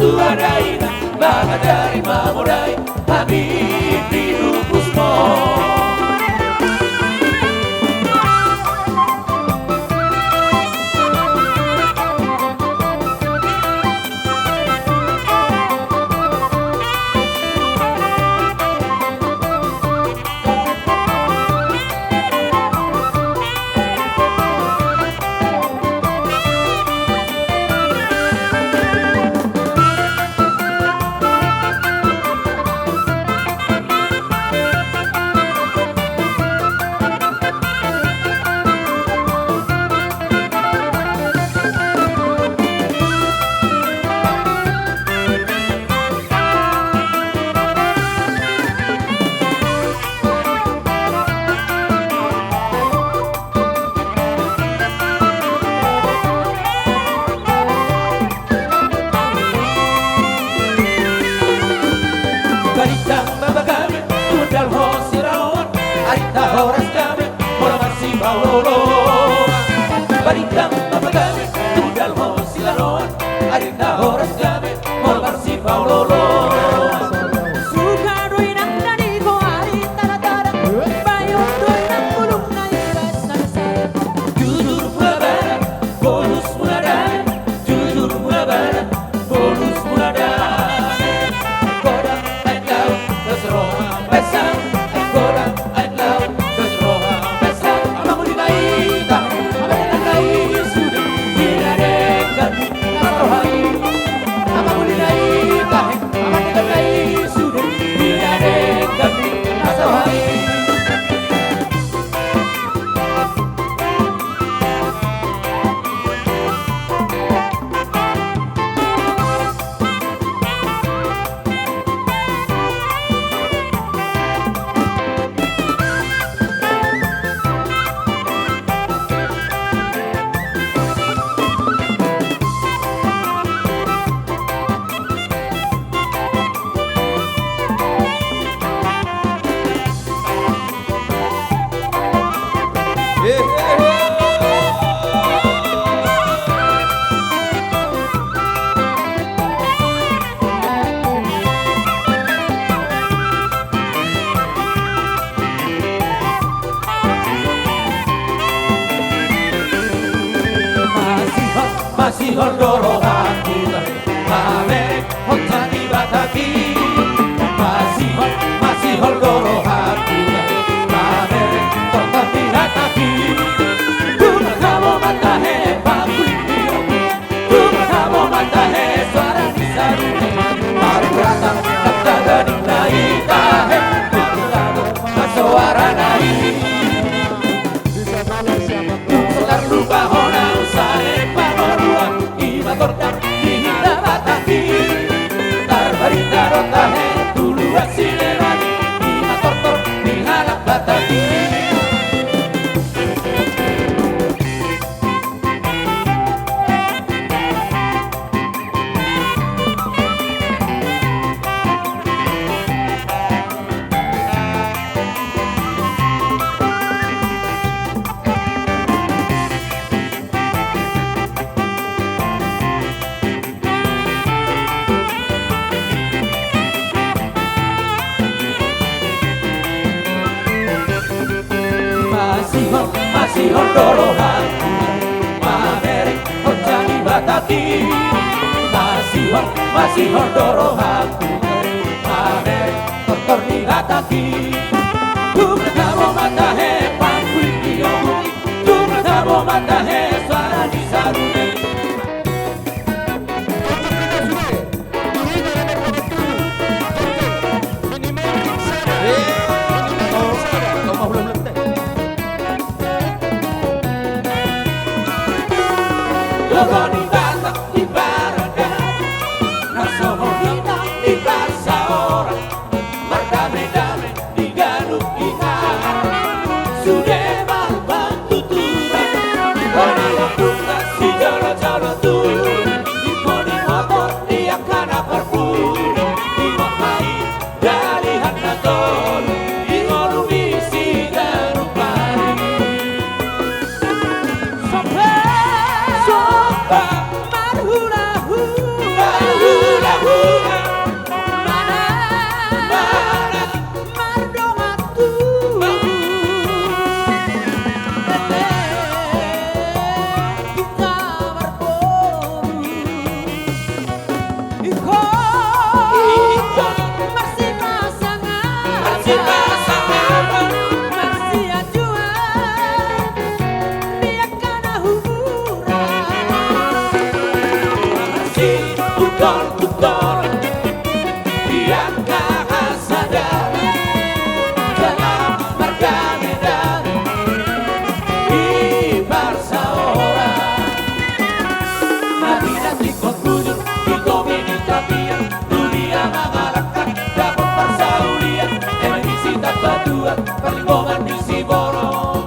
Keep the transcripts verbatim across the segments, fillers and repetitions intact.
Tua daina, mangajari mamodai hami di lupusmu. Barita ma bagame, tudal ho siraon, arinta horas gabe, molo marsipaolooloan. Barita ma bagame, tudal ho siraon, arinta horas gabe, molo marsipaolooloan. Suka do inang na di ho ari tadang-tadang, bayu do inang bulung na i basa-basa. Jujur muna bana, bolus muna dame, jujur muna bana, bolus muna dame. Godang aek laut, das roha basa, godang aek laut, das roha basa. Amang uli na i tahe, amang uli na i sude, di na denggan. Masihol, masihol do rohangku, mamereng hot hami Batak i. Masihol, masihol do rohangku, mamereng tortor ni hatangki. Tung tabo ma tahe pangkuling ni ombun, tung tabo ma tahe soara ni sarude. Marpurata nang taga ninna i tahe, marpurata ma soarana i. Tung so tarlupa hona usae pamoruon, i ma tortor ni hita Batak i. Tarbarita do tahe tu luas ni leban i, i ma tortor ni halak Batak i. Masihol, masihol do rohangku, mamereng hot hami Batak i. Masihol, masihol do rohangku, mamereng tortor ni hatangki. Tung tabo ma tahe pangkuling ni ombun i, tung tabo ma tahe soara ni sarude. Dohot ni Batak di Parada, na songon inang di Parsaoran, mardame-dame di ganup hita. Tungkol, tungkol, di angka hasada, jala mardame-dame di parsaoran. Na pinantikhon bujur di topi ni tapian, tu dia mangalangka dapot parsaulian, eme di Sitambatua, parlinggoman ni Siborok.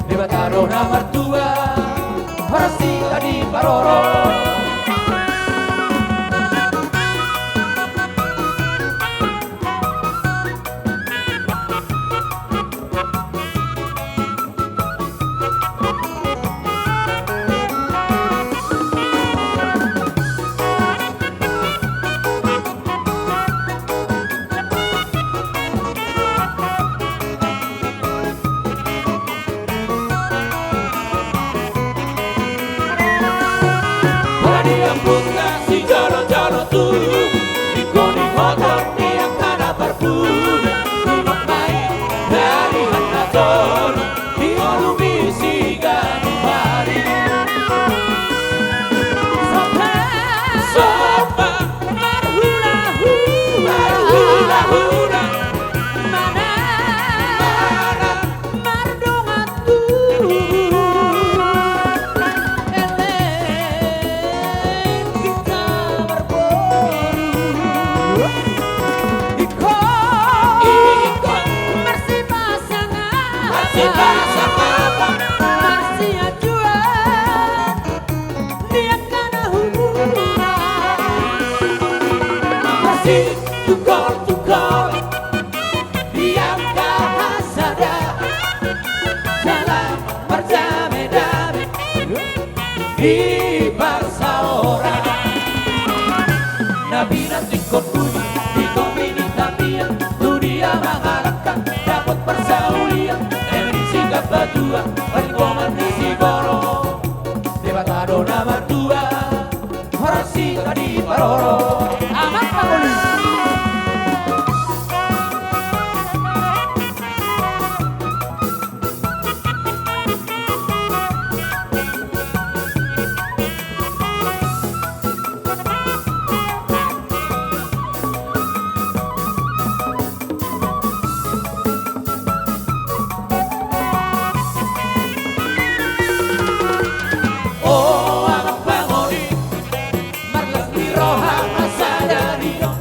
Debata do na martua, horas hita diparorot. Pala diambutna sijolo-jolo tubu, ingkon diboto di angka na parpudi, di nang mai dari hata tolu, di ulu ni siganup ari. Somba, somba, marhula-hula, marhula-hula, manang, manang mardongan tubu. Elek hita marboru. Ingkon, ingkon marsipasangap, marsipasangap, marsianjuan di angka na humurang. Marsitungkol-tungkol di angka hasada, jala mardame-dame di parsaoran. Na pinantikhon bujur di topi ni tapian, tu dia mangalangka dapot parsaulian, eme di Sitambatua, parlinggoman ni Siborok. Debata do na martua, horas hita diparorot. Amat pangoli. O amang pangoli, marlas ni roha ma sadari on.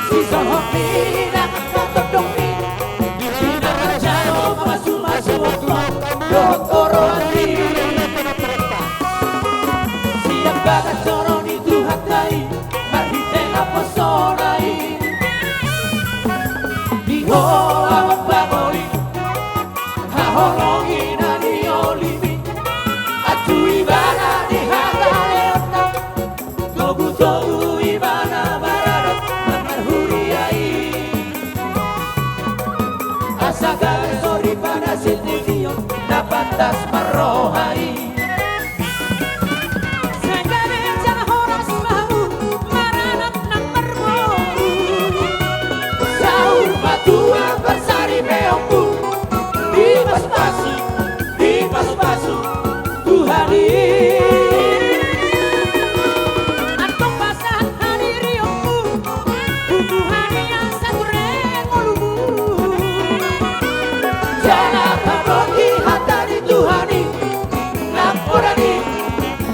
Sisohot ni inang tondongmi, di na manjalo mamasumasu on dohot oroanmi. Sian bagas joro ni Tuhanta i, marhite naposona i. Di ho amang pangoli, haholongi na niolimi, anju ibana di hagaleonna, togutogu ibana maradat na marhuria i. Asa gabe soripada sipujion na pantas marroha i. Sai gabe jala horas ma hamu maranak nang marboru. Saur matua parsaripeonmu, dipasupasu, dipasupasu Tuhan i. Antong pasahat hadirionmu tu Tuhan i asa ture ngolumu. Jala taboto hata ni Tuhan i, nampuna ni,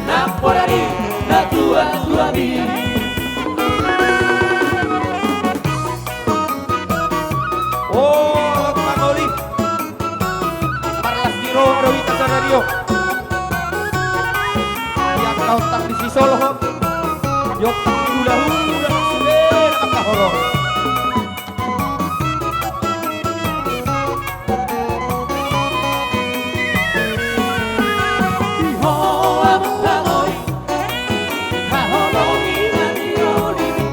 nampuna ni natuatuami. O amang pangoli, marlas ni roha do hita sadari on. Di angka ontang ni sisolhot, di ontang ni hulahula, sude na mangkaholongi. Di ho amang pangoli, haholongi na niolimi,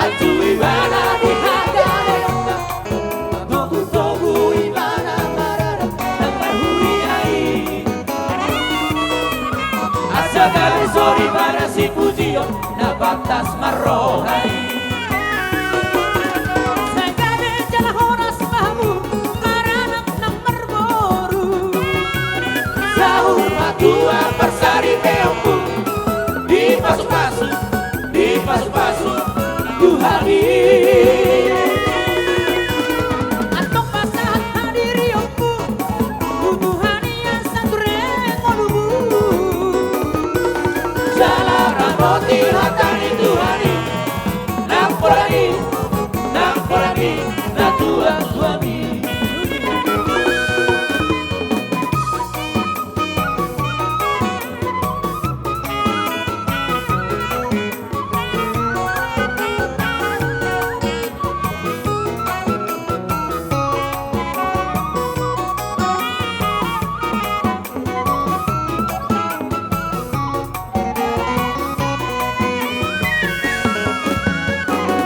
anju ibana di hagaleonna, togutogu ibana maradat na marhuria i. Asa gabe soripada sipujion na pantas marroha i. Sai gabe jala horas ma hamu maranak nang marboru. Saur matua parsaripeonmu, dipasupasu, Pasu-pasu Tuhan i. Antong pasahat hadirionmu tu Tuhan i asa ture ngolunmu. Jala ramoti hata ni Tuhan i. Nang pola ni, nang pola ni, na tua-tua mi.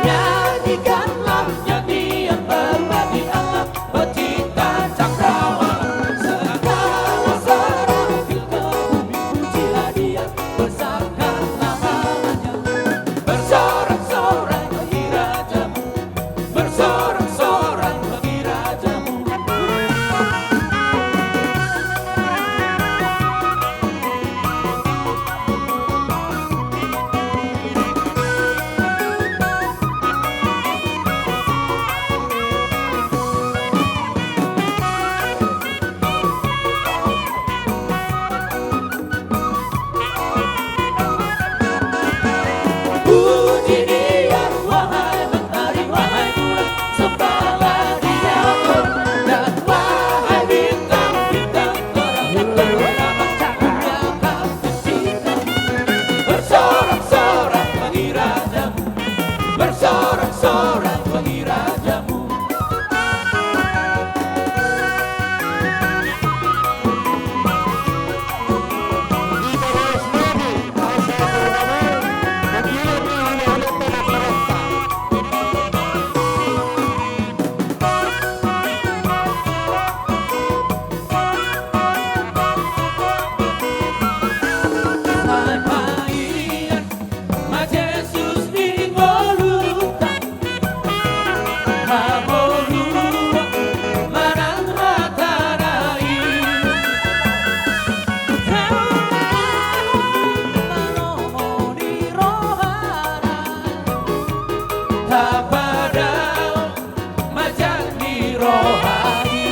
Nyanyikanlah nyanyian baru bagi Allah, pencipta cakrawala, segala sesuatu di bumi, pujilah Dia, besarkanlah nama-Nya. Bersorak-sorai bagi Rajamu, bersorak-sorai bagi Rajamu. Puji Dia, wahai mentari, wahai bulan, sembahlah Dia, dan wahai bintang-bintang, terangkan terang, muliakan penciptamu. Bersorak-sorak bagi Rajamu, bersorak-sorak bagi Rajamu. Ma Jesus di ngolunta, hamoruon manang hatana i. Tahu malomo ni rohana, tapadao ma jala ni roha i.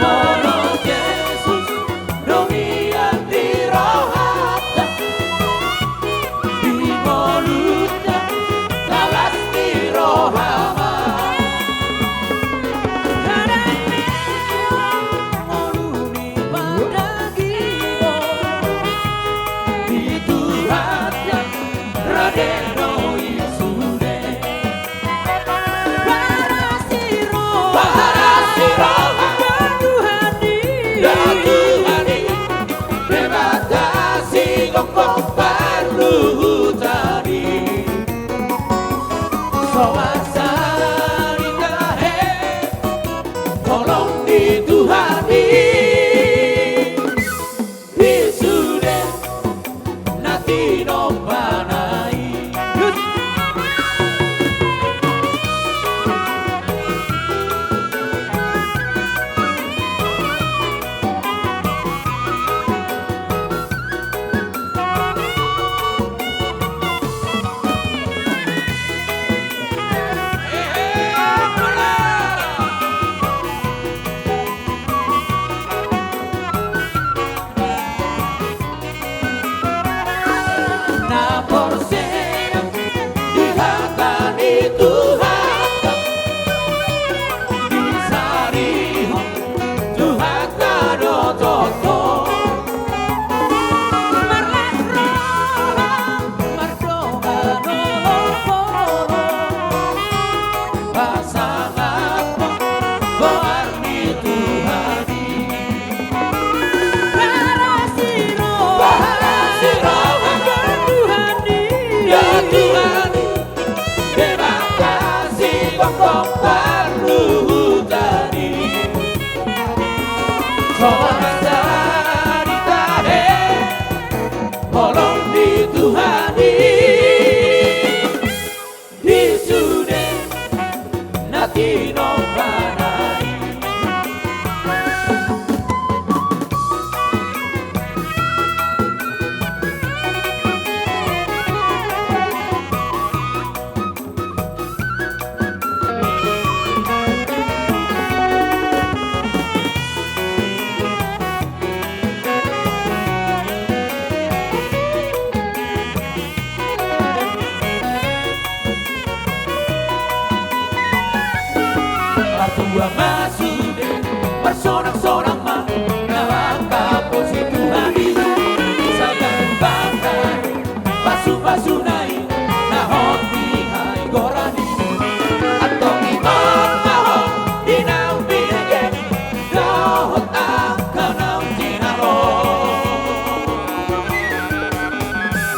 Molo Jesus do mian di rohanta, di ngolunta na las ni roha ma. Ngolu ni pardagingon, di Tuhan na rade do i sude. Paras ni roha, paras ni roha, Tuhan i. Tuhan i, Debata sigomgom parluhutan i. So mansai tahe holong ni Tuhan i. Di sude na tinombana i. Na porsea di hata ni Tuhanta, disarihon Tuhanta do tongtong. Marlas roha, mardongan holong, pasangaphon goar ni Tuhan i. Paras ni roha, paras ni roha, Tuhan i. Ya Tuhan i, Debata sigomgom parluhutan i. So mansai tahe holong ni Tuhan i. Di sude na tinombana i. Dua ma sude, marsonaksonaks ma, na mangkaposi Tuhan i. Sagan bangga, pasupasuna i, na hot di haigoran i. Antong i ma ho, di naung binege, dohot angka naung jinalo.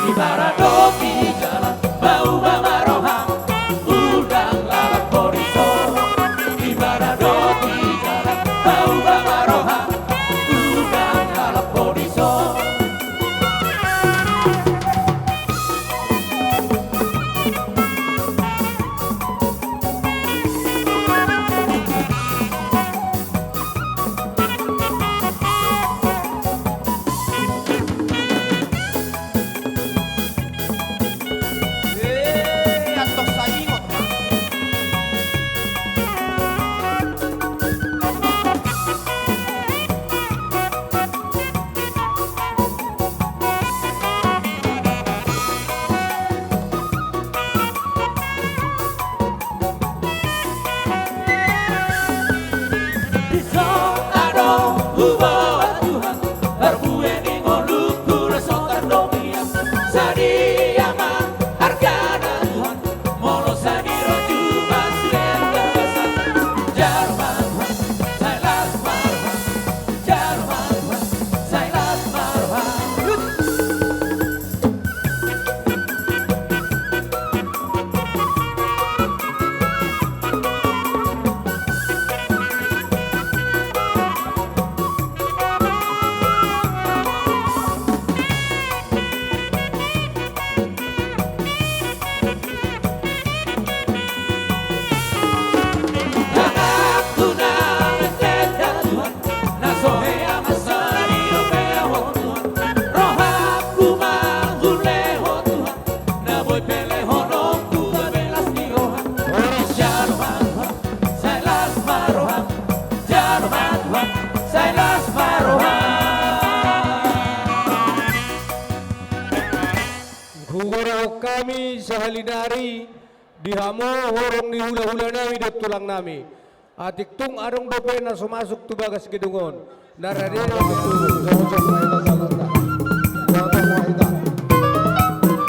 Di bara do di jalan, pauba ma roham, unang lalap ho dison. Di bara do di jalan, pauba ma roham, unang lalap ho dison. Eh, antong sai ingot ma. Dison adong huboan Tuhan, parbue ni ngolungku las so tardongan ia. Sadia ma argana Tuhan, molo sai ro jumolo sude angka basa. Jalo ma Tuhan, sai las ma roham. Jalo ma Tuhan, sai las ma roham. Tanganku na letenda Tuhan, na so hea ma sari dope ho Tuhan. Rohangku mangule ho Tuhan, na boi pe lehononku gabe las ni roha. Jalo ma Tuhan, sai las ma roham. Jalo ma Tuhan, sai las ma roham. Hugoarhon hami sahali nari di hamu horong ni hulahulanami dohot tulangnami. Atik tung adong dope na so masuk tu bagas gedung on. Na rade na.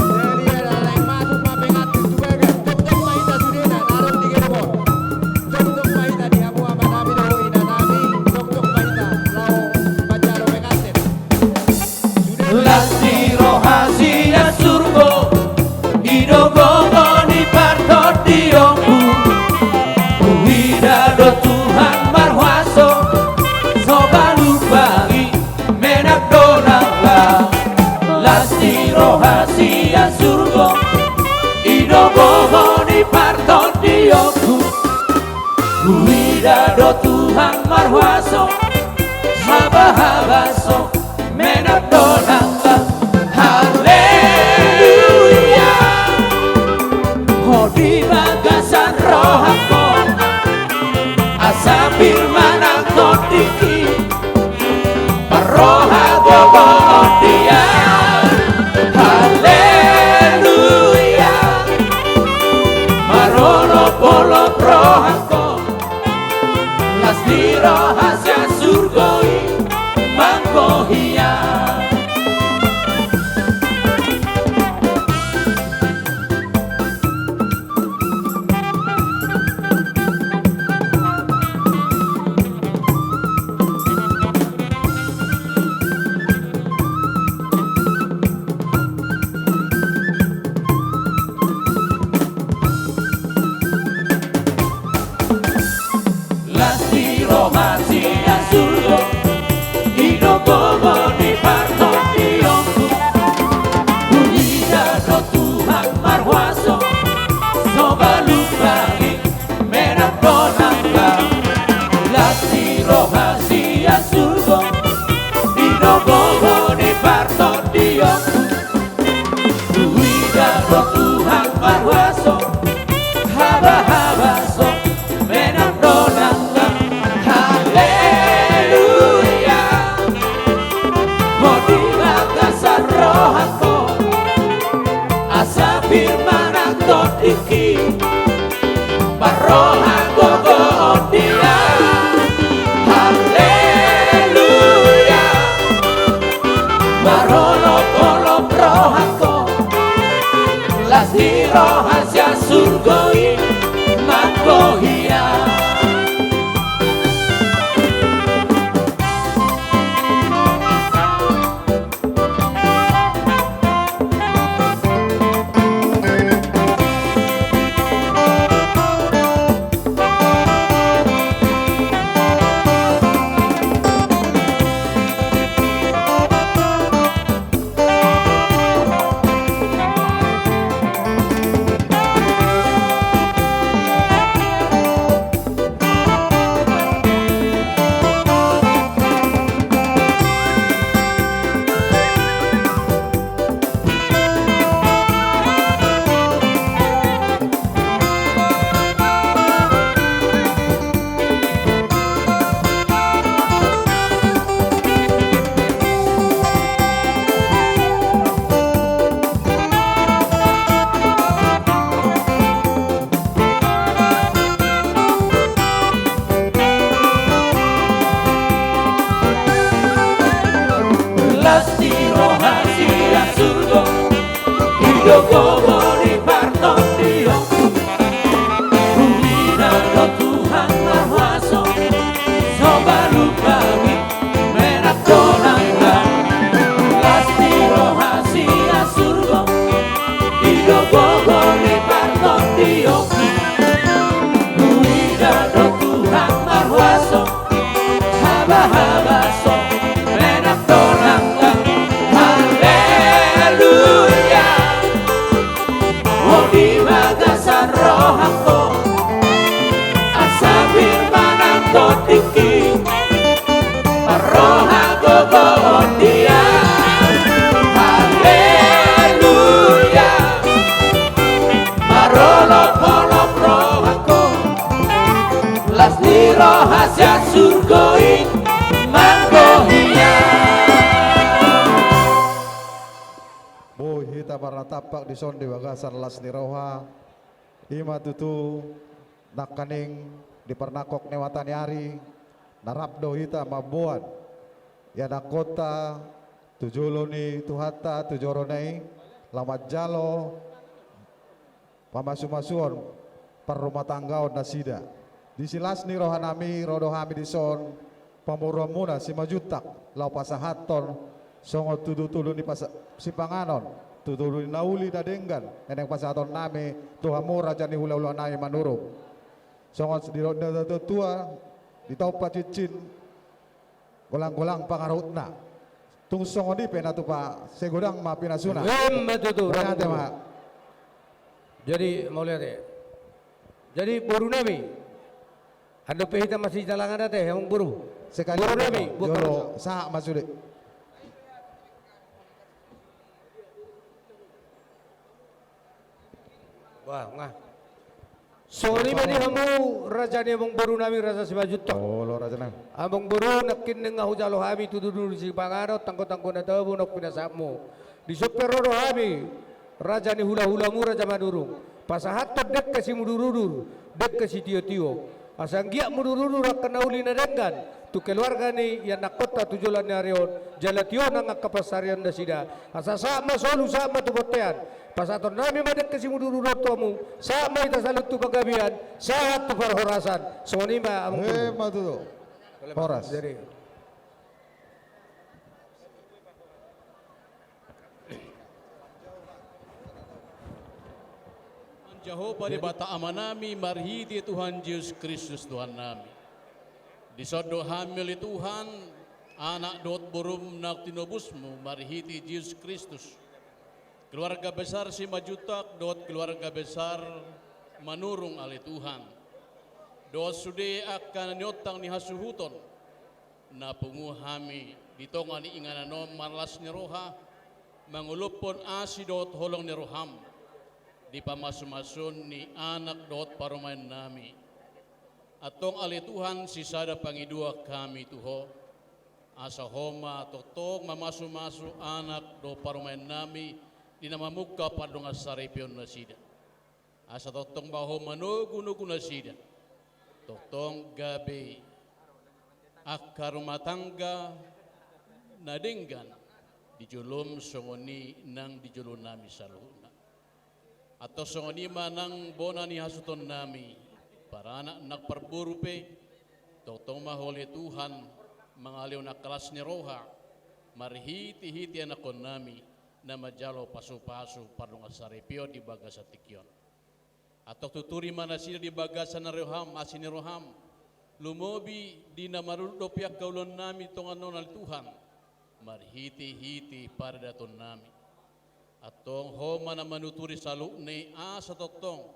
Jadi, na naeng masuk ma pengantin tu bagas. Jongkok ma hita sudena na adong di gedung on. Jongkok ma hita di hamu amanami dohot inanami. Jongkok ma hita laho manjalo pengantin. Las ni roha sian surgo, i do gogo ni partondionku. Huida do Tuhan marhuaso, so balum bagi menang do nang lam. Las ni roha sian surgo, i do gogo ni partondionku. Huida do Tuhan marhuaso, habahabas so menang do nang lam. Haleluya. Ho di bagasan rohangku, asa pir manang tondingki, parroha gogo on dia. Haleluya. Marolopolop rohangku, las ni roha sian surgo i manggohi au. Las ni roha sian surgo, i do gogo ni partondionku. Huida do Tuhan marhuaso, so balum bagi menang do nang lam. Las ni roha sian surgo, i do gogo ni partondionku. Huida do Tuhan marhuaso, habahabas so menang do nang lam. Haleluya. Ho di bagasan rohangku, asa pir manang tondingki, parroha gogo on dia. Gogo ni partondion, huida do Tuhan marhuaso, so balum bangit menak do nanggan, las ni roha sian surgo, i do gogo ni partondion, huida do Tuhan marhuaso, habahaba so menak do nanggan. Haleluya. Ho di bagasan rohangku, asa pir ma nang tingki, parroha gogo on di au. Haleluya. Marolopolop rohangku, las ni roha sian surgo i manggohi au. Boi hita marnatampak dison di bagasan las ni roha. I ma tutu nangkaning di parnangkok ni mata ni ari, na rap do hita mamboan ianakhonta tu jolo ni Tuhanta, tu joro na i, laho manjalo pamasumasuon parrumatanggaon nasida. Di silas ni rohanami ro do hami dison, pamoruonmuna Simanjuntak, laho pasahathon songon tudutudu ni pasa-, sipanganon, tudutudu ni na uli na denggan, na naeng pasahatonnami tu hamu raja ni hulahulanami Manurung. Songon di ro-, na tua, ditompa cincin, golanggolang pangarahutna. Tung songon i pe na tupa, sai godang ma pinasuna. Emma tutu. Mauliate ma. Jadi, mauliate. Jadi, borunami. Andon pe hita masijalahan ate, amangboru. Sekali borunami, jolo, sahat ma sude. Wah, ngah. Songon i ma di hamu raja ni amangborunami, raja Simanjuntak. Olo, rajanami. Amangboru, nangkin nunga hujalo hami tudutudu ni sipanganon, tanggotanggo na tabo naung pinasahatmu. Dison pe ro do hami, raja ni hulahulamu, raja Manurung, pasahathon dengke simudurudur, dengke sitiotio. Asa anggiat mudurudur angka na uli na denggan tu keluarga ni ianakhonta tu joloan ni ari on, jala tio nang angka pansarian nasida. Asa sahat ma solu, sahat ma tu bontean. Pasahatonnami ma dengke simudurudur tu hamu, sahat ma hita saluhut tu panggabean, sahat tu parhorasan. Songon i ma, amangboru. Emma tutu. Horas. Jadi. Jahowa Debata Amanami, marhite Tuhan Jesus Kristus Tuhannami. Dison do hami, ale Tuhan, anak dohot borum naung tinobusmu marhite Jesus Kristus. Keluarga besar Simanjuntak dohot keluarga besar Manurung, ale Tuhan. Dohot sude angka na niontang ni hasuhuton, na pungu hami di tonga ni inganan on marlas ni roha, mangolophon asi dohot holong ni roham, di pamasumasuon ni anak dohot parumaennami. Antong ale Tuhan, sisada pangidoan hami tu Ho, asa Ho ma tongtong mamasumasu anak dohot parumaennami, di na mamungka pardongansaripeon nasida. Asa tongtong ma Ho manogunogu nasida. Tongtong gabe angka rumah tangga na denggan di jolom songon i nang di jolonami saluhutna. Antong songon i ma nang bona ni hasuhutonnami, paranak nang parboru pe, tongtong ma Ho ale Tuhan, mangalehon angka las ni roha, marhitehite anakhonnami, na manjalo pasupasu pardongansaripeon di bagasan tingki on. Antong tuturi ma nasida di bagasan ni roham, asi ni roham. Lumobi di na marudut dope angka ulaonnami tonga on ale Tuhan, marhitehite paradatonnami. Antong Ho ma na manuturi saluhutna i asa tongtong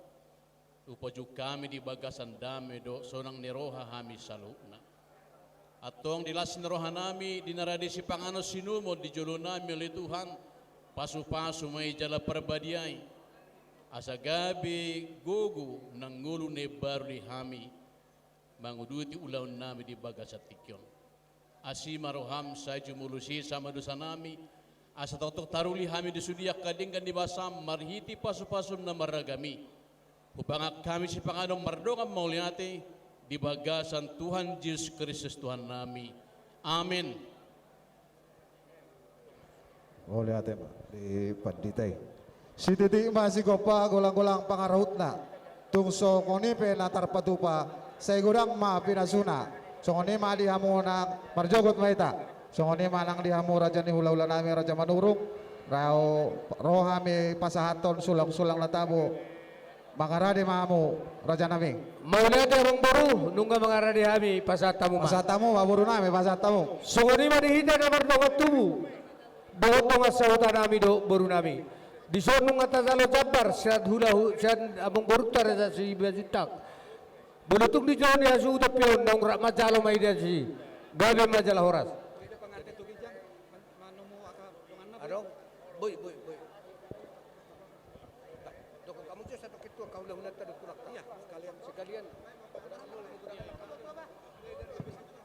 upajuhon hami di bagasan dame dohot sonang ni roha hami saluhutna. Antong di las ni rohanami, di na rade sipanganon sinumon di jolonami ale Tuhan, pasupasu ma i jala parbadia i, asa gabe gogo nang ngolu na imbaru di hami, manguduti ulaonnami di bagasan tingki on. Asi ma roham sai jumolo sesa ma dosanami, asa tongtong taruli hami di sude angka denggan ni basam marhite pasupasum na marragam i. Hupangan hami sipanganon mardongan mauliate di bagasan Tuhan Jesus Kristus Tuhannami. Amen. Mauliate ma di pandita i. Sititik ma sigompa, golang-golang pangarahutna. Tung songon i pe na tarpatupa, sai godang ma pinasuna. Songon i ma di hamu nang, marjogot ma hita. Songon i ma nang di hamu raja ni hula-hula nami, Raja Manurung. Ro, ro hami pasahathon sulang-sulang na tabo. Mangarade ma hamu, raja nami. Mauliate, amangboru, nunga mangarade hami, pasahat hamu ma. Pasahat hamu ma, boru nami, pasahat hamu. Songon i ma di hita na mardongan tubu dohot dongan sahuta nami dohot boru nami. Dison nunga tajalo jambar sian hula-hula, sian amangborunta Raja Simanjuntak. Molo tung dijalo ni hasuhuton pe on, naung rap manjalo ma i disi. Gabe ma jala horas. Adong. Boi, boi, boi. Nah, dokon hamu jo satu ketua, kau lah hunanta dokon. Iya, sekalian. Sekalian.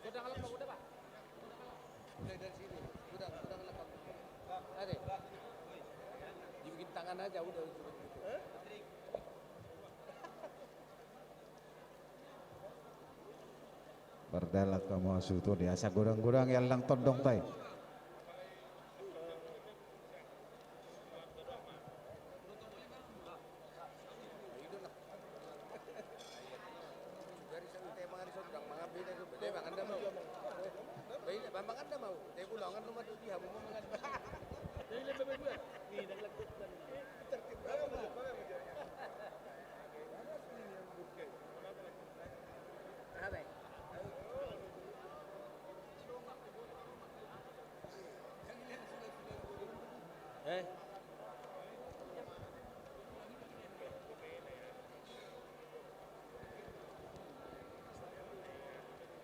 Godang alat, Pak, udah, Pak. Mulai dari sini. Godang, godang alat, Pak. Ada. Dibikin tangan aja, udah, udah. Mardalan hamu hasuhuton i, asa godang-godang i, allang tondongta i.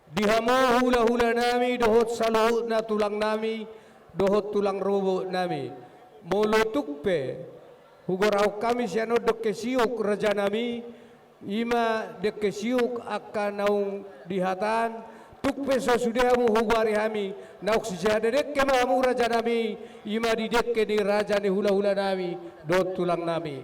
Di hamu hula-hula nami dohot saluhutna tulang nami dohot tulang rorobot nami. Molo tung pe hugorahon hami sian on dengke siuk, raja nami, i ma dengke siuk angka naung dihataan. Tung pe so sude hamu hugoari hami, naung sisada dengke ma hamu, raja nami, i ma di dengke ni raja ni hula-hula nami dohot tulang nami.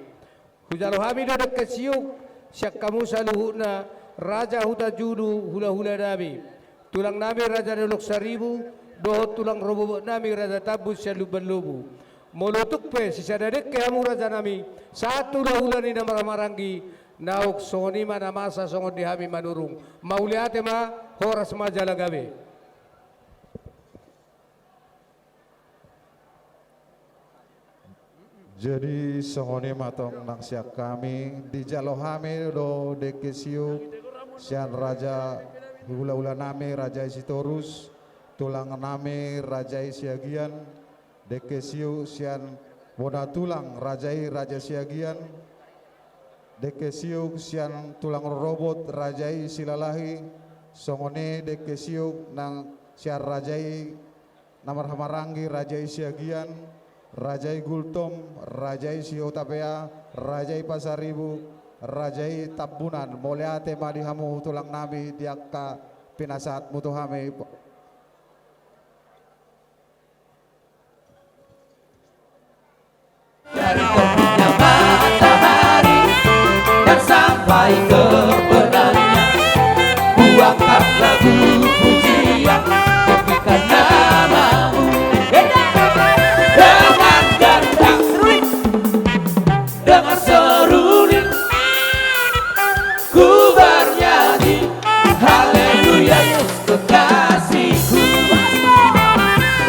Hujalo hami do dengke siuk sian hamu saluhutna raja Hutajulu, hula-hula nami. Tulang nami Raja Dolok Saribu dohot tulang rorobot nami Raja Tambun sian Lumban Lobu. Molo tung pe sisada dengke hamu, raja nami, sahat tu hula-hula ni na marhaha-maranggi, naung songon i ma na masa songon di hami Manurung. Mauliate ma, horas ma jala gabe. Jadi songon i ma tong nang sian hami, dijalo hami do dengke siuk sian raja hula-hula nami, raja i Sitorus, tulang nami, raja i Siagian, dengke siuk sian bona tulang, raja i raja Siagian, dengke siuk sian tulang rorobot, raja i Silalahi, songon i dengke siuk nang sian raja i na marhaha-maranggi, raja i Siagian, raja i Gultom, raja i Sihotapea, raja i Pasaribu, raja i Tambunan. Mauliate ma di hamu tulang nami di angka pinasahatmu tu hami. Dari terbitnya matahari dan sampai ke berlalunya, kuangkat lagu pujian, tinggikan nama-Mu. Dengan gendang, dengan seruling, ku bernyanyi, haleluya, Yesus kekasihku.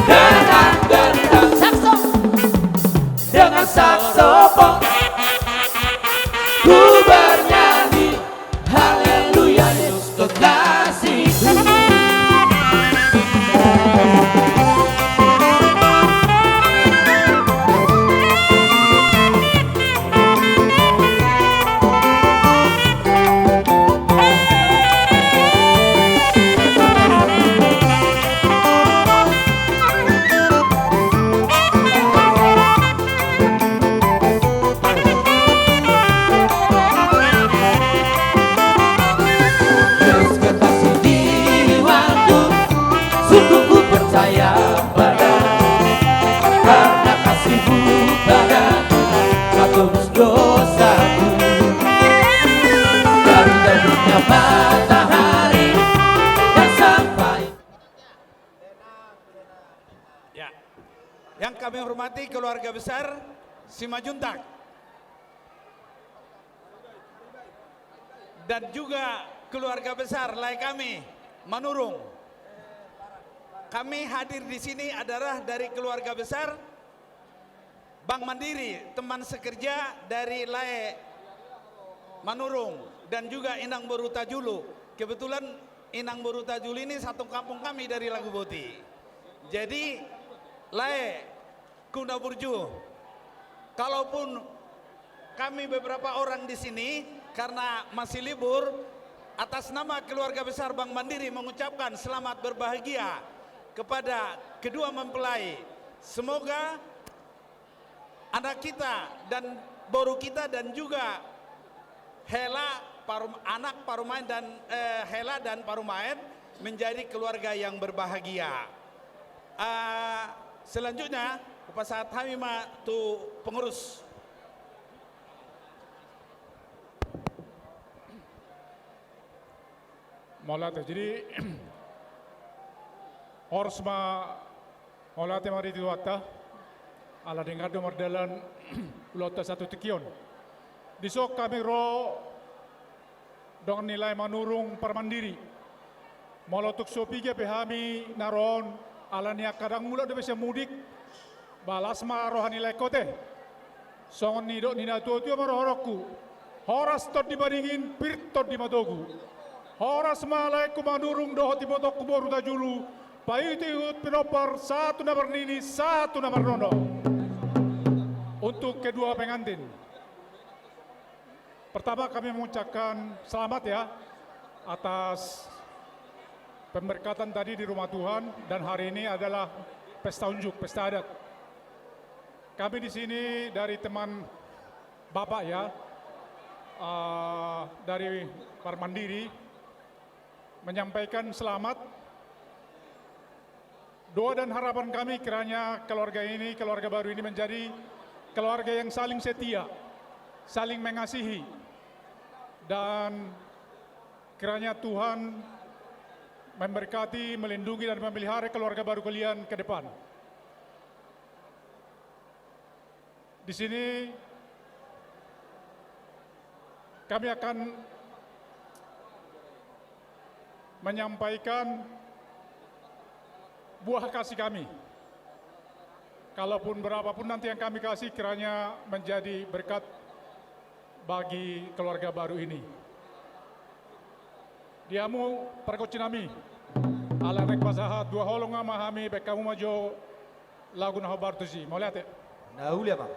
Dengan gendang, dengan saksofon, ku bernyanyi, haleluya, Yesus kekasihku. Yesus kekasih di waktu, sungguh ku percaya padamu, karena kasih-Mu padaku, Kau tebus dosaku. Dari terbitnya matahari dan sampai. Ya. Yang kami hormati keluarga besar Simanjuntak. dan juga keluarga besar Lae kami, Manurung. Kami hadir di sini adalah dari keluarga besar Bank Mandiri, teman sekerja dari Lae Manurung, dan juga Inang Boru Tajulu. Kebetulan Inang Boru Tajulu ini satu kampung kami dari Laguboti. Jadi, Lae, Kuna Burju. Kalaupun kami beberapa orang di sini, karena masih libur, atas nama keluarga besar Bank Mandiri mengucapkan selamat berbahagia kepada kedua mempelai. Semoga anak kita dan boru kita dan juga hela parum-, anak parumaen dan, eh, hela dan parumaen menjadi keluarga yang berbahagia. Ah, selanjutnya, hupasahat hami ma tu pengurus. Mauliate. Jadi, horas ma, mauliate ma di Tuhanta, ala denggan do mardalan ulaonta sahat tu tingki on. Dison hami ro dongan ni Lae Manurung Parmandiri. Molo tung so piga pe hami na ro on, ala ni angka ndang mulak dope sian mudik, ba las ma roha ni laengku ate. Songon nidok ni natuatua ma rohangku. Horas Tondi Madingin, pir Tondi Matogu. Horas ma laengku Manurung dohot ibotongku boru Tajulu, paihutihut pinompar sahat tu na marnini, sahat tu na marnono. Untuk kedua pengantin. Pertama, kami mengucapkan selamat ya atas pemberkatan tadi di rumah Tuhan, dan hari ini adalah pesta unjuk, pesta adat. Kami di sini dari teman Bapak ya, eh, dari Parmandiri, menyampaikan selamat. Doa dan harapan kami kiranya keluarga ini, keluarga baru ini menjadi keluarga yang saling setia, saling mengasihi, dan kiranya Tuhan memberkati, melindungi, dan memelihara keluarga baru kalian ke depan. Di sini kami akan menyampaikan buah kasih kami. Kalaupun berapapun nanti yang kami kasih, kiranya menjadi berkat bagi keluarga baru ini. Di hamu pargonsi nami, ala naeng pasahat dua holong ma hami, baen hamu ma jo lagu na hombar tusi. Mauliate. Na uli, Amang.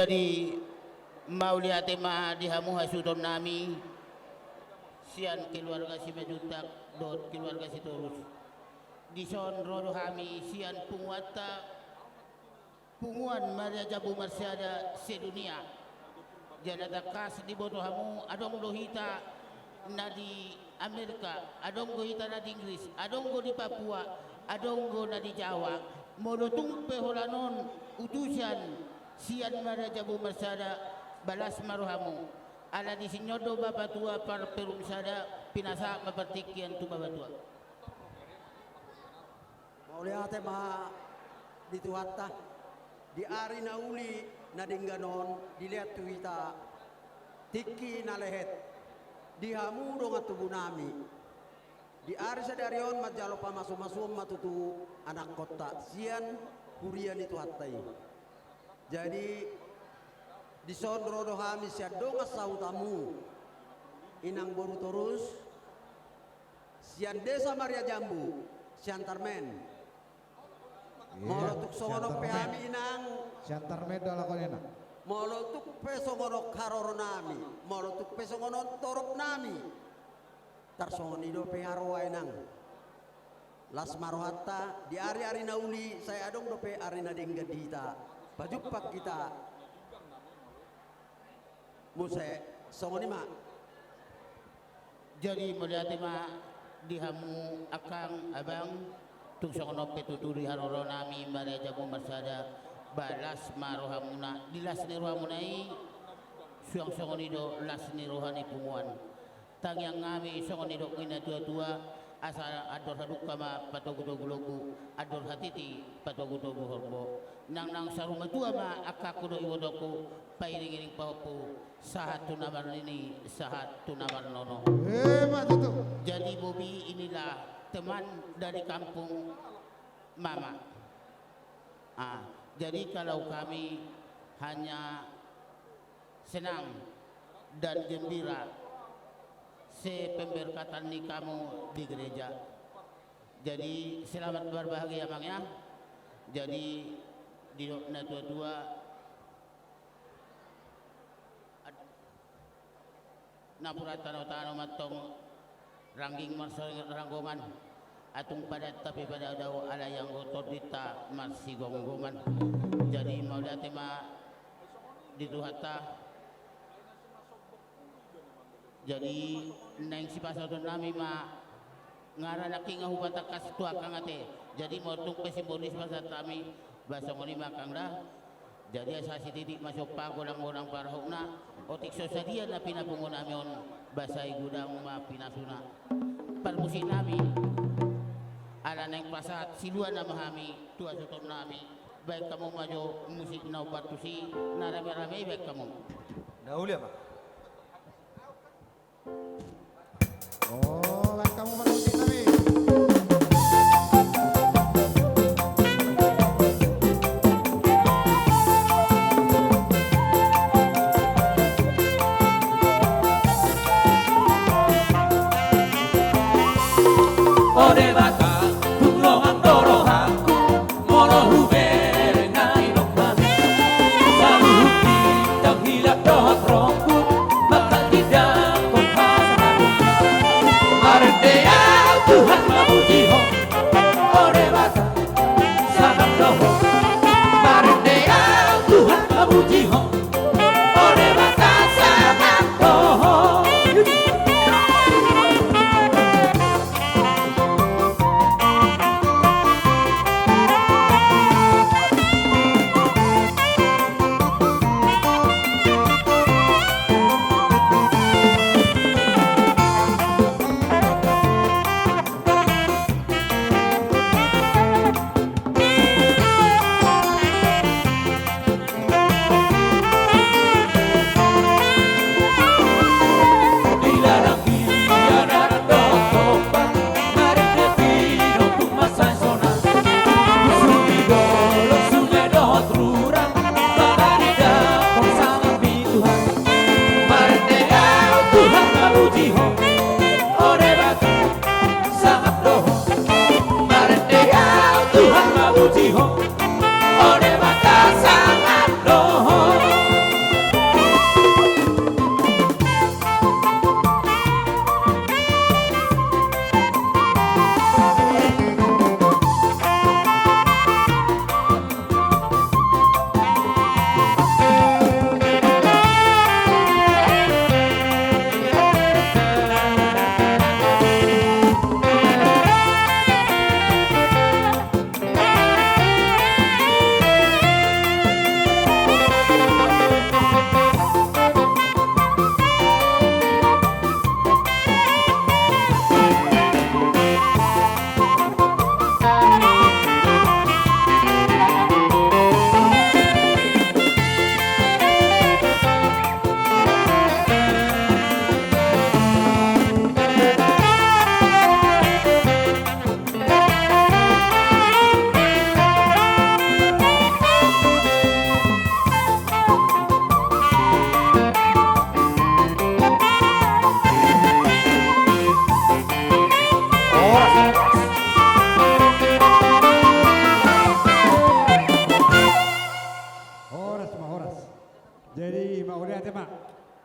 Jadi, mauliate ma di hamu hasuhuton nami, sian keluarga Simanjuntak dohot keluarga Sitorus. Dison ro do hami sian punguanta, Punguan Maria Jambu Marsada sedunia. Jala tangkas diboto hamu, adong do hita na di Amerika, adong do hita na di Inggris, adong do di Papua, adong do na di Jawa. Molo tung pe holan on utusan sian Maria Jambu Marsada, balas ma rohamu. Ala disi on do bapatua parperum sada, pinasahat ma partingkian tu bapatua. Mauliate ma di Tuhanta, di ari na uli na denggan on dilehon tu hita tingki na lehet, di hamu dongan tubu nami. Di ari sadari on manjalo pamasumasuon ma tutu anakkonta sian huria ni Tuhanta i. Jadi, dison ro do hami sian dongan sahutamu, inang boru Torus, sian Desa Maria Jambu, Siantar Men. Iya, molo tuk songon on pe Siantar Men. Hami, inang. Siantar Men do alak on, inang. Molo tuk pe songon on haroro nami, molo tuk pe songon on torop nami. Tarsongon i dope haroa, inang. Las ma rohanta, di ari-ari na uli, sai adong dope ari na denggan di hita. Pajumpang hita. Muse, songon i ma. Jadi, mauliate ma di hamu angkang, abang, tung songon on pe tutu di haroro nami Maria Jambu Marsada, ba las ma rohamuna, di las ni rohamuna i, suang songon i do las ni roha ni punguan. Tangiang nami songon nidok ni na tua-tua, asa andor hadungka ma patogu-togu lombu, andor hatiti patogu-togu horbo. Nang, nang saur matua ma angkangku dohot ibotongku, pairing-iring pahompu, sahat tu na marnini, sahat tu na marnono. Emma tutu. Jadi, Bobi inilah teman dari kampung Mama. Ah, jadi kalau kami hanya senang dan gembira sepemberkatan ni kamu di gereja. Jadi, selamat berbahagia, Mang, ya. Jadi, didok na tua-tua, ad-, napuran tano-tano mantong, rangging marsoringot ranggongan, atung padat tapi padao-dao, alai anggo tondinta marsigomgoman. Jadi, mauliate ma di Tuhanta. Jadi, naeng sipasahaton nami ma, nga ra nangkin nga hupatangkas tu angkang ate. Jadi, molo tung pe simbolis pasahat nami, ba songon i ma angkang da. Jadi, asa sititik ma sompa, golang-golang parahutna, otik so sadia na pinapungu nami on, ba sai godang ma pinasuna. Parmusik nami, ala naeng pasahat silua nama hami tu hasuhuton nami, baen hamu ma jo musik na umbahen tusi, na rame-rame i baen hamu. Na uli ma. Oh, baen hamu parmusik nami. O Debata, tung longang do rohangku, molo hubereng na nidok hami. Saluhut bintang hilap dohot rongku, mangkal ginjang pasahaton. Marende au Tuhan, mamuji Ho, o Debata, sangap do Ho. Marende au Tuhan, mamuji Ho, o Debata, sangap do Ho.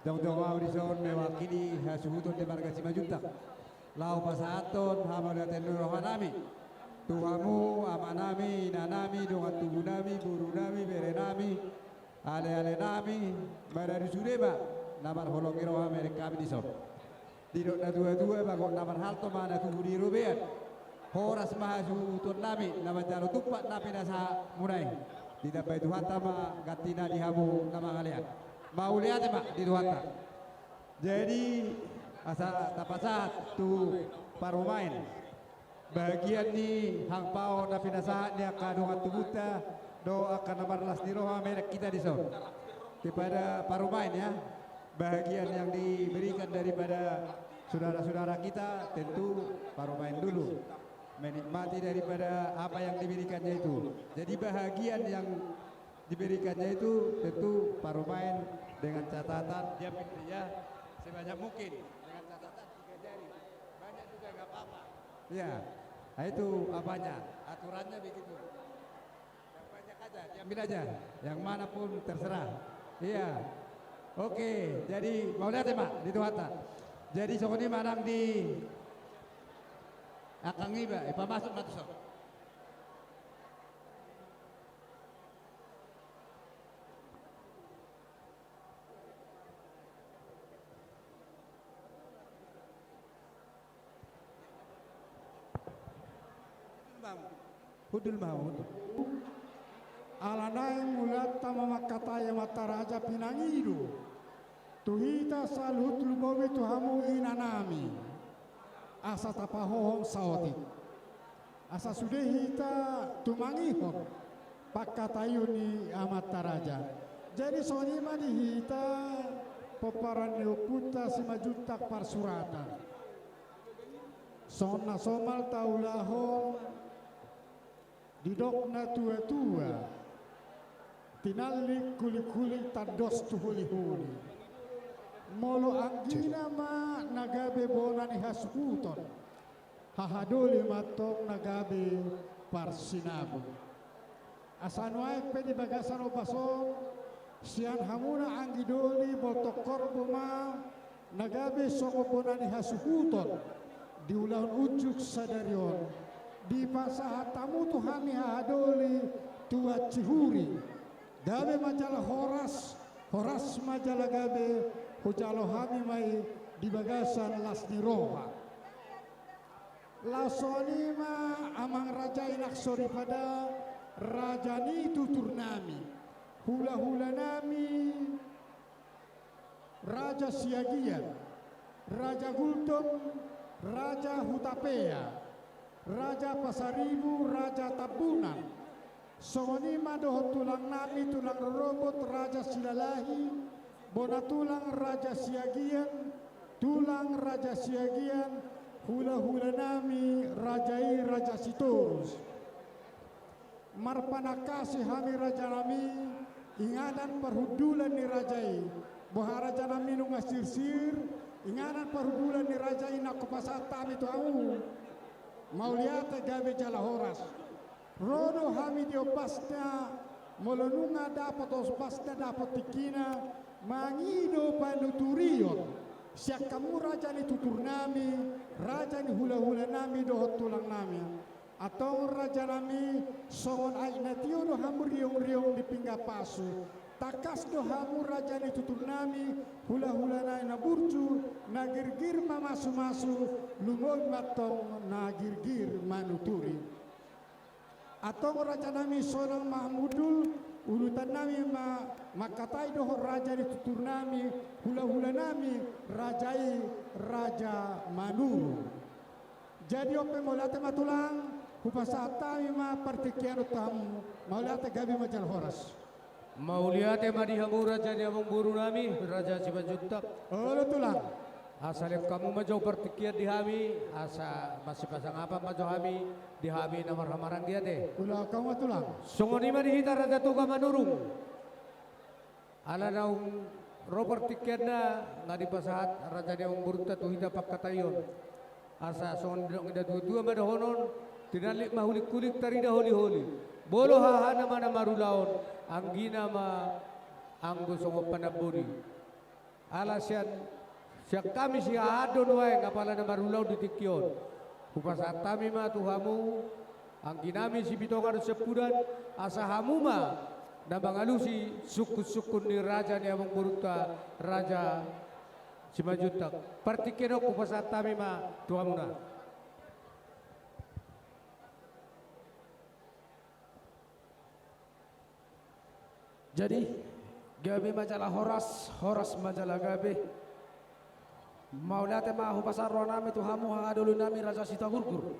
Jongjong ahu dison mewakili hasuhuton di marga Simanjuntak laho pasahathon hamauliateon ni rohanami tu hamu, amanami, inanami, dongan tubunami, borunami, berenami, alealenami, maradu sude ma na marholong ni roha mereng hami dison. Didok natuatua, bagot na marhalto ma na tubu di robean. Horas ma hasuhutonnami na manjalo tumpak na pinasahatmuna i. Ditambai Tuhanta ma gantina di hamu na mangalean. Mauliate ma di Tuhanta. Jadi, asa tapasahat tu parumaen bahagian ni hangpao na pinasahat ni angka dongan tubunta dohot angka na marlas ni roha mereng hita dison. Kepada parumaen, ya, bahagian yang diberikan daripada saudara-saudara kita, tentu parumaen dulu menikmati daripada apa yang diberikannya itu. Jadi, bahagian yang diberikannya itu tentu parumaen dengan catatan, diambil, ya, sebanyak mungkin dengan catatan tiga jari. Banyak juga nggak apa-apa. Ya, nah, itu apanya, aturannya begitu. Yang banyak aja, diambil aja. Yang mana pun terserah. Iya. Oke, jadi mauliate ma di Tuhanta. Jadi songon i ma nang di angka iba, ipamasuk ma tu son. Hundul ma, hundul. Ala naeng mauliate ma mangkatai amanta raja pinangido tu hita saluhut lumobi tu hamu inanami, asa tapahohom saotik. Asa sude hita tumangihon pangkataion ni amanta raja. Jadi songon i ma di hita pomparan ni ompunta Simanjuntak Parsuratan. Songon na somal taulahon, didok natuatua, tinallik hulikhulik tandos tu holiholi. Molo anggina ma na gabe bona ni hasuhuton, haha doli ma antong na gabe parsinabung. Asa nuaeng pe di bagasan ombas on, sian hamuna anggi doli botohon horbo ma na gabe songon bona ni hasuhuton di ulaon unjuk sadari on, dipasahat hamu tu hami haha doli tu Ancihuri. Gabe ma jala horas, horas ma jala gabe, hujalo hami ma i di bagasan las ni roha. Laos songon i ma amang raja i nang soripada, raja ni tuturnami, hulahulanami, Raja Siagian, Raja Gultom, Raja Hutapea, Raja Pasaribu, Raja Tambunan. Songon i ma dohot tulangnami, tulang rorobot Raja Silalahi, bona tulang Raja Siagian, tulang Raja Siagian, hulahulanami, raja i Raja Sitorus. Marpanangkasi hami rajanami, inganan parhundulan ni raja i. Boha rajanami nunga sirsir, inganan parhundulan ni raja i nang hupasahat hami tu hamu. Mauliate gabe jala horas. Ro do hami di ombasna, molo nunga dapot ombasna dapot tingkina, mangido panuturion. Sian hamu raja ni tuturnami, raja ni hulahulanami dohot tulangnami. Antong rajanami, songon aek na tio do hamu riongriong di pinggan pasu. Tangkas do hamu raja ni tuturnami, hulahulanami na burju, na girgir mamasumasu, lumobi ma antong na girgir manuturi. Antong rajanami, sonang ma hamu hundul, ulutannami ma mangkatai dohot raja ni tuturnami, hulahulanami, raja i Raja Manurung. Jadi on pe mauliate ma tulang, hupasahat hami ma partingkian on tu hamu, mauliate gabe ma jala horas. Mauliate ma di hamu raja ni amangborunami, Raja Simanjuntak. Olo tulang. Asa lehon hamu ma jo partingkian di hami, asa masipasangapan ma jo hami, di hami na marhamaranggi ate. Olo, hamu ma tulang. Songon i ma di hita Raja Toga Manurung. Ala naung ro partingkianna, nga dipasahat raja ni amangborunta tu hita pangkataion. Asa songon didok ni natuatua ma dohonon, tinallik ma hulikhulik tarida holiholi. Molo hahana ma na marulaon, anggina ma anggo songon panamboli. Ala sian, sian hami sihahaan do nuaeng apala na marulaon di tingki on. Hupasahat hami ma tu hamu, anggi nami Sipitonga dohot Siampudan, asa hamu ma na mangalusi sungkun-sungkun ni raja ni amangborunta Raja Simanjuntak. Partingkian on hupasahat hami ma tu hamuna. Jadi, gabe ma jala horas, horas ma jala gabe. Mauliate ma hupasahat roha nami tu hamu hahadoli nami Raja Sitagurgur.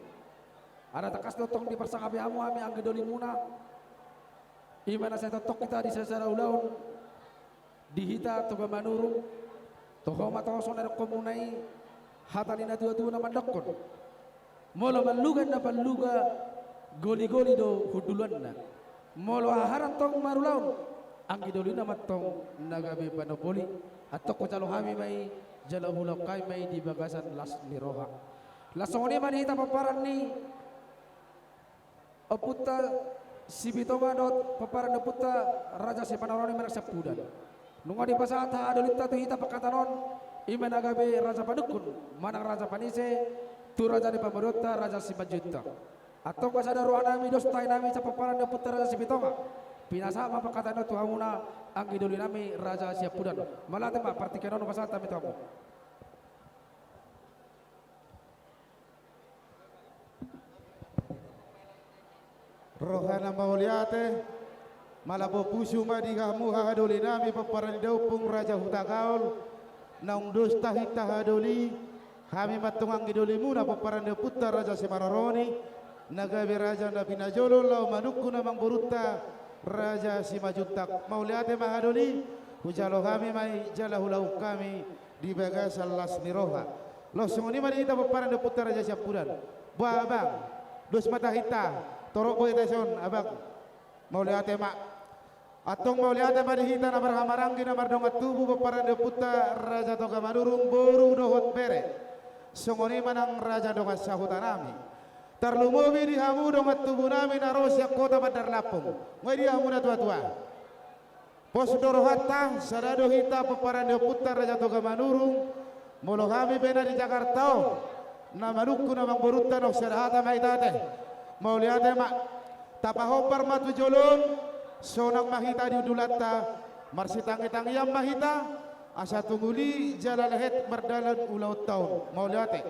Ala tangkas do tong diparsangapi hamu hami anggi dolimuna. Ima na sai tongtong hita di sasada ulaon. Di hita Toga Manurung, toho ma toho songon na nidokmuna i, hata ni natuatua na mandokkon. Molo manluga na panluga, goligoli do hundulanna. Molo haharan tong marulaon, anggi dolina ma tong na gabe panomboli. Antong hujalo hami ma i, jala huulahon hami ma i di bagasan las ni roha. Laos songon i ma di hita pomparan ni ompunta Sipitonga dohot pomparan ni ompunta Raja Simanaroni manang Siampudan. Nunga dipasahat hahadolinta tu hita pangkatan on, ima na gabe raja panungkun manang raja panise tu raja ni pamoruonta Raja Simanjuntak. Antong asa dao roha nami, dos tahi nami sian pomparan ni ompunta Raja Sipitonga, pinasahat ma pangkatan on tu hamuna anggi doli nami Raja Siampudan. Mauliate ma, partingkian on hupasahat hami tu hamu. Roha na mauliate, malambok pusu ma di hamu hahadoli nami pomparan ni daompung Raja Hutagaol, naung dos tahi tahadoli, hami ma tong anggi dolimuna pomparan ni ompunta Raja Simanaroni, na gabe raja na pinajolo laho manungkun amangborunta Raja Simanjuntak. Mauliate ma hahadoli, hujalo hami ma i jala huulahon hami di bagasan las ni roha. Laos songon i ma di hita pomparan ni ompunta Raja Siampudan. Boa abang, dos ma tahinta, torop boi hita dison abang. Mauliate ma. Antong mauliate ma di hita na marhahamaranggi na mardongan tubu pomparan ni ompunta Raja Toga Manurung boru dohot bere. Songon i ma nang raja dongan sahuta nami. Tarlumobi di hamu dongan tubu nami na ro sian kota Bandar Lampung. Nga i di hamu natuatua. Pos do rohanta, sada do hita pomparan ni ompunta Raja Toga Manurung, molo hami pe na di Jakarta on, na manungkun amangborunta naung sada hata ma hita ate. Mauliate ma, tapahombar ma tu jolo on, sonang ma hita di hundulanta, marsitangitangian ma hita, asa tung uli jala lehet mardalan ulaonta on. Mauliate.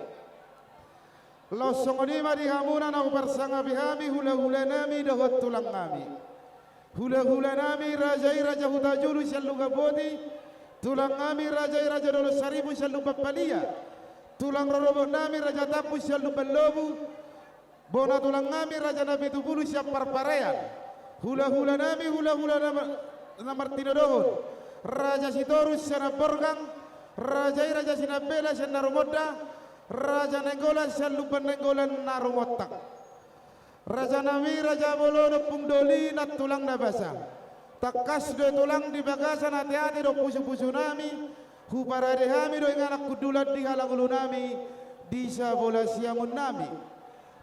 Laos songon i ma di hamuna na huparsangapi hami hulahula nami dohot tulang nami. Hulahula nami raja i Raja Hutajulu sian Lungapoti, tulang nami raja i Raja Dolok Saribu sian Lumban Palia, tulang rorobot nami Raja Tampu sian Lumban Lobu, bona tulang nami Raja Napitupulu sian Parparean, hulahula nami hulahula na ma-, na martinodohon, Raja Sitorus sian Amborgang, raja i Raja Sinambela sian Narumonda, Raja Nainggolan sian Lumban Nainggolan na rumontang. Raja nami Raja Bolon, Ompung Doli, nantulang na basa. Tangkas do tulang di bagasan ateate dohot pusupusu nami, huparade hami do inganan hundulan di halangulu nami, di sabola siamun nami.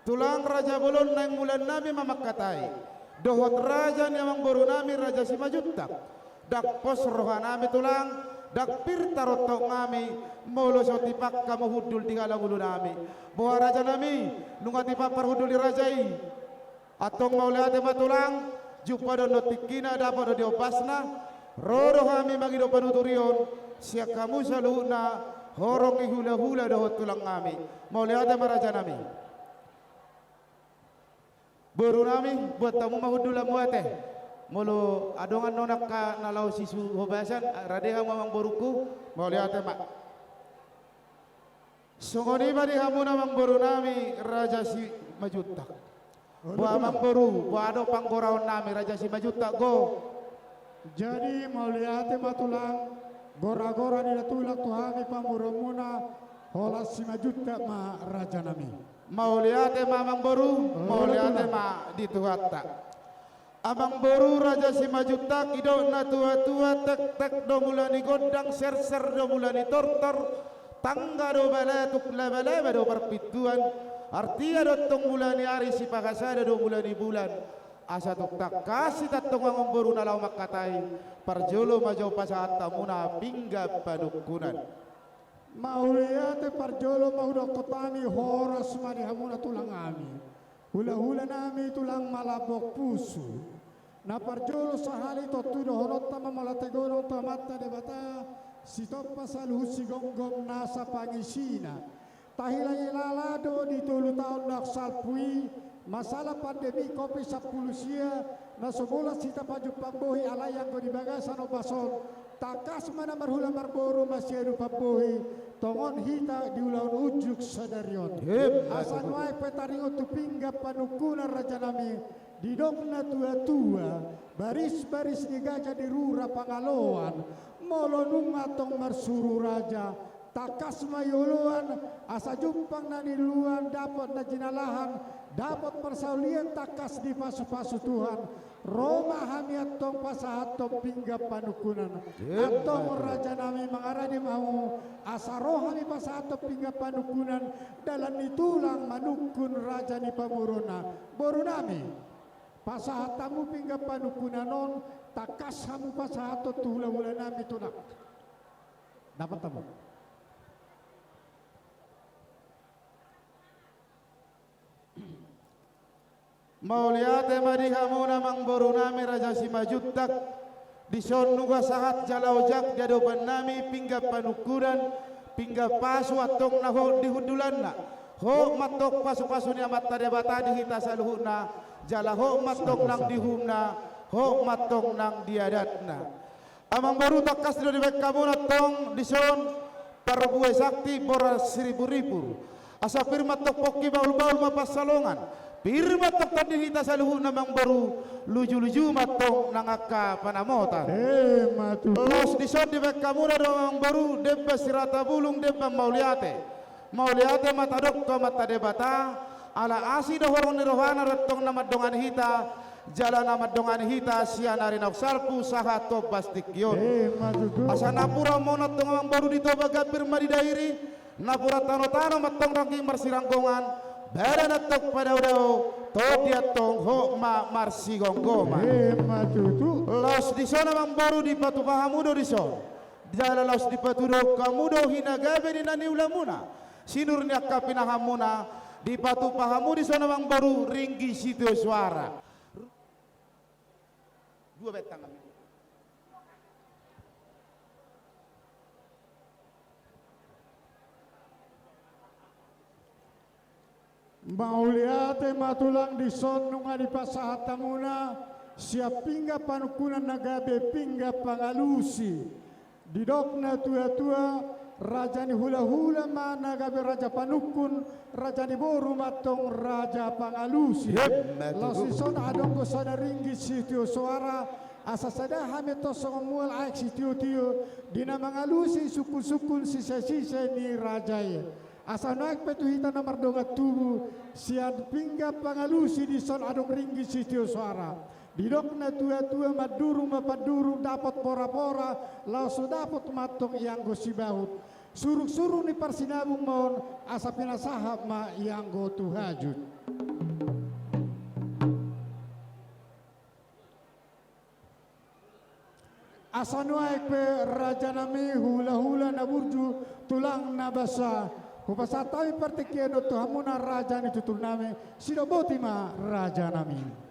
Tulang Raja Bolon, naeng mulan nami ma mangkatai. Dohot raja ni amangboru nami Raja Simanjuntak. Ndang pos roha nami tulang, ndang pir tarontok nami, molo so tipak hamu hundul di halangulu nami. Boha raja nami, nunga tipak parhundul ni raja i. Antong mauliate ma tulang, jumpa do on tingkina, dapot do on ombasna, ro do hami mangido panuturion, sian hamu saluhutna, horong ni hulahula dohot tulang nami. Mauliate ma raja nami. Boru nami, buat hamu ma hundulanmu ate. Molo adong annon angka na laho sisuhobasan, rade hamu amangborungku, mauliate ma. Songon i ma di hamuna amangboru nami Raja Simanjuntak. Olo, boha tulang. Amangboru, boha do panggoraon nami Raja Simanjuntak, go. Jadi mauliate ma tulang, goragora ni da tulang tu hami pamoruonmuna, holan Simanjuntak ma raja nami. Mauliate ma amangboru, mauliate ma di Tuhanta. Amangboru Raja Simanjuntak, didok natuatua, tektek do mula ni gondang, serser do mula ni tortor, tangga do balatuk, labalaba do parpintuan, artia do tong mula ni ari, sipahasada do mula ni bulan. Asa tung tangkas hita antong amangboru na laho mangkatai, parjolo ma jo pasahat hamuna pinggan panungkunan. Mauliate, parjolo ma hudokkon hami horas ma di hamuna tulang nami. Hulahula nami tulang Malambok Pusu. Na parjolo sahali tontu dohononta ma mauliate godang tu Amanta Debata, sitompa saluhut sigomgom nasa pangisina. Tahilala do di tolu taon na salpu i, masalah pandemi covid sampulu sia, na so bolas hita pajumpang bohi alai anggo di bagasan ombas on, tangkas ma na marhula marboru masiadupan bohi, tongon hita di ulaon unjuk sadari on. Emma tutu. Asa nuaeng pe taringot tu pinggan panungkunan raja nami, didok na tuatua, barisbaris ni gaja di rura pangaloan, molo nunga antong marsuru raja, tangkas ma i oloan, asa jumpang na niluluan, dapot na jinalahan, dapot parsaulian tangkas dipasupasu Tuhan, ro ma hami antong pasahathon pinggan panungkunan. Emma tutu. Antong raja nami, mangarade ma hamu, asa ro hami pasahathon pinggan panungkunan, dalan ni tulang manungkun raja ni pamoruonna. Boru nami, pasahat hamu pinggan panungkunan on, tangkas hamu pasahathon tu hulahula nami tulang. Dapot hamu. Mauliate ma di hamuna amangboru nami Raja Simanjuntak, dison nunga sahat jala ojak di adopan nami pinggan panungkunan, pinggan pasu antong na hot di hundulanna, hot ma antong pasupasu ni Amanta Debata di hita saluhutna, jala hot ma antong nang di uhumna, hot ma antong nang di adatna. Amangboru, tangkas do dibaen hamuna antong dison parbue sakti boras siriburribur. Asa pir ma antong pongki, bahulbahul ma pansalongan. Pir ma antong tondi hita saluhutna amangboru, lujuluju ma antong nang angka panamotan. Emma tutu. Laos dison dibaen hamuna do amangboru demban sirata bulung, demban mauliate. Mauliate ma tadok tu Amanta Debata, ala asi dohonon ni rohana do antong na mandongani hita, jala na mandongani hita sian ari naung salpu sahat tu ombas tingki on. Emma tutu. Asa napuran ma on antong amangboru di Toba, gambir ma di Dairi, napuran tanotano ma antong rangging marsiranggongan, badan antong padaodao, tondi antong hot ma marsigomgoman. Emma tutu. Laos dison amangboru dipatupa hamu do dison. Jala laos dipatuduhon hamu do hinagabe ni na niulamuna, sinur ni angka pinahanmuna, dipatupa hamu dison amangboru ringgit sitio soara. Dua bentang kami. Mauliate ma tulang, dison nunga dipasahat hamuna sian pinggan panungkunan na gabe pinggan pangalusi. Didok na tuatua, raja ni hulahula ma na gabe raja panungkun, raja ni boru ma antong raja pangalusi. Emma tutu. Laos dison adong do sada ringgit sitio soara, asa sada hami antong songon mual aek sitiotio, di na mangalusi sungkunsungkun sisesise ni raja i. Asa nuaeng pe tu hita na mardongan tubu, sian pinggan pangalusi dison adong ringgit sitio soara. Didok na tuatua, mandurung ma pandurung, dapot porapora, laos so dapot ma antong ianggo sibahut. Surungsurung ni parsinabung ma on, asa pinasahat ma ianggo tu hajut. Asa nuaeng pe raja nami, hulahula na burju, tulang na basa, hupasahat hami partingkian on tu hamuna raja ni tutur nami, sidok boti ma raja nami.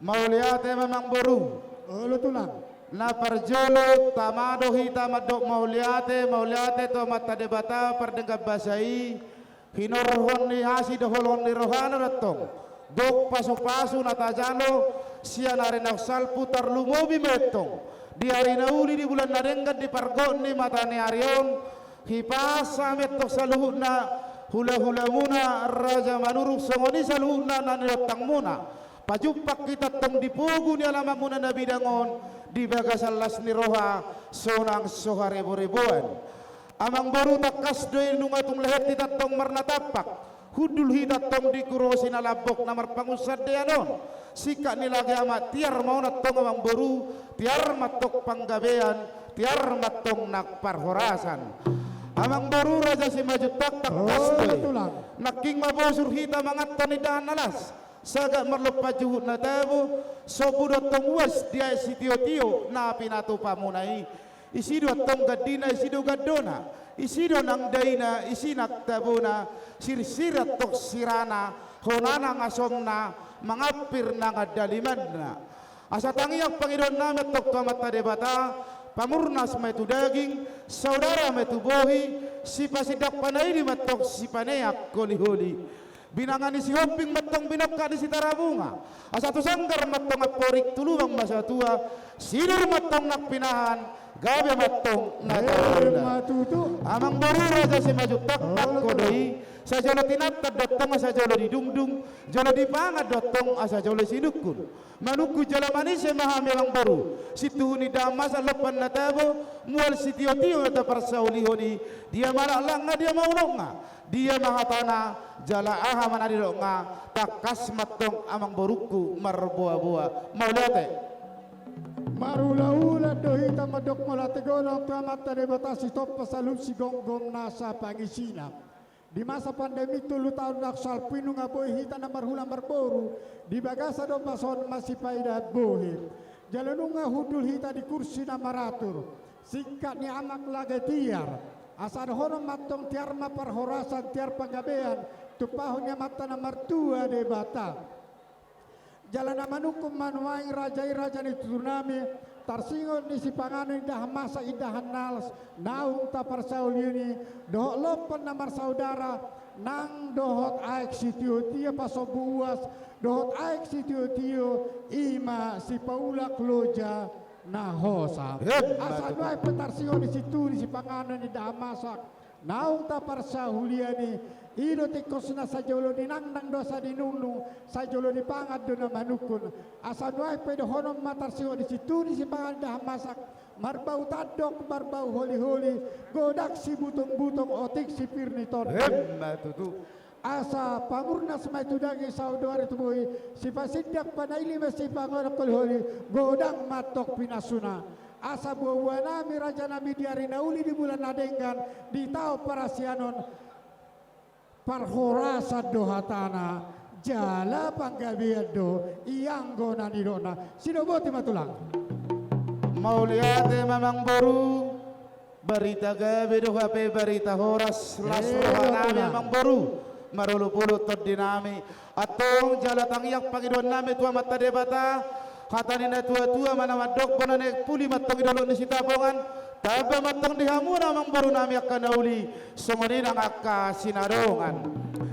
Mauliate ma amangboru. Olo tulang. Na parjolo tama do hita mandok mauliate, mauliate tu Amanta Debata pardenggan basa i, hinorhon ni asi dohonon ni rohana do antong. Gok pasupasu na tajalo sian ari naung salpu, tarlumobi ma antong di ari na uli, di bulan na denggan, di pargok ni mata ni ari on. Hipas hami antong saluhutna hulahulamuna Raja Manurung, songon i saluhutna na ninontangmuna. Pajumpang hita antong di pogu ni alamanmuna na bidang on, di bagasan las ni roha sonang so hareboriboan. Amangboru, tangkas do i nunga tung lehet hita antong marnatampak, hundul hita antong di Hurang Sinalambok na marpangunsandean on. Singkat ni lage amak, tiar ma on antong amangboru, tiar ma antong panggabean, tiar ma antong nang parhorasan. Amangboru Raja Simanjuntak, tangkas do i. Olo tulang. Nangkin ma bosur hita manganhon indahan na las. Sagat marlompan juhut na tabo, sombu do antong uas di aek sitiotio na pinatupamuna i. Isi do antong gandina, isi do gandona, isi do nang daina, isi nang tabona, sirsir antong sirana, hona nang asomna, mangampir nang andalimanna. Asa tangiang pangidoannami antong tu Amanta Debata, pamurnas ma i tu daging, saudara ma i tu bohi, sipasindak panaili ma antong sipaneang holiholi. Binanga ni Sihombing ma antong binongkak ni Sitarabunga. Asa tu sanggar ma antong amporik, tu lubang ma satua, sinur ma antong nang pinahan, gabe ma antong na taula. Amang boru Raja Simanjuntak, nangkon do i, sai jolo tinantan do antong asa jolo didungdung, jolo dipangan do antong asa jolo sinungkun. Manungkun jala manise ma hami amang boru, sintuhu ni indahan masak lompan na tabo, mual sitiotio ma taparsaulihon i, dia ma laklakna, dia ma unokna, dia ma hatana, jala aha ma na nidokna, tangkas ma antong amang borungku marboaboa. Mauliate. Marulaula do hita mandok mauliate godang tu Amanta Debata sitompa saluhut sigomgom nasa pangisina. Di masa pandemi tolu taon na salpu i nunga boi hita na marhula marboru di bagasan ombas on masipaida bohe. Jala nunga hundul hita di kursi na maratur. Singkat ni amak lage tiar. Asa dohonon ma antong tiar ma parhorasan, tiar panggabean, tumpahon ni Amanta na martua Debata. Jala na manungkun ma nuaeng raja i, raja ni tuturnami, tarsingot ni sipanganon indahan masak, indahan las, naung taparsaulihon i, dohot lompan na marsaudara, nang dohot aek sitiotio pasombu uas, dohot aek sitiotio, i ma sipaulak loja na hosa. Asa nuaeng pe tarsingot ni sintuhu ni sipanganon indahan masak, naung taparsaulihon i, i do tingkosna, sai jolo ninangnang do asa ninungnung, sai jolo nipangan do na manungkun. Asa nuaeng pe dohonon ma tarsingot ni sintuhu ni sipanganon indahan masak, marbau tandok, marbau holiholi, godang sibutongbutong, otik sipir ni tondi. Emma tutu. Asa pamurnas ma i tu daging, saudara tu bohi, sipasindak panaili ma sipanganon holiholi, godang ma antong pinasuna. Asa buabuanami, rajanami, di ari na uli, di bulan na denggan, di taon parasian on, parhorasan do hatana, jala panggabean do ianggo na nidokna. Sidok boti ma tulang. Mauliate ma amang boru. Barita gabe do hape barita horas, las rohanami amang boru, marolopolop tondinami. Antong jala tangiang pangidoannami tu Amanta Debata, hata ni natuatua ma na mandok, bona naeng puli ma antong di dolok ni Sitapongan, tamba ma antong di hamuna amang borunami angka na uli, songon i nang angka sinadongan.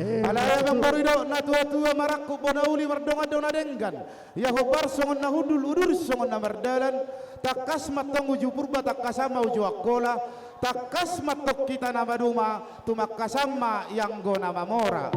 Alai amang boru, didok natuatua, marangkup bona uli, mardongan do na denggan. Ia hombar songon na hundul, udur songon na mardalan, tangkas ma antong uju Purba, tangkasan ma uju Angkola, tangkas ma antong hita na maduma, tumangkasan ma ianggo na mamora.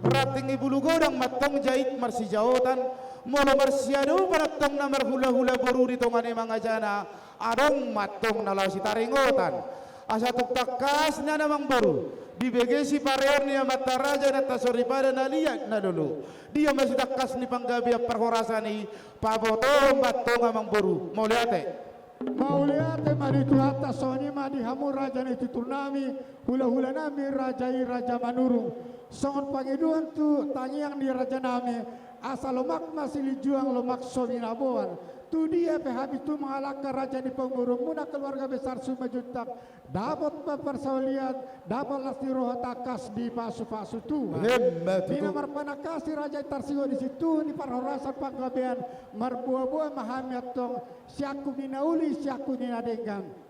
Ranting ni bulu godang ma antong jait marsijaotan, molo marsiadopan antong na marhulahula boru di tonga ni mangajana, adong ma antong na laho sitaringotan. Asa tung tangkas nian amang boru, dibege sipareon ni amanta raja, inanta soripada na liat na lolo. Dia ma sitangkas ni panggabean parhorasan i, pabotohon ma antong amang boru. Mauliate. Mauliate ma di Tuhanta, songon i ma di hamu raja ni tuturnami, hulahulanami, raja i Raja Manurung. Songon pangidoan tu tangiang ni rajanami, asa lomak ma silinjuang, lomak so binaboan. Tu dia pe hami tu mangalangka, raja ni pamoruonmuna, keluarga besar Simanjuntak, dapot ma parsaulian, dapot las ni roha, tangkas dipasupasu Tuhan. Emma tutu. Di na marpanangkasi raja i tarsingot di sintuhu ni parhorasan panggabean, marboaboa ma hami antong, siangkup ni na uli, siangkup ni na denggan.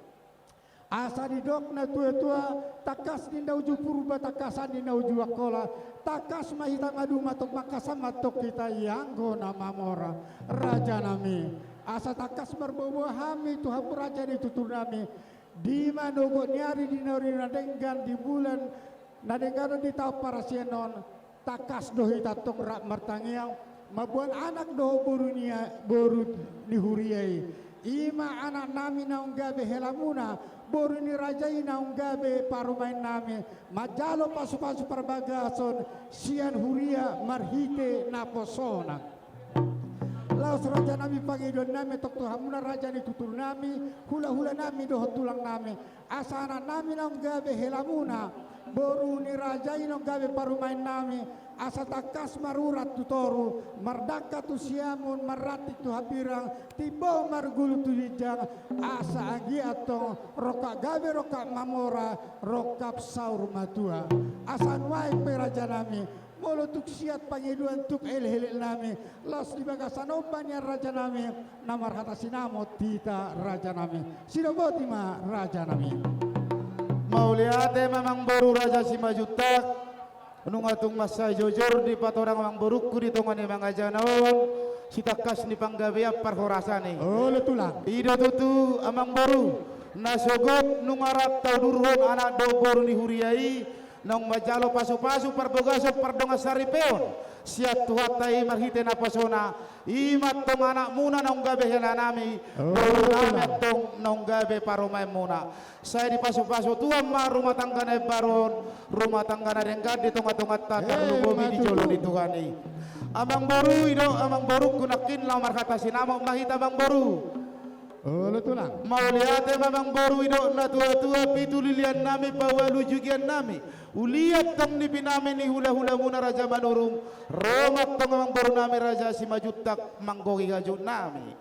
Asa didok natuatua, tangkas ninna uju Purba, tangkasan ninna uju Angkola, tangkas ma hita maduma, tumangkasan ma antong hita ianggo na mamora. Rajanami, asa tangkas marboaboa hami tu hamu raja ni tuturnami, di manogot ni ari, di na uli na denggan, di bulan na denggan on, di taon parasian on, tangkas do hita antong rap martangiang, mamboan anak dohot boru ni, boru ni huria i. I ma anaknami naung gabe helamuna, boru ni raja i naung gabe parumaennami, manjalo pasupasu parbagason sian huria marhite naposona. Laos rajanami, pangidoannami antong tu hamuna raja ni tuturnami, hulahulanami dohot tulangnami, asa anaknami naung gabe helamuna, Boru ni raja i naung gabe parumaen nami, asa tangkas marurat tu toru, mardangka tu siamun, marranting tu hambirang, timbo margulu tu jinjang, asa anggiat tong rongkap gabe, rongkap mamora, rongkap saur matua. Asa nuaeng pe raja nami, molo tung siat pangidoan tung elek-elek nami, laos di bagasan omba nian raja nami, na marhata sinamot hita raja nami. Sidok boti ma raja nami. Mauliate ma amangboru Raja Simanjuntak. Nunga tung mansai jojor dipatorang amangborungku di tonga ni mangajana on, sitangkas ni panggabean parhorasan i. Olo tulang. I do tutu amangboru, na sogot nunga rap taudurhon anak dohot boru ni huria i, naung manjalo pasu-pasu parbagason pardongan saripeon sian Tuhanta i marhite naposona, i ma antong anakmuna naung gabe helanami, oh, boru nami antong naung gabe parumaenmuna. Sai dipasu-pasu Tuhan ma rumah tangga na imbaru on, rumah tangga na denggan di tonga-tonganta, eh, tarlumobi di jolo ni Tuhan i. Amangboru, i do amangborungku nangkin, laho marhata sinamot ma hita amangboru. Olo tulang. Mauliate ma amangboru, i do na tua-tua pitu lilian nami paualu jugian nami. Ulian tong nipi nami ni hula-hulamuna Raja Manurung, ro ma tong amangboru nami Raja Simanjuntak manggohi hajut nami.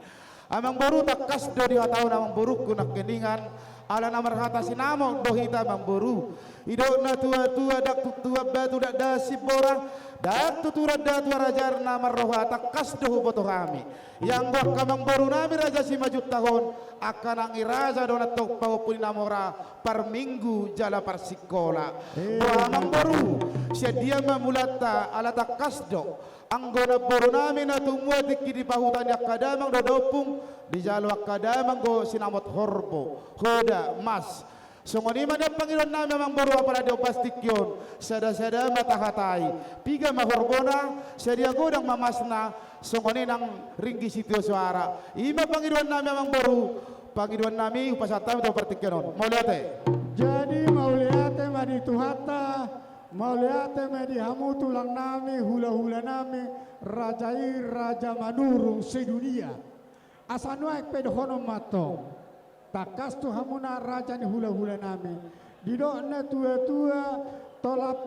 Amangboru, tangkas do dihatahon amangborungku nangkiningan, ala na marhata sinamot do hita amangboru. I do na tua-tua, ndang tutuan batu dakdahan simbora, ndang tuturan datu harajaon na marroha, tangkas do huboto hami. Ianggo angka amangboru nami Raja Simanjuntak on, angka nang i raja do nantong pahompu ni na mora, parminggu jala parsingkola. Eh, boha amangboru, sian dia ma mulanta, ala tangkas do anggo namboru nami na tumua tingki di pahuta ni angka damang dohot ompung, dijalo angka damang do sinamot horbo, hoda, mas. Songon i ma nian pangidoan nami amangboru, apala di ombas tingki on, sada-sada ma tahatai, piga ma horbona, sadia godang ma masna, songon i nang ringgit sitio soara. I ma pangidoan nami amangboru, pangidoan nami hupasahat hami tu partingkian on. Mauliate. Jadi mauliate ma di Tuhanta, mauliate ma di hamu tulang nami, hula-hula nami, raja i Raja Manurung sedunia. Asa nuaeng pe dohonon ma tong. Tangkas tu hamuna raja ni hula-hula nami. Didok na tua-tua, tolap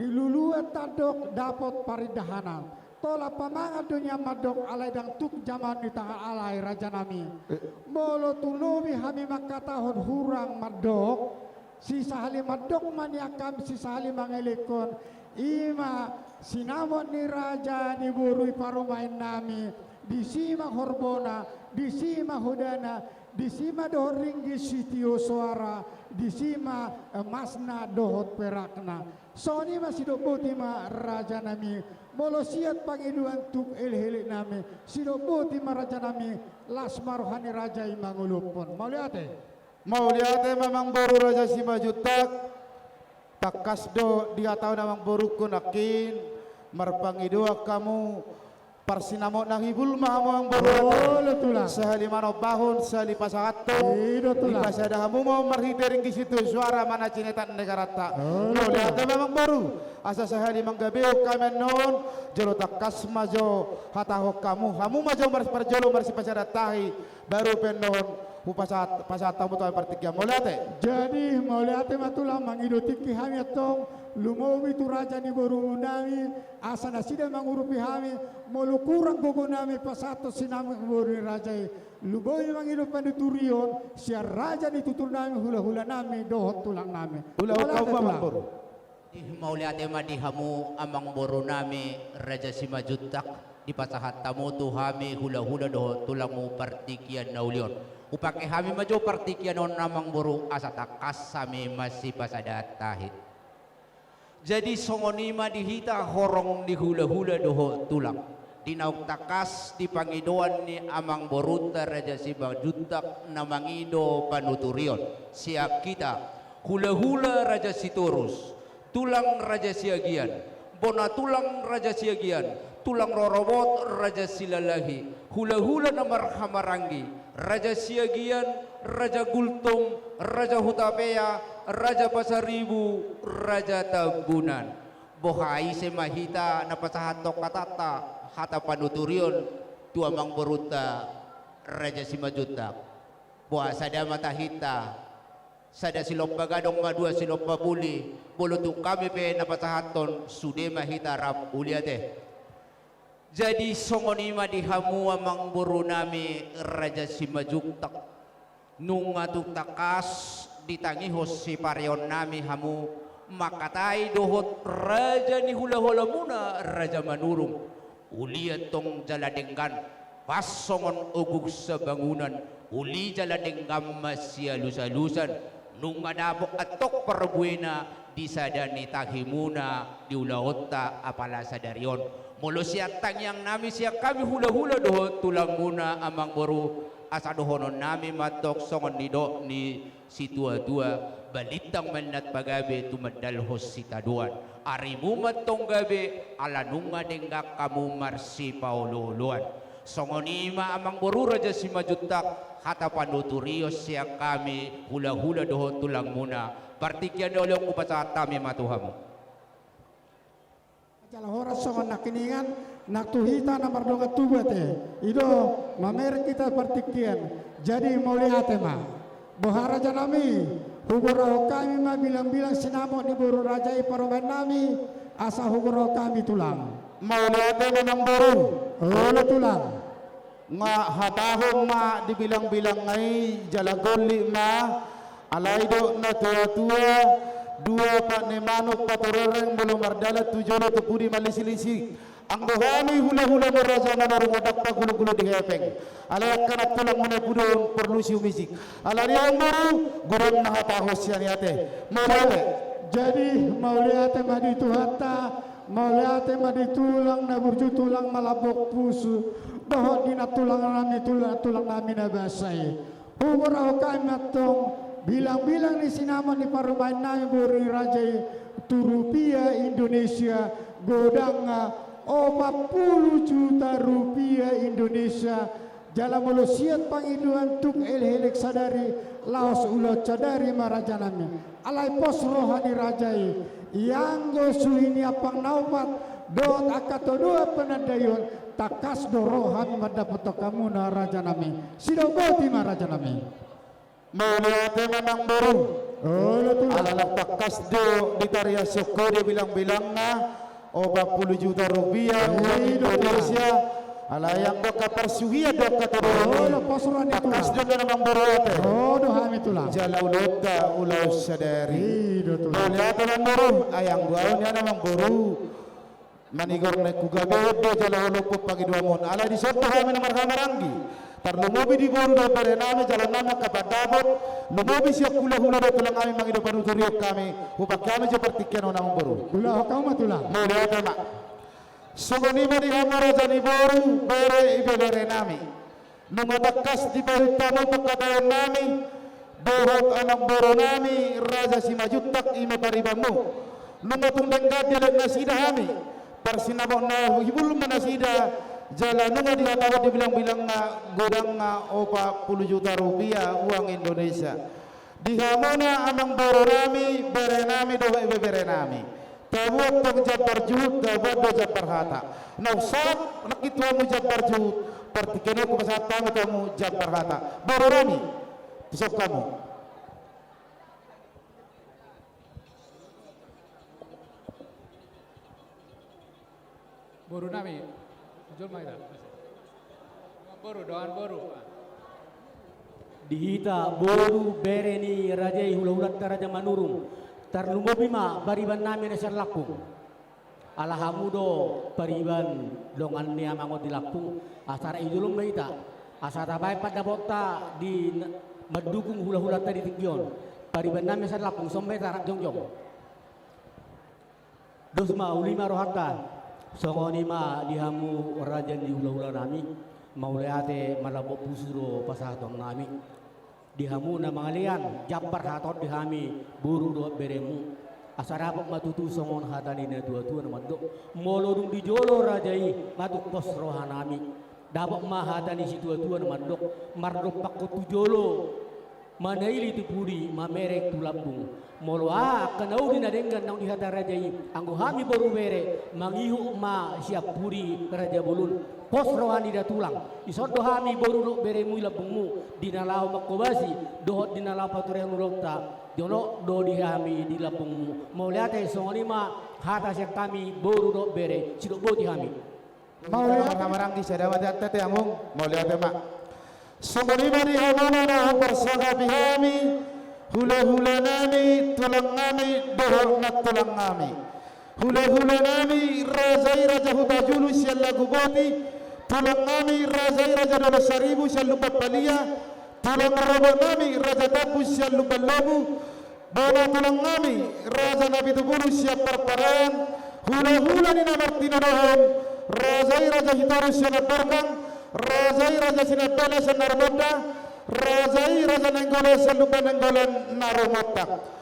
ni luluan tandok dapot parindahanan. Tolap pamangan do nian mandok, alai ndang tuk jamaon ni tangan alai raja nami. Eh. Molo tung lobi hami mangkatahon hurang mandok, sisahali mandok ma nian hami sisahali mangelekhon, i ma sinamot ni raja ni boru i parumaen nami, disi ma horbona, disi ma hodana, disi ma dohot ringgit sitio soara, disi ma, eh, masna dohot perakna. Songon i ma sidok boti ma raja nami, molo siat pangidoan tung elek-elek nami, sidok boti ma raja nami, las ma roha ni raja i mangolophon. Mauliate. Mauliate ma amangboru Raja Simanjuntak. Tangkas do dihatahon amangborungku nangkin, marpangidoan hamu, parsinamot na hibul ma hamu amangboru. Olo tulang. Sahali manombahon, sahali pasahathon. I do tulang. Dipasada hamu ma on marhite ringgit sitio soara, manang cinetan negaranta. Olo tulang. Mauliate ma amangboru. Asa sahali manggabehon hami annon, jolo tangkas ma jo hatahon hamu, hamu ma jo mars-, parjolo marsipasada tahi. Baru pe annon hupasahat, pasahat hamu tu hami partingkian. Mauliate. Jadi mauliate ma tulang, mangido tingki hami antong, lumobi tu raja ni boru nami, asa nasida mangurupi hami, molo kurang gogo nami pasahathon sinamot boru ni raja i, lumobi mangido panuturion sian raja ni tutur nami, hula-hula nami dohot tulang nami. Ulaon hamu ma tulang. Amangboru. Ih, mauliate ma di hamu amangboru nami Raja Simanjuntak, dipasahat hamu tu hami hula-hula dohot tulangmu partingkian na uli on. Hupake hami ma jo partingkian on amangboru asa tangkas hami masipasada tahi. Jadi songon i ma di hita horong ni hula-hula dohot tulang. Di naung tangkas di pangidoan ni amangborunta Raja Simanjuntak na mangido panuturion sian hita hula-hula Raja Sitorus, tulang Raja Siagian, bona tulang Raja Siagian, tulang rorobot Raja Silalahi, hula-hula na marhahamaranggi, Raja Siagian, Raja Gultom, Raja Hutapea, Raja Pasaribu, Raja Tambunan. Boha, ise ma hita na pasahathon hatanta, hata panuturion tu amangborunta Raja Simanjuntak? Boha, sada ma tahinta. Sada silompa gadong ma, dua silompa puli, molo tung hami pe na pasahathon, sude ma hita rap. Mauliate. Jadi songon i ma di hamu amangboru nami Raja Simanjuntak. Nunga tung tangkas ditangihon sipareon nami hamu, mangkatai dohot raja ni hulahulamuna Raja Manurung. Uli antong jala denggan, pas songon ogung sabangunan, uli jala denggan ma sialusalusan. Nunga dapot antong parbuena di sada ni tangihonmuna di ulaonta apala sadari on. Molo sian tangiang nami sian hami hulahula dohot tulangmuna amangboru, asa dohonon nami ma antong songon nidok ni situatua: Balintang ma ninna pagabe tumandalhon sitadoan. Arimu ma antong gabe ala nunga denggan hamu marsipaolooloan. Songon i ma amangboru Raja Simanjuntak, hata panuturion sian hami hulahula dohot tulangmuna. Partingkian ni on hupasahat hami ma tu hamu. Jala horas songon nangkiningan, nang tu hita na mardongan tubu ate. I do, mamereng hita partingkian. Jadi mauliate ma. Boha raja nami, huborahon hami ma bilangbilang sinamot ni boru raja i parumaen nami, asa huborahon hami tulang. Mauliate ma amangboru. Olo tulang. Nga hatahon ma di bilangbilangna i jala gollit ma, alai didok na tuatua: Dua pat ni manuk patororeng, molo mardalan tu jolo tu pudi malisiklisik. Anggo hami hulahula ni Raja Manurung, ndang pagulunggulung di hepeng. Alai angka na tulangmuna i pudi on porlu siumisik. Alani i amangboru, godang na hatahon sian i ate. Mauliate. Jadi mauliate ma di Tuhanta, mauliate ma di tulang na burju, tulang malambok pusu, dohot di nantulang nami, tulang, tulang nami na basa i. Huborahon hami ma antong bilangbilang ni sinamot ni parumaen nami boru ni raja i tu rupia Indonesia, godangna opat pulu juta rupia Indonesia. Jala molo sian pangidoan tuk elek-elek sadari, laos ulaon sadari ma raja nami. Alai pos roha ni raja i, ianggo suhi ni ampang na opat dohot angka todoan panandaion, tangkas do ro hami mandapothon hamuna raja nami. Sidok boti ma raja nami. Mauliate ma amangboru. Olo tulang. Ala tangkas do ditariashon ho di bilangbilangna, opat pulu juta rupiah, uang Indonesia. Alai anggo angka parsuhian dohot angka todoan i, tangkas do nian amangboru ate. Olo hami tulang. Jala ulaonta ulaon sadari. Mauliate ma amangboru. Ai anggo au nian amangboru, manigor na ingkon gabe do jala holop pangidoanmon. Alai dison do hami na marhahamaranggi. Tarlumobi di boru dohot bere nami, jala nami angka pandapot, lumobi sian hulahula dohot tulang nami mangido panuturion hami, hupake hami jo partingkian on amangboru. Ulaon hamu ma tulang. Mauliate ma. Songon i ma di hamu raja ni boru, bere, ibebere nami. Nunga tangkas dipaihut hamu pangkataion nami dohot amangboru nami Raja Simanjuntak, i ma paribanmu. Nunga tung denggan dialap nasida hami, parsinamot na hibul ma nasida, jala nunga dihatahon di bilangbilangna godangna opat pulu juta rupiah uang Indonesia. Di hamuna amangboru nami, bere nami dohot ibebere nami, tabuat tong jambar juhut, tabuat do jambar hata. Na umsahat nangkin tu hamu jambar juhut, partingkian on hupasahat hami tu hamu jambar hata. Boru nami, dison hamu. Boru nami, jolo ma hita. Boru, dongan boru. Di hita boru bere ni raja i, hulahulanta Raja Manurung, tarlumobi ma pariban nami na sian Lampung. Ala hamu do pariban dongan ni amang on di Lampung, asa rap di jolo ma hita, asa tabaen pandapotta di n-, mandukung hulahulanta di tingki on. Pariban nami na sian Lampung, dison ma hita rap jongjong. Dos ma, uli ma rohanta. Songon i ma di hamu raja ni hulahula nami, mauliate, malambok pusu do pasahaton nami. Di hamu na mangalean, jambar hata on di hami, boru dohot beremu. Asa dapot ma tutu songon hata ni natuatua na mandok: Molo dung di jolo raja i, nga tung pos roha nami. Dapot ma hata ni situatua na mandok: Mardompakkon tu jolo, manaili tu pudi, mamereng tu lambung. Molo aha angka na uli na denggan naung dihata raja i, anggo hami boru bere, mangihut ma sian pudi raja bolon. Pos roha ni da tulang. Dison do hami boru dohot beremu i lambungmu, di na laho manghobasi dohot di na laho paturehon ulaonta. Jonok do di hami di lambungmu. Mauliate, songon i ma hata sian hami boru dohot bere, sidok boti hami. Mauliate. Marhamaranggi, sada ma di atta te amang, mauliate ma. Songon i ma di hamuna na huparsangapi hami, hulahulanami, tulangnami, dohot nantulangnami. Hulahulanami raja i Raja Hutajulu sian Laguboti, tulangnami raja i Raja Dolosaribu sian Lumban Palia, tulang rorobotnami Raja Tambun sian Lumban Lobu, bona tulangnami Raja Napitupulu sian Parparaean, hulahula ni na martinodohon, raja i Raja Sitoru sian Ambarkang, raja i Raja Sinambela sian Narumonda, raja i Raja Nainggolan sian Lumban Nainggolan Narumonda.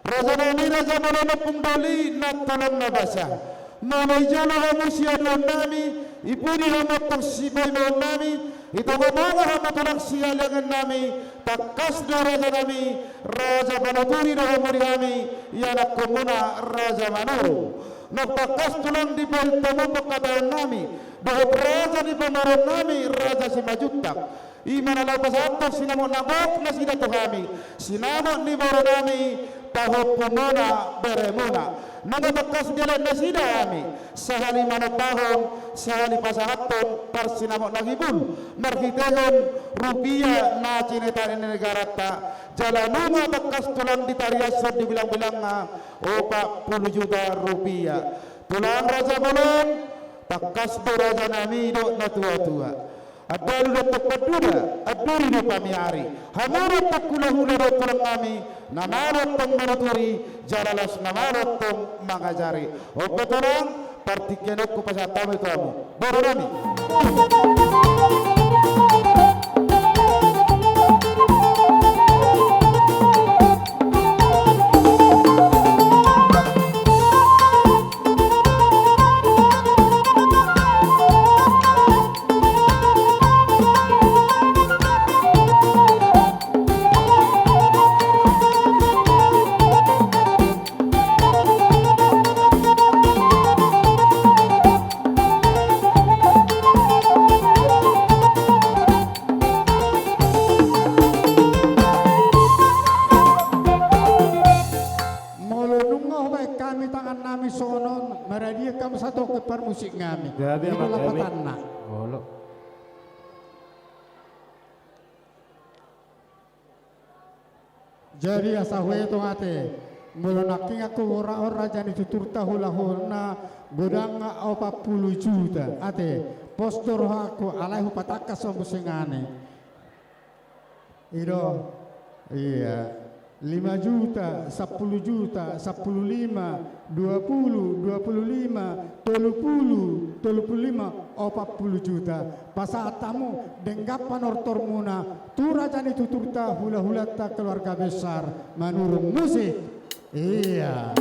Rajanami, raja molo na ompung doli, nantulang na basa. Molo i jolo hamu siaduannami, i pudi hamu antong sipaimahonnami, i tongatonga hamu tulang sihaliangannami, tangkas do rajanami, raja manuturi do hamu di hami, ianakhonmuna raja manurung. Nang tangkas tulang di parintamu pangkataonnami, dohot raja di pamoruonnami, raja Simanjuntak. I ma na laho pasahathon sinamot na gok nasida tu hami, sinamot ni borunami, pahompumuna, beremuna. Nunga tangkas dialap nasida hami, sahali manombahon, sahali pasahathon parsinamot na gibul, marhitehon rupia na cinetani negaranta, jala nunga tangkas tulang ditariashon di bilangbilangna opat pulu juta rupia. Tulang raja bolon, tangkas do rajanami dohot natuatua. Andalu do antong panduda, anduri do pamiari. Hamu do antong hulahula dohot tulangnami, na malo antong manuturi, jala laos na malo antong mangajari. On ma tulang, partingkian on hupasahat hami tu hamu. Borunami. Molo nunga hubaen hami tangannami songon on, maradian hamu satongkin parmusiknami. Gabe. Ima ma hami lapatanna. Olo. Jadi asa huetong ate, molo nangkin anggo hurang on raja ni tuturta hulahulana godang opat pulu juta ate, pos do rohangku alai hupatangkas on muse ngani. I do, ia, lima juta, sampulu juta, sampulu lima, dua pulu, dua pulu lima, tolu pulu, tolu pulu lima, opat pulu juta. Pasahat hamu denggan panortormuna tu raja ni tuturta, hulahulanta, keluarga besar Manurung. Musik. Ia.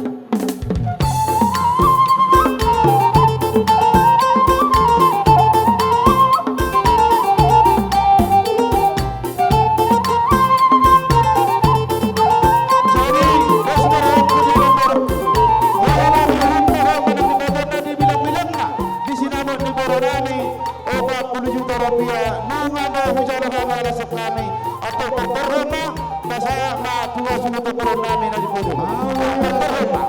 Jadi, di sinamot ni borunami, opat pulu juta rupiah, nunga do hujalo hami, asa hami, antong paborhon ma, pasahat ma tu hasuhuton borunami na di pudu. Paborhon ma.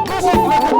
Musik, lagu.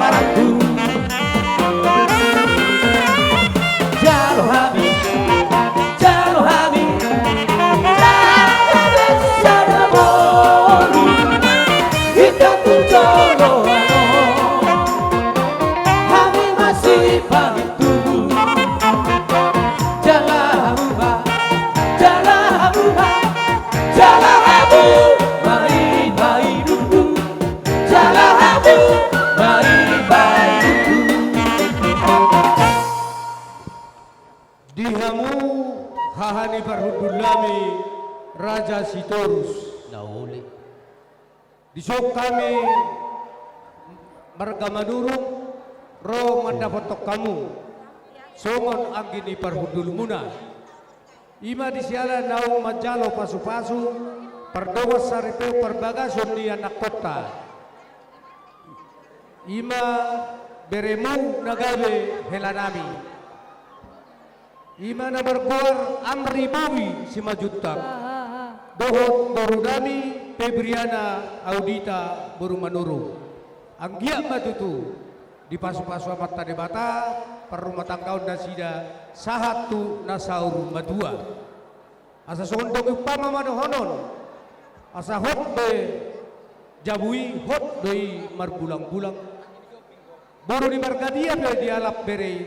Marangkup. Jalo hami, jalo hami, jalo sada boru. Hita tu jolo ano, hami masih pagi tubuh. Jala hamu ma, jala hamu ma, jala hamu ma i paidutu. Jala hamu ma i paidutu. Di hamu haha ni parhundul nami Raja Sitorus. Na uli. Dison hami marga Manurung ro mandapothon hamu songon anggi ni parhundulmuna. I ma di siala naung manjalo pasupasu, pardongan saripeon parbagason ni anakkonta. I ma beremu na gabe helanami. I ma na margoar Amri Bobi Simanjuntak. Dohot borunami Febriana Audita boru Manurung. Anggiat ma tutu dipasupasu Amanta Debata parrumatanggaon nasida sahat tu na saur matua. Asa songon dok umpama ma dohonon, asa hot do i jabu i, hot do i marbulangbulang. Boru ni marga dia pe dialap bere i,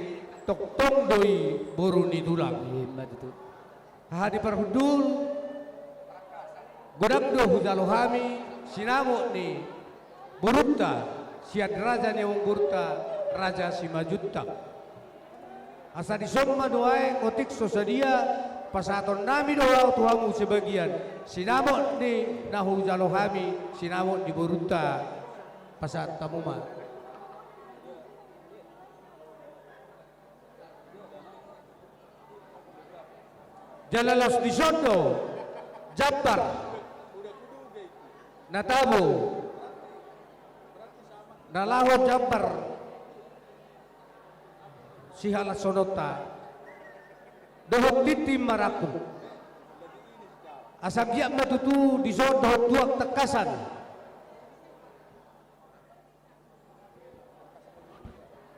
tongtong do i boru ni tulang. Ima tutu. Haha ni parhundul, godang do hujalo hami sinamot ni borunta, sian raja ni amangborunta, Raja Simanjuntak. Asa dison ma nuaeng otik so sadia, pasahatonnami do ahu tu hamu sebagian sinamot ni na hujalo hami, sinamot ni borunta, pasahat hamu ma. Jala laos dison do jambar na tabo, na laho jambar sihalashononta dohot tintin marangkup. Asa anggiat ma tutu dison dohot tuak tangkasan.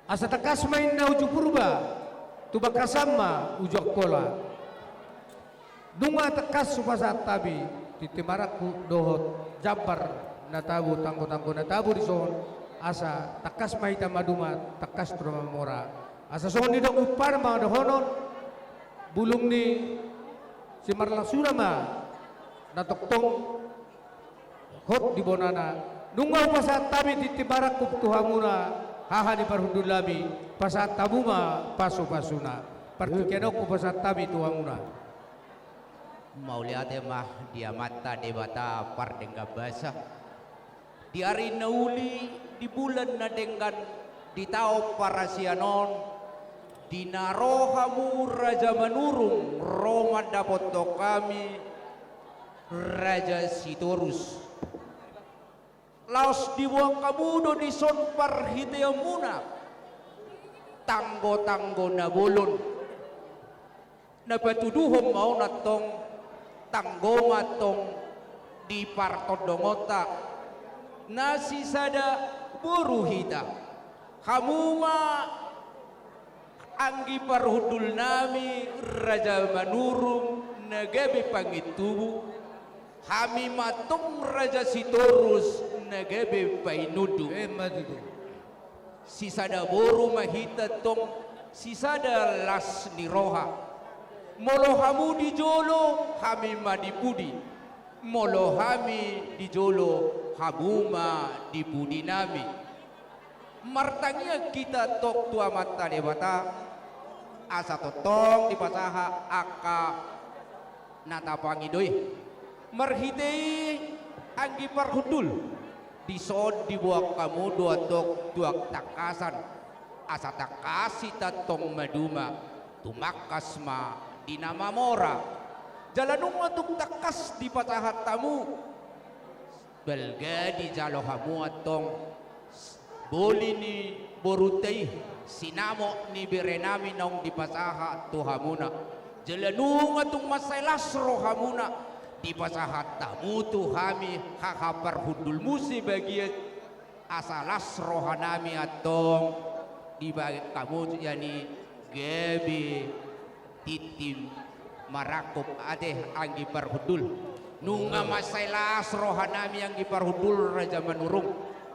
Asa tangkas ma inna uju Purba, tu bagasan ma uju Angkola. Nunga tangkas hupasahat hami tintin marangkup dohot jambar na tabo, tanggotanggo na tabo dison, asa tangkas ma hita maduma, tangkas tu na mamora. Asa songon nidok ni umpama ma dohonon, bulung ni simarlasuna ma na tongtong hot di bonana. Nunga hupasahat hami tintin marangkup tu hamuna, haha ni parhundul nami, pasahat hamu ma pasupasuna. Partingkian on hupasahat hami tu hamuna. Mauliate ma di Amanta Debata pardenggan basa. Di ari na uli, di bulan na denggan, di taon parasian on, di na ro hamu Raja Manurung ro mandapothon hami, Raja Sitorus. Laos diboan hamu do dison parhiteanmuna tanggotanggo na bolon. Na patuduhon ma on antong, tanggo ma antong di partondongonta na sisada boru hita. Hamu ma anggi parhundul nami Raja Manurung na gabe pangintubu, hami ma antong Raja Sitorus na gabe painundu. Emma tutu. Sisada boru ma hita antong, sisada las ni roha. Molo hamu di jolo, hami ma di pudi. Molo hami di jolo, hamu ma di pudi nami. Martangiang hita antong tu Amanta Debata, asa tongtong dipasahat angka na tapangido i. Marhite i, anggi parhundul, dison diboan hamu do antong tuak tangkasan, asa tangkas hita antong maduma, tumangkas ma di na mamora. Jala nunga tung tangkas dipasahat hamu, balga dijalo hamu antong boli ni borunta i, sinamot ni berenami naung dipasahat tu hamuna. Jala nunga tung mansai las rohamuna, dipasahat hamu tu hami haha parhundulmu sebagian Asa las rohanami antong di bagas hamu sian i gabe tintin marangkup ate anggi parhundul. Nunga mansai las rohanami anggi parhundul Raja Manurung,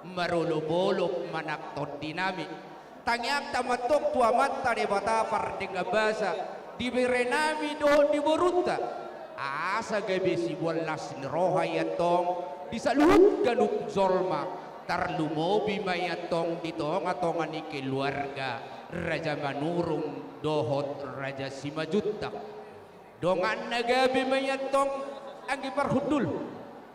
marolopolop ma nang tondinami. Tangiangta ma antong tu Amanta Debata pardenggan basa, di berenami dohot di borunta, asa gabe siboan las ni roha i antong di saluhut ganup jolma, tarlumobi ma i antong di tongatonga ni keluarga Raja Manurung dohot Raja Simanjuntak. Donganna gabe ma i antong anggi parhundul,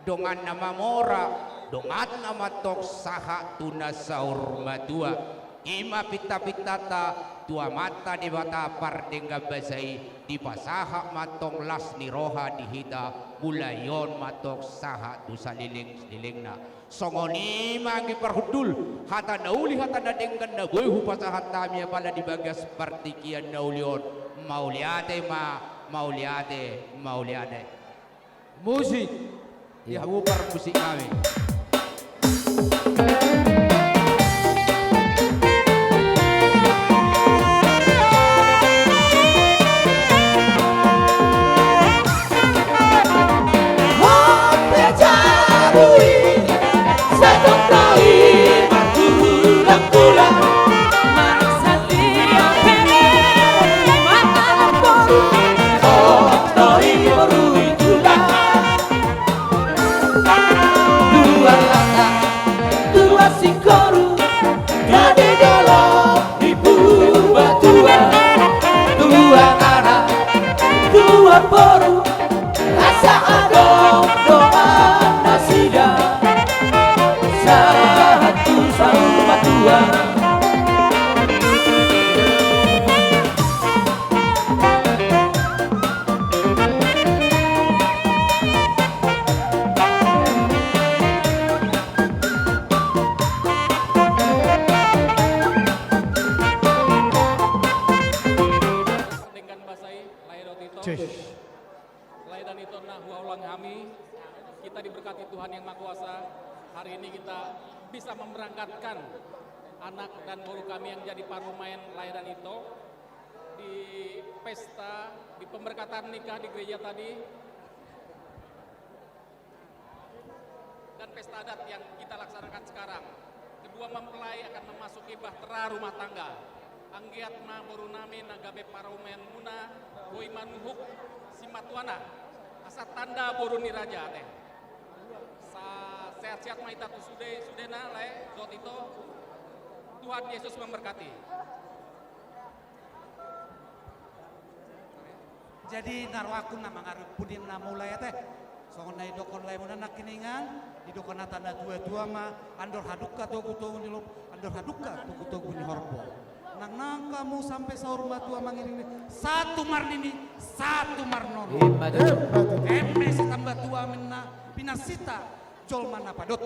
donganna ma mora, donganna ma antong sahat tu na saur matua. I ma pintapintanta tu Amanta Debata pardenggan basa i, dipasahat ma antong las ni roha di hita, mulai on ma antong sahat tu saleleng-lelengna. Songon i ma anggi parhundul, hata na uli, hata na denggan na boi hupasahat hami apala di bagas partingkian na uli on. Mauliate ma, mauliate, mauliate. Musik. Ia, hamu parmusik nami. Tulang lata, tulang singkoru, na di dolok ni Purbatua. Tulang anak, tulang boru, asa adong dongan nasida, sahat tu saur matua. Denggan basa i, lae dohot ito. Cus. Lae dan ito na huhaholongi hami, kita diberkati Tuhan Yang Maha Kuasa. Hari ini kita bisa memberangkatkan anak dan boru kami yang jadi parumaen lae dan ito di pesta, di pemberkatan nikah di gereja tadi, dan pesta adat yang kita laksanakan sekarang. Kedua mempelai akan memasuki bahtera rumah tangga. Anggiat ma boru nami na gabe parumaenmuna boi manuhuk simatuana, asa tanda boru ni raja, ate. Sa-, sehat-sehat ma hita tu sude, sudena, lae dohot ito. Tuhan Yesus memberkati. Jadi na rohangku na mangaruhon pudi na mulai, ate. Songon na didokkon laemuna nangkiningan, didokkon hata na tuatua ma, andor hadungka togutogu ni lombu, andor hadungka togutogu ni horbo. Nang nang hamu sampe saur matua mangiring ni, sahat tu marnini, sahat tu marnono. Ima tutu. Eme sitamba tua ninna, pinarsita jolma na padot.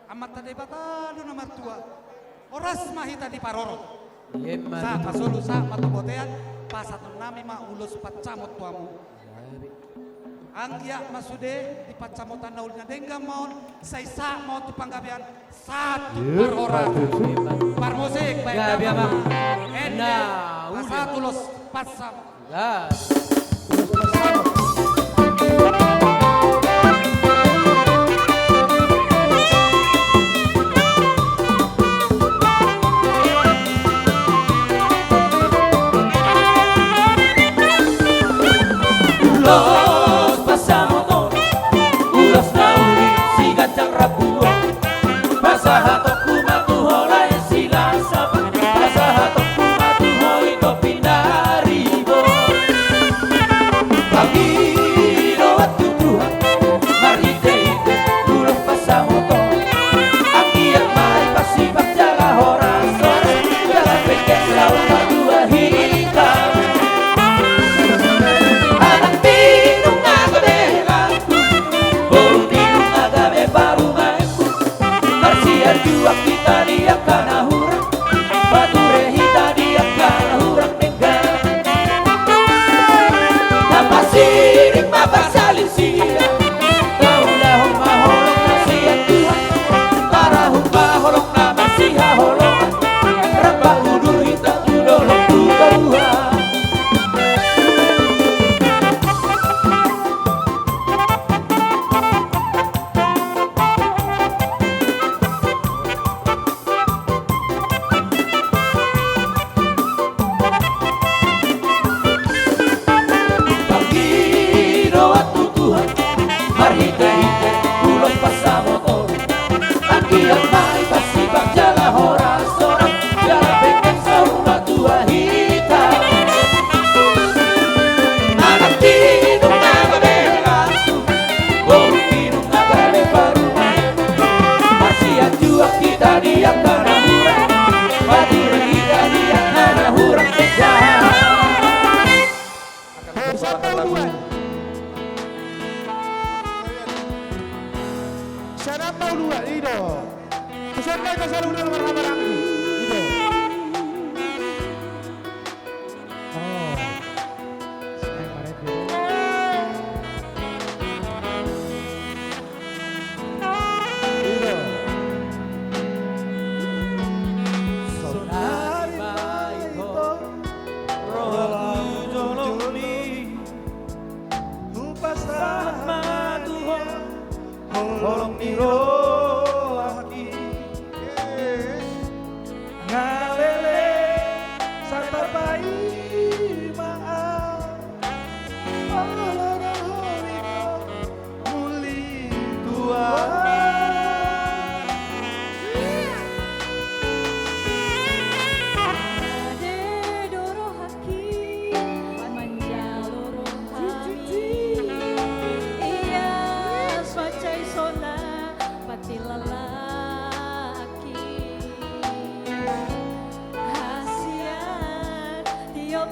Amanta Debata do na martua. Horas ma hita diparorot. Ima tutu. Sahat ma solu, sahat ma tu bontean, pasahaton nami ma ulos pancamot tu hamu. Anggiat ma sude di pancamotan na uli na denggan ma on, sai sahat ma on tu panggabean, sahat tu parhorasan. Ima tutu. Parmusik, baen damang ma. Ende, pasahat ulos pansamot. Gas. Ulos pansamot on, ulos na uli siganjang rambu on. Pasahatonku ma tu ho lae Silasap, pasahatonku ma tu ho ito Pinaribot.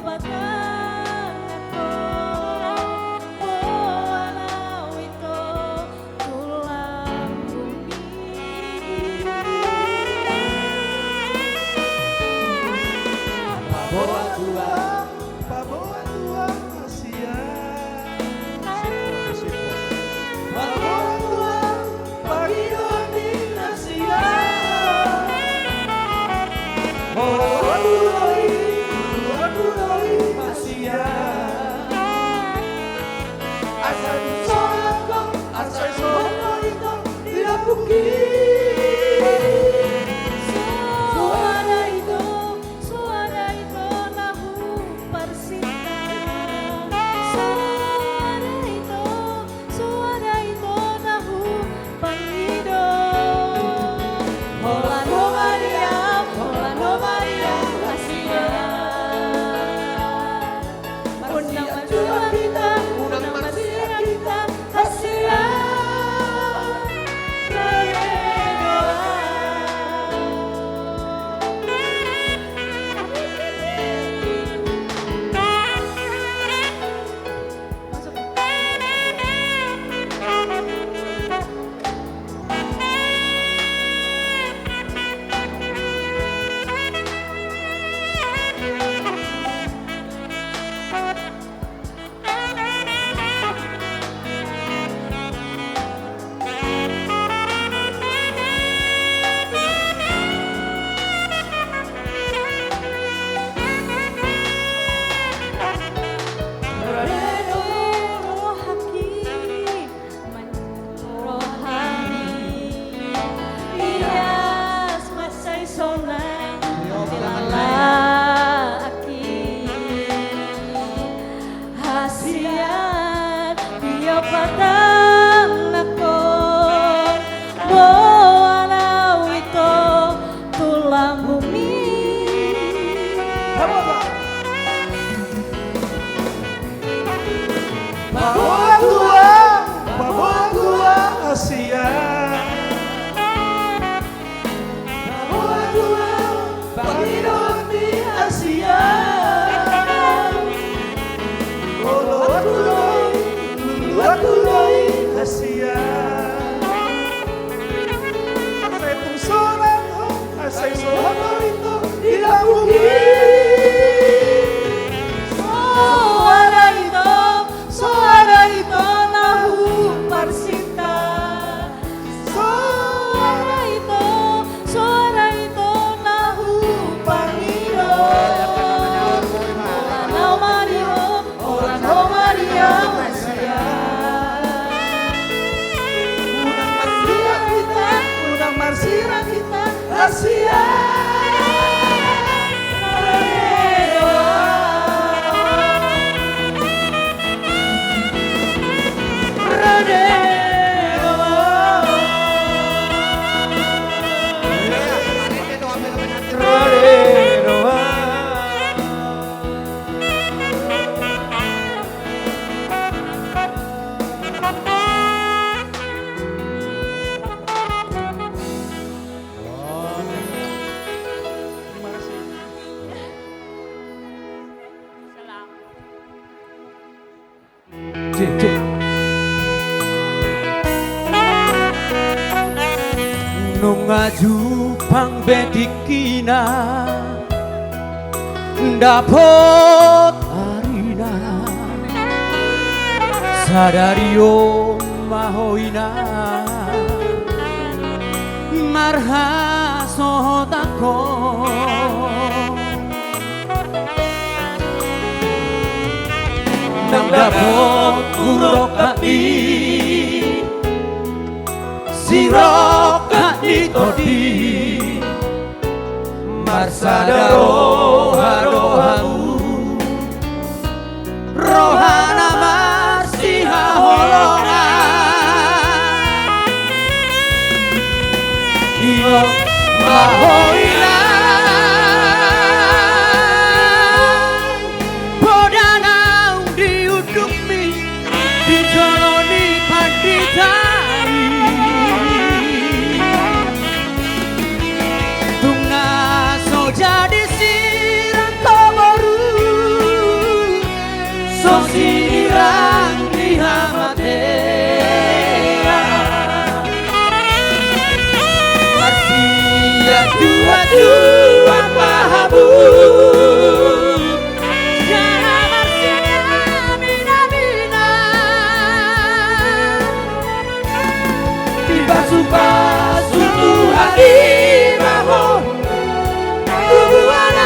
Patangan ho, boan au ito tu lambungmi. Paboa Tuhan, paboa Tuhan hasian. Paboa Tuhan pangidoan ni hasian. Olo, olo, olo, olo, hasian. Asa disolat ho, asa disolat ho ito di lambungmi. Soara ito, soara ito na huparsinta. Soara ito, soara ito na hupangido. Holan ho ma di au, holan ho ma di au hasian. Unang marsirang hita, unang marsirang hita hasian. Rohami, ias ma sai sonang, lalaaki. Hasian, tio patangan ho, boan au ito tu lambungmi. Paboa Tuhan, paboa Tuhan hasian. Paboa Tuhan pangidoan ni hasian. Olo, olo, olo, olo, hasian. Sai tung sonang ho, sai sonang ho ito di lambungmi. Soara ito, soara ito na huparsinta. Soara ito, soara ito na hupangido. Holan ho ma di au, holan ho ma di au hasian. Unang marsirang hita, unang marsirang hita hasian. Cek, cek. Nunga jumpang be tingkina, dapot arina. Sadari on ma ho ina marhasohotan ho. Ndang dapot hurongkap ni sirongkap ni tondi. Marsada roha do hamu, roha na marsihaholongan. Iok ma ho ina, poda naung di undukmi, di jolo ni pandita i. Tung na so jadi si Tuhan ma hamu. Jala marsiaminaminan. Dipasupasu Tuhan i ma ho. Tuhan,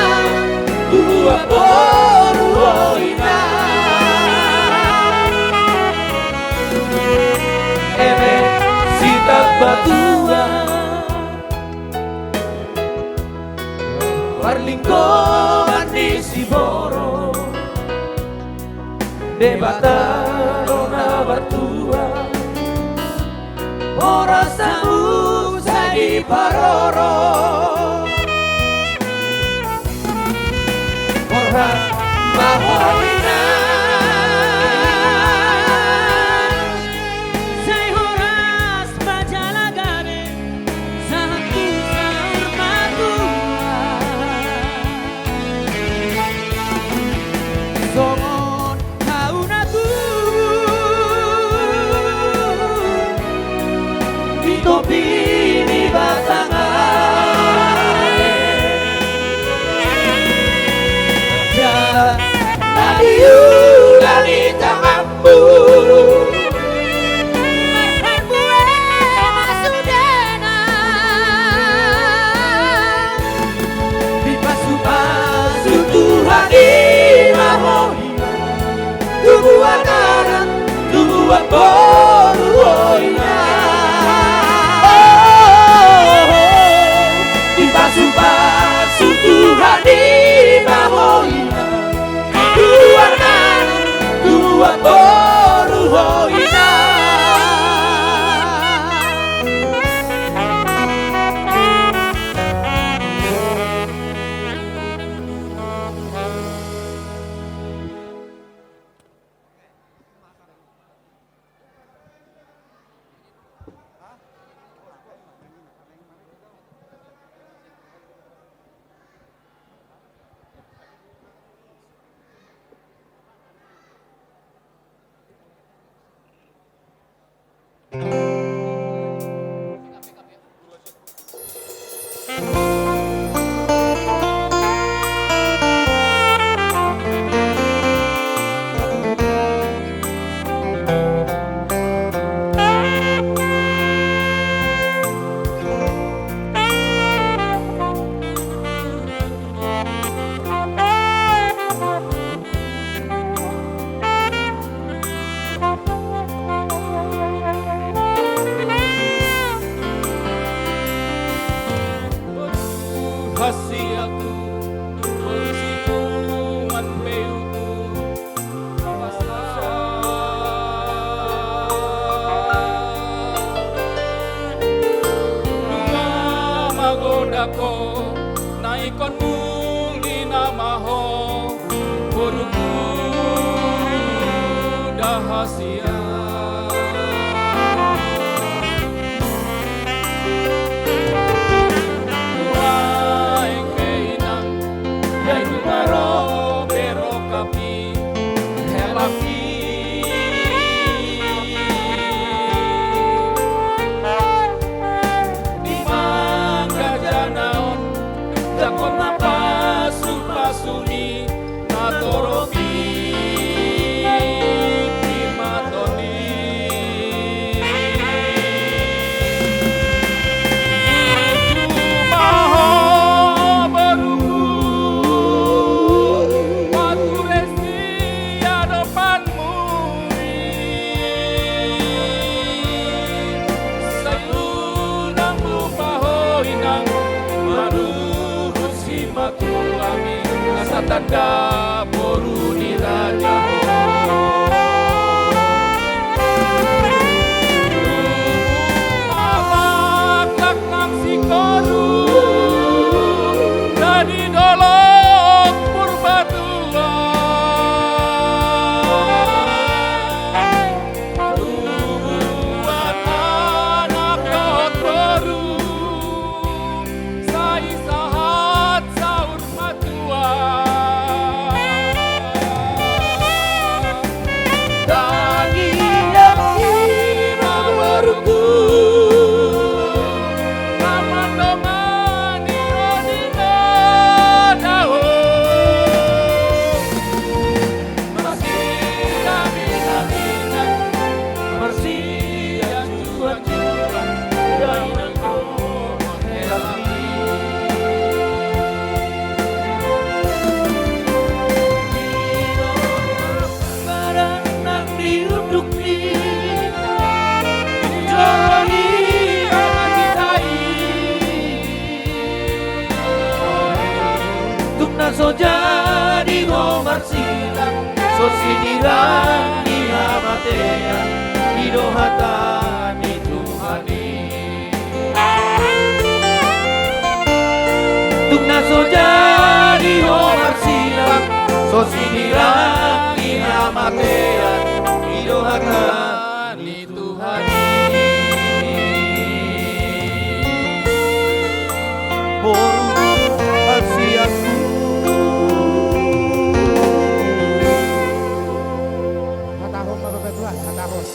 Tuhan boru ho inang. Eme sitamba tua. Parlinggoman ni siborok, Debata do na martua, horas hamu sai diparorot. Borhat ma ho inang. Sai horas ma jala gabe. Sahat tu saur matua. Songon hau na tubu di topi ni batang ari. Jala na diula ni tangan. Marharbue ma sudena. Dipasupasu Tuhan i ma ho inang. Tubuan anak, tubuan boru ho inang. Oh, dipasupasu Tuhan i ma ho inang. Tubuan anak, tubuan boru ho inang. Hasiat tu boru Situmorang pe utu. Nunga magodang ho, na ingkon muli nama ho, boruku da hasiat. Nuaeng pe inang, ai nunga ro be rongkap i, hela i. Di manggajana on, jangkon na pasu-pasu ni na torop i di mato ni. Uju ma ho boruku, mature sian adopanmuna. Sai unang lupa ho inang, maruhut simatua. Tuami, asa tanda boru ni raja ho. Tubu ma laklak nang sikoru, na di Dolok Purbatua. Tubuan anak dohot boru, sai sahat saur matua. Tung na so jadi ho marsilang, so sinirang ni hamatean, i do hata ni Tuhan i. Tung na so jadi ho marsilang, so sinirang ni hamatean, i do hata ni Tuhan i. Boru hasianku. Hatahon ma Bapa Tuhan, hatahon.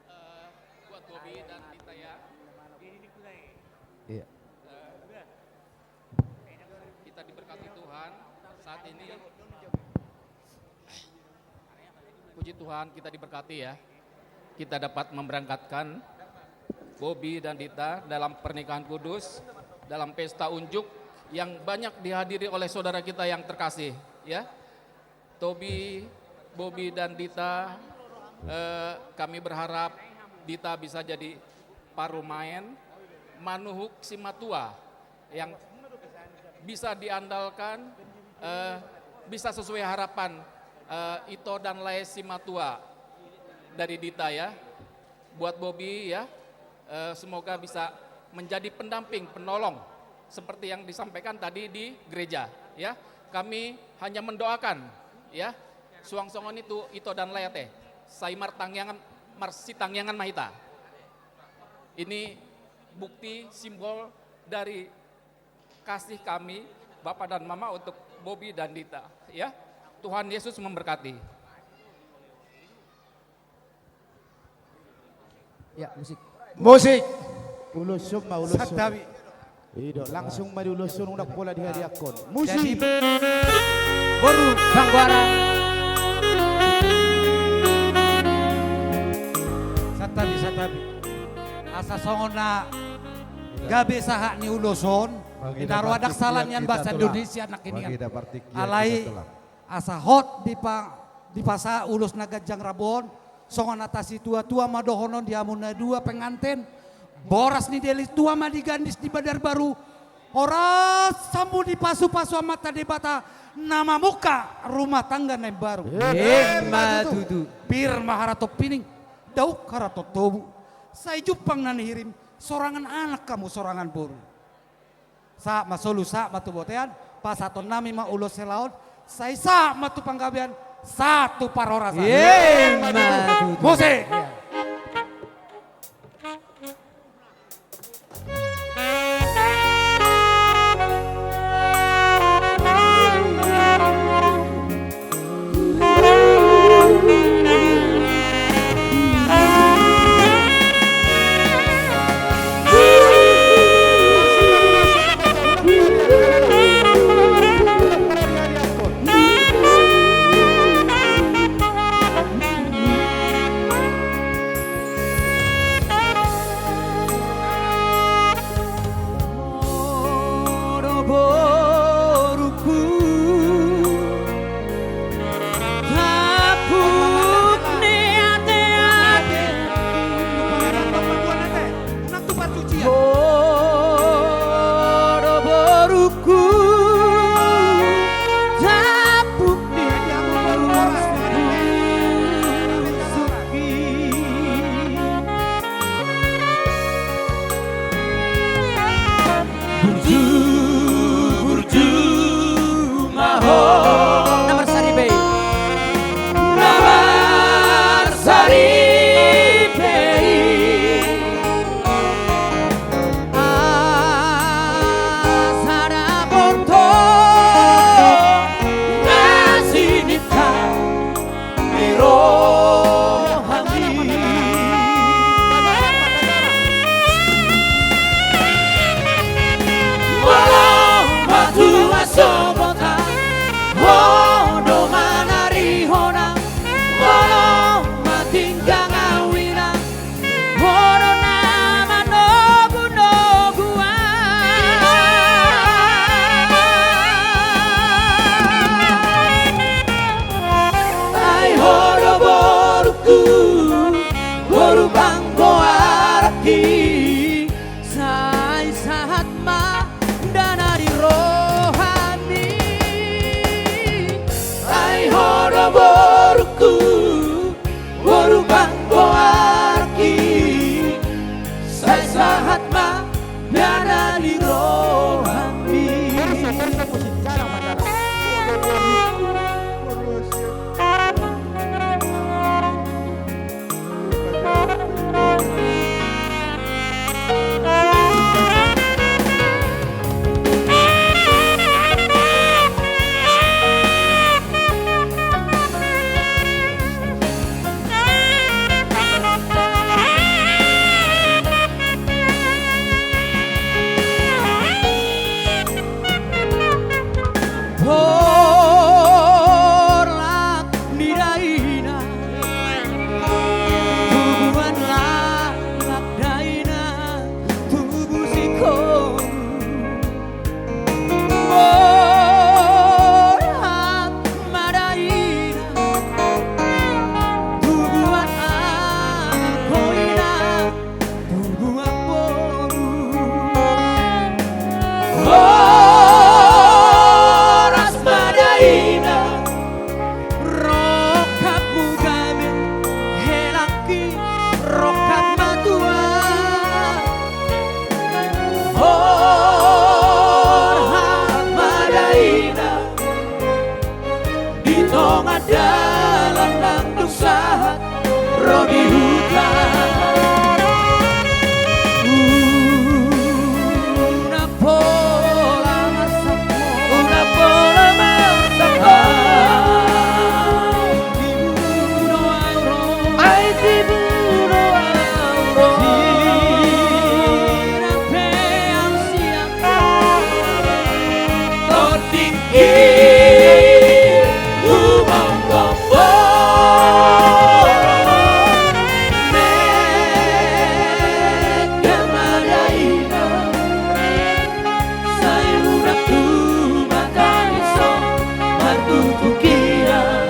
Eh, buat Bobi dan Dita ya. Iya. Kita diberkati Tuhan saat ini. Puji Tuhan, kita diberkati ya. Kita dapat memberangkatkan Bobi dan Dita dalam pernikahan kudus, dalam pesta unjuk yang banyak dihadiri oleh saudara kita yang terkasih, ya. Tobi, Bobi dan Dita, eh, kami berharap Dita bisa jadi parumaen, manuhuk simatua yang bisa diandalkan, eh, bisa sesuai harapan, eh, ito dan lae simatua dari Dita ya. Buat Bobi ya, eh, semoga bisa menjadi pendamping, penolong seperti yang disampaikan tadi di gereja ya. Kami hanya mendoakan ya, suang songon i tu ito dan lae ate, sai martangiangan, marsitangiangan ma hita. Ini bukti simbol dari kasih kami, Bapa dan Mama, untuk Bobi dan Dita, ya. Tuhan Yesus memberkati. Ya, musik. Musik. Ulos ma, ulos. Santabi. I do, langsung ma diuloshon, unang pola dihadiahon. Musik. Jadi, boru, banggoara. Santabi, santabi. Asa songon na gabe sahat ni ulos on, na ro adong salah nian bahasa Indonesia nangkin i. Alai asa hot dipa-, dipasahat ulos na ganjang rap on, songon hata situatua ma dohonon di hamu na dua penganten, boras ni deli tua ma digandis di badar baru, horas hamu dipasupasu Amanta Debata na mamungka rumah tangga na imbaru. Emma tutu. Pir ma haraton pining, dauk haraton tobu. Sai jumpang na nihirim, sorangan anak hamu sorangan boru. Sahat ma solu, sahat ma tu bontean, pasahatonnami ma ulos hela on, sai sahat ma tu panggabean, sahat tu parhorasan. Emma tutu. Musik. Burju, burju ma ho. Nomor sari be. Madalan nang dung sahat ro di huta. Unang pola marsak ho, unang pola marsak ho. Ai tibu do au ro. Sirapean sian tondingki humongkop borok. Mengge ma dainang sai unang tumatangis ho martutukian.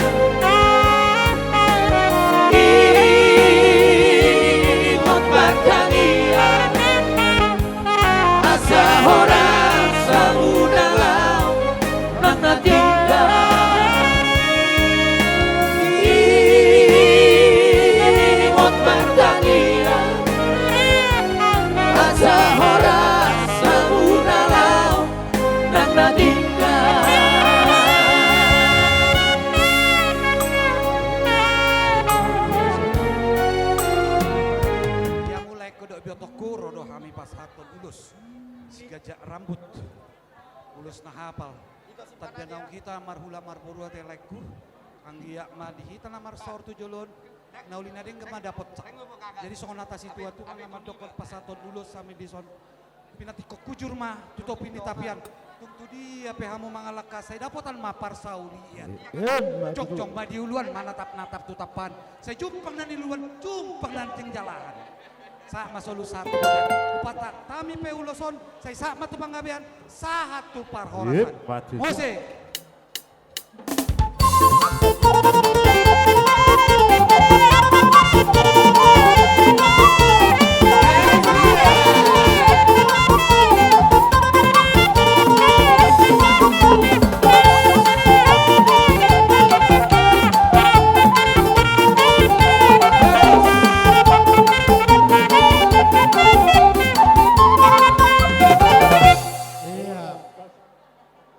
Ingot martangiang asa horas hamu na laho nang na tinggal. Ingot martangiang asa horas hamu na laho nang na tinggal. Ia mulai kodok biotokku ro do hami pasahathon ulos si gajak rambut, ulos na hapal. Tanda naung hita marhula marboru ate laengku. Anggiat ma di hita na marsaor tu jolo on, na uli na denggan ma dapot. Jadi songon hata situatua na mandok pasahathon ulos hami dison. Pinantikhon hujur ma tu topi ni tapian. Tung tu dia pe hamu mangalangka sai dapotan ma parsaulian. Jongjong ma di uluan, manatapnatap tu tampaan. Sai jumpang na niluluan, jumpang na tinjalahan. Sahat ma solu sahat tu bontean. Hupasahat hami pe ulos on, sai sahat ma tu panggabean, sahat tu parhorasan. Musik.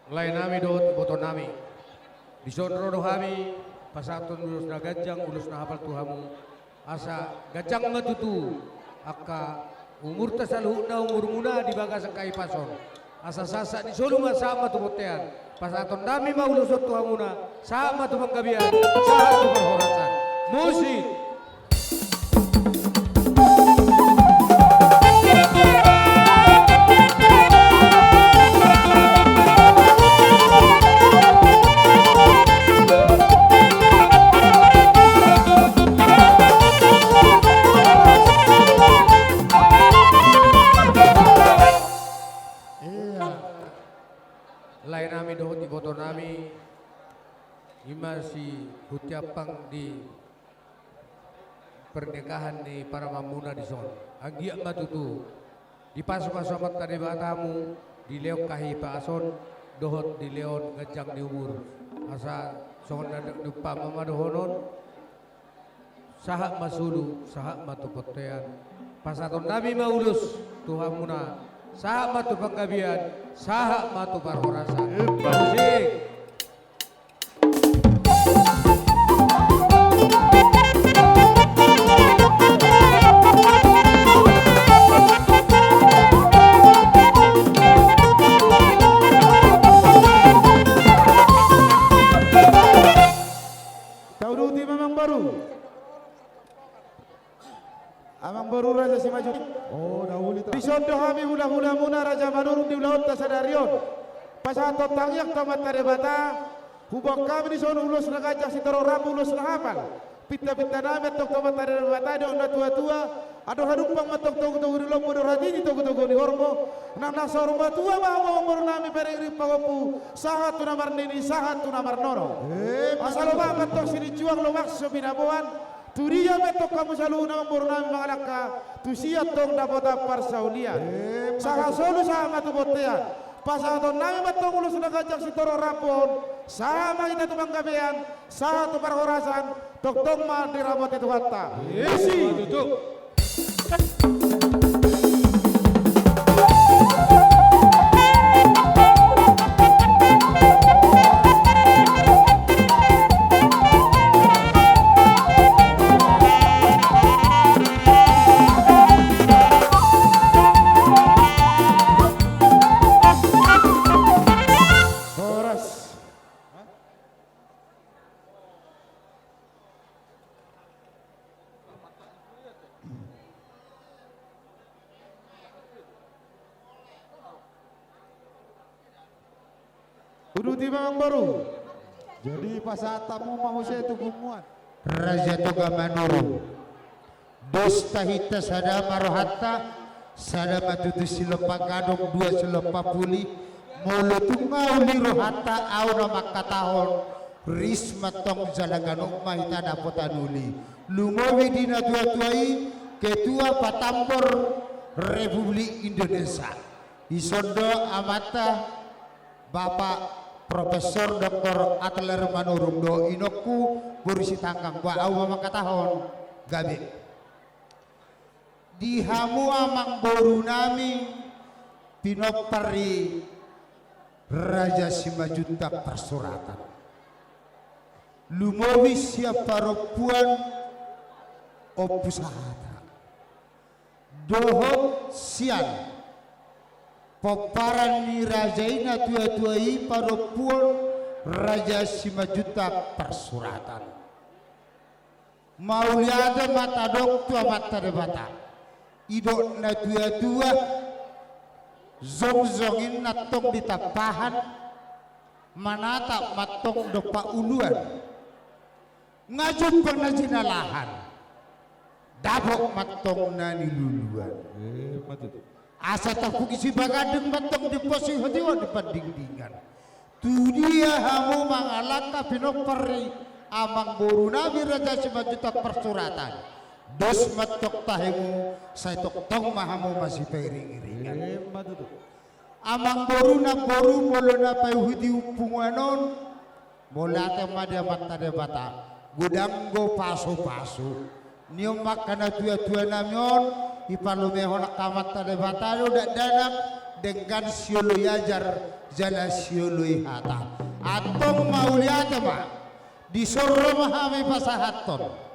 Laenami dohot ibotonami, dison ro do hami pasahathon ulos na ganjang, ulos na hapal tu hamu. Asa ganjang ma tutu angka umurta saluhutna, umurmuna di bagasan hahipason. Asa sahat-sahat ni solu ma sahat ma tu bontean. Pasahatonnami ma ulos on tu hamuna, sahat ma tu panggabean, sahat tu parhorasan. Musik. Ia. Laenami dohot ibotonami, ima si hutiampang di pernikahan ni parumaenmuna dison. Anggiat ma tutu dipasupasu Amanta Debata hamu, dilehon hahipason dohot dilehon ganjang ni umur. Asa songon na diumpama ma dohonon, sahat ma solu, sahat ma tu bontean. Pasahatonnami ma ulos tu hamuna, sahat ma tu panggabean, sahat ma tu parhorasan. Musik. Tauduti ma amangboru. Amangboru Raja Simanjuntak. Oh, dahulu ta. Dison do hami hulahulamuna Raja Manurung di ulaonta sadari on. Pasahathon tangiang tu Amanta Debata. Huboan hami dison ulos na ganjang sitorop rambu, ulos na hapal. Pintapintanami antong tu Amanta Debata, didok natuatua. Andor hadumpang ma antong togutogu ni lombu, andor hatiti togutogu ni horbo. Nang na saur matua ma hamu amangborunami, pariring pahompu, sahat tu na marnini, sahat tu na marnono. Asa lomak ma antong silinjuang, lomak so binaboan. Tu dia pe antong hamu saluhutna amangborunami mangalangka, tusi antong dapotan parsaulian. Sahat solu sahat ma tu bontean. Pasahatonnami ma antong ulos na ganjang sitorop rambu on, sahat ma hita tu panggabean, sahat tu parhorasan, tongtong ma diramoti Tuhanta. Isi. Uduti ma amang boru. Jadi pasahat hamu ma muse tu punguan. Raja Toga Manurung. Dos tahinta sada ma rohanta, sada ma tutu silompa gadong, dua silompa puli. Molo tung nga uli rohanta, ahu na mangkatahon, ris ma tong jala ganup ma hita dapotan uli. Lumobi di natuatua i, Ketua Patambor Republik Indonesia. Dison do amanta Bapak Profesor Doktor Adler Manurung dohot inongku boru Sitanggang, ba ahu ma mangkatahon, gabe. Di hamu amang boru nami pinompar ni Raja Simanjuntak Parsuratan. Lumobi sian parompuan Ompu Sahata. Dohot sian pomparan ni raja i, natuatua i, parompuan Raja Simanjuntak Parsuratan. Mauliate ma tadok tu Amanta Debata. Didok natuatua, jongjong i antong di tampahan, manatap ma antong dompak uluan. Nga jumpang na jinalahan, dapot ma antong na niluluan. Eh, ma tutu. Asa tapuji sibaganding ma antong, diposi hatiha di pandingdingan. Tudia hamu mangalangka pinompar ni amang boru nami Raja Simanjuntak Parsuratan? Dos ma antong tahemu, sai tongtong ma hamu masipairingiringan. Eh, ma tutu. Amang boru, namboru, molo na paihutihut punguan on, mauliate ma di Amanta Debata. Godang do pasupasu ni on ma angka natuatua nami on, dipalumehon angka Amanta Debata do dakdanak, denggan sioloi ajar jala sioloi hata. Antong mauliate ma. Dison ro ma hami pasahathon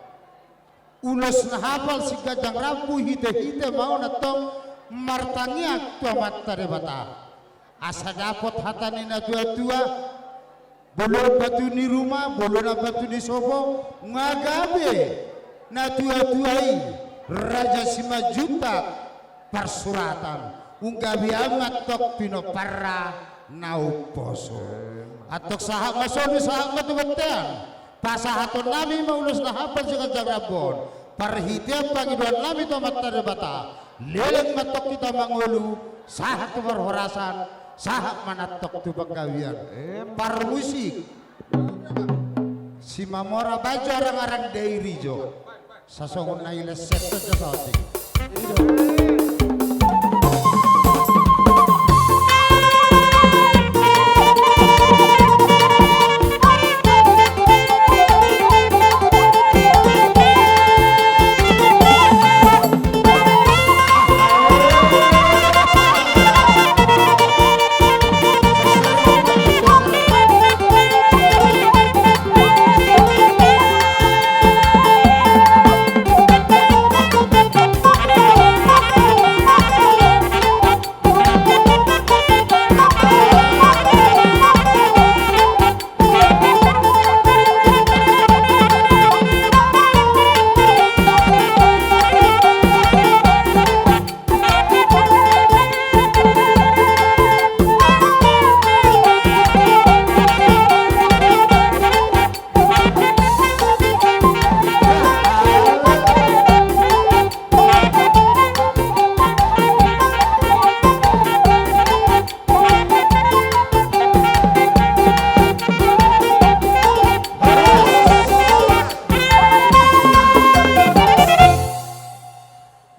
ulos na hapal siganjang rambu, hitehite ma on antong martangiang tu Amanta Debata. Asa dapot hata ni natuatua, bolon batu ni ruma, bolon batu ni sopo, nga gabe natuatua i, Raja Simanjuntak Parsuratan, umgabean ma antong pinomparna na umposo. Antong sahat ma solu, sahat ma tu bontean. Pasahaton nami ma ulos na hapal siganjang rambu on. Parhitean pangidoan nami tu Amanta Debata, leleng ma antong hita mangolu, sahat tu parhorasan, sahat ma antong tu panggabean. Parmusik, Simamora Bajo, arangaran Dairijo. Sasongon na iles sektor jo saotik.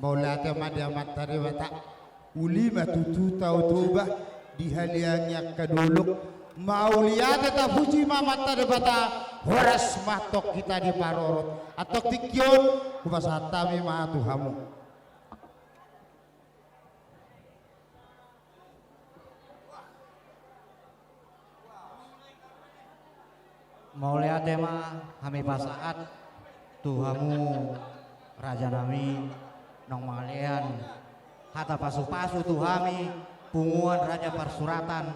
Mauliate ma di Amanta Debata. Uli ma tutu tao Toba, dihaliangi angka dolok. Mauliate, tapuji ma Amanta Debata, horas ma antong hita diparorot. Antong tingki on, hupasahat hami ma tu hamu. Mauliate ma hami pasahat tu hamu raja nami, naung mangalean hata pasupasu tu hami, punguan Raja Parsuratan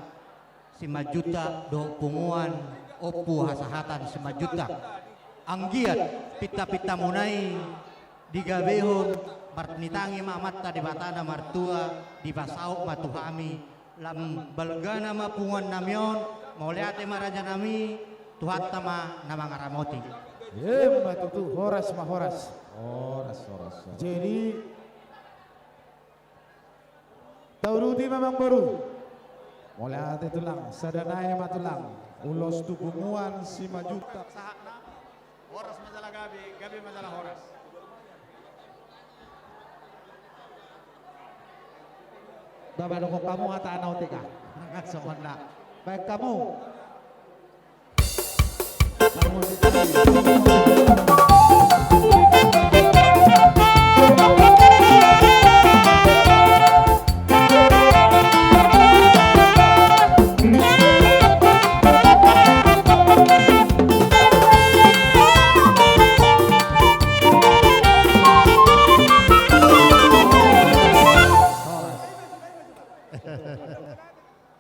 Simanjuntak dohot punguan Ompu Hasahatan Simanjuntak. Anggiat pintapintamuna i digabehon, marnitangi ma Amanta Debata na martua, dipasaut ma tu hami, lam balgana ma punguan nami on, Mauliate ma raja nami, Tuhanta ma na mangaramoti. Emma tutu, horas ma, horas. Horas, horas, horas. Jadi, tauduti ma amangboru. Mauliate tulang, sada nai ma tulang. Ulos tu punguan Simanjuntak. Sahatna. Horas ma jala gabe, gabe ma jala horas. Ba, ba, dokkon hamu hata na otik ah. Songon na. Baen hamu.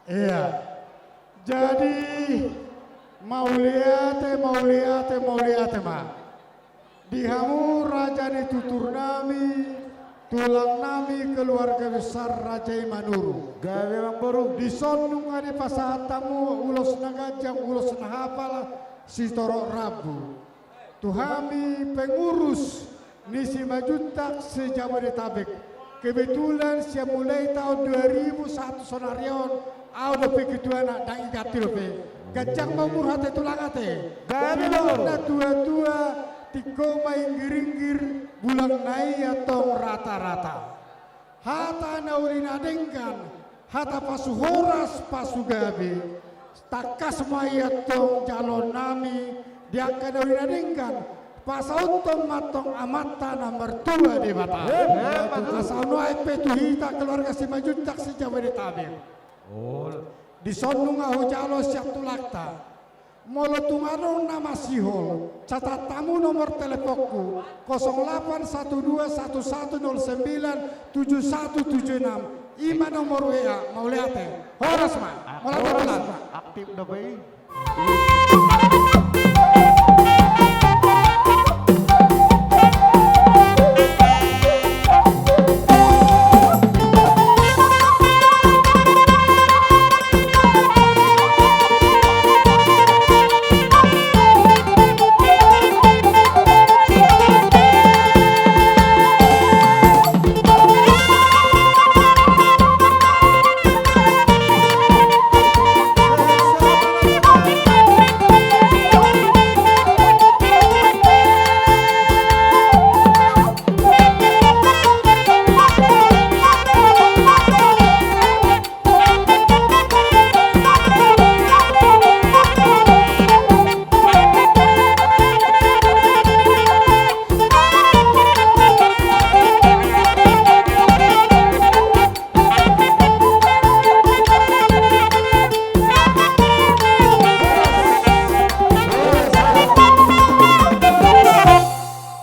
Iya. Jadi, mauliate, mauliate, mauliate ma. Di hamu raja ni tutur nami, tulang nami, keluarga besar Raja i Manurung. Gabe amangboru. Dison nunga dipasahat hamu ulos na ganjang, ulos na hapal, sitorop rambu. Tu hami pengurus ni Simanjuntak se-Jabodetabek. Kebetulan sian mulai taon dua ribu satu sonari on, au dope ketuana, ndang inganti dope. Ganjang ma umur ate tulang ate. Gabe. Umur na tua-tua, tingko ma inggir-inggir, bulan na i antong rata-rata. Hata na uli na denggan, hata pasu horas pasu gabe. Tangkas ma i antong jaloon nami, di angka na uli na denggan, pasahathon ma antong Amanta na martua Debata. Eh, eh, asa on aek pe tu hita keluarga Simanjuntak se-Jabodetabek. Oh. Dison nunga hujalo sian tulangta. Molo tung adong na masihol, catat hamu nomor teleponku, kosong delapan satu dua satu satu nol sembilan tujuh satu tujuh enam, i ma nomor W A, mauliate. Horas ma. Mauliate. Horas ma. Aktif dope i.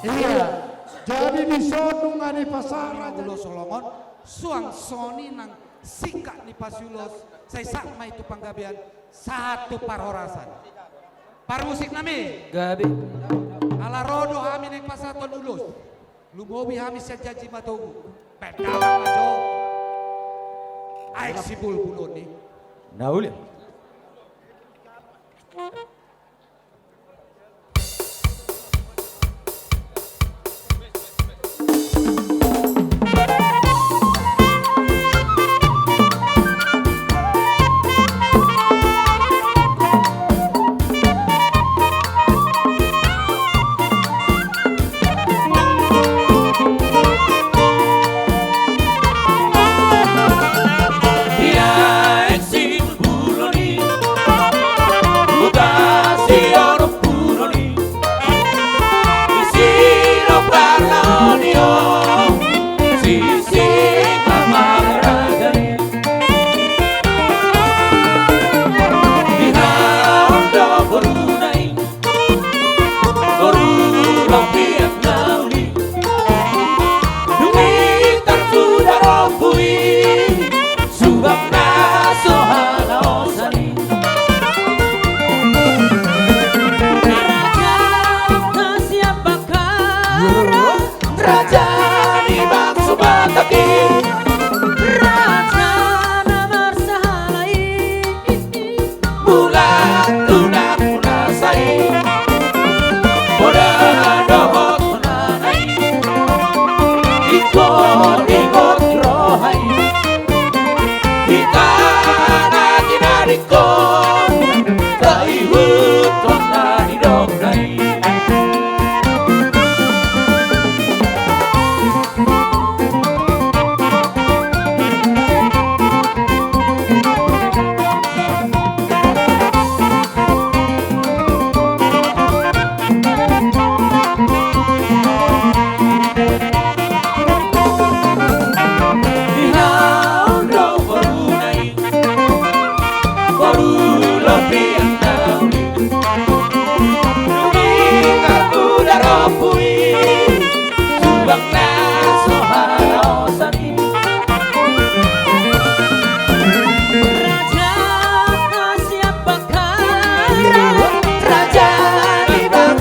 Iya, jadi dison nunga dipasahat ulos holong on, suang songon i nang singkat ni pasiulos, sai sahat ma i tu panggabean, sahat tu parhorasan. Parmusik nami. Gabe. Ala ro do hami naeng pasahathon ulos. Lumobi hami sian janji matogu. Baen damang ma jo. Aek Sibulbul on i. Na uli.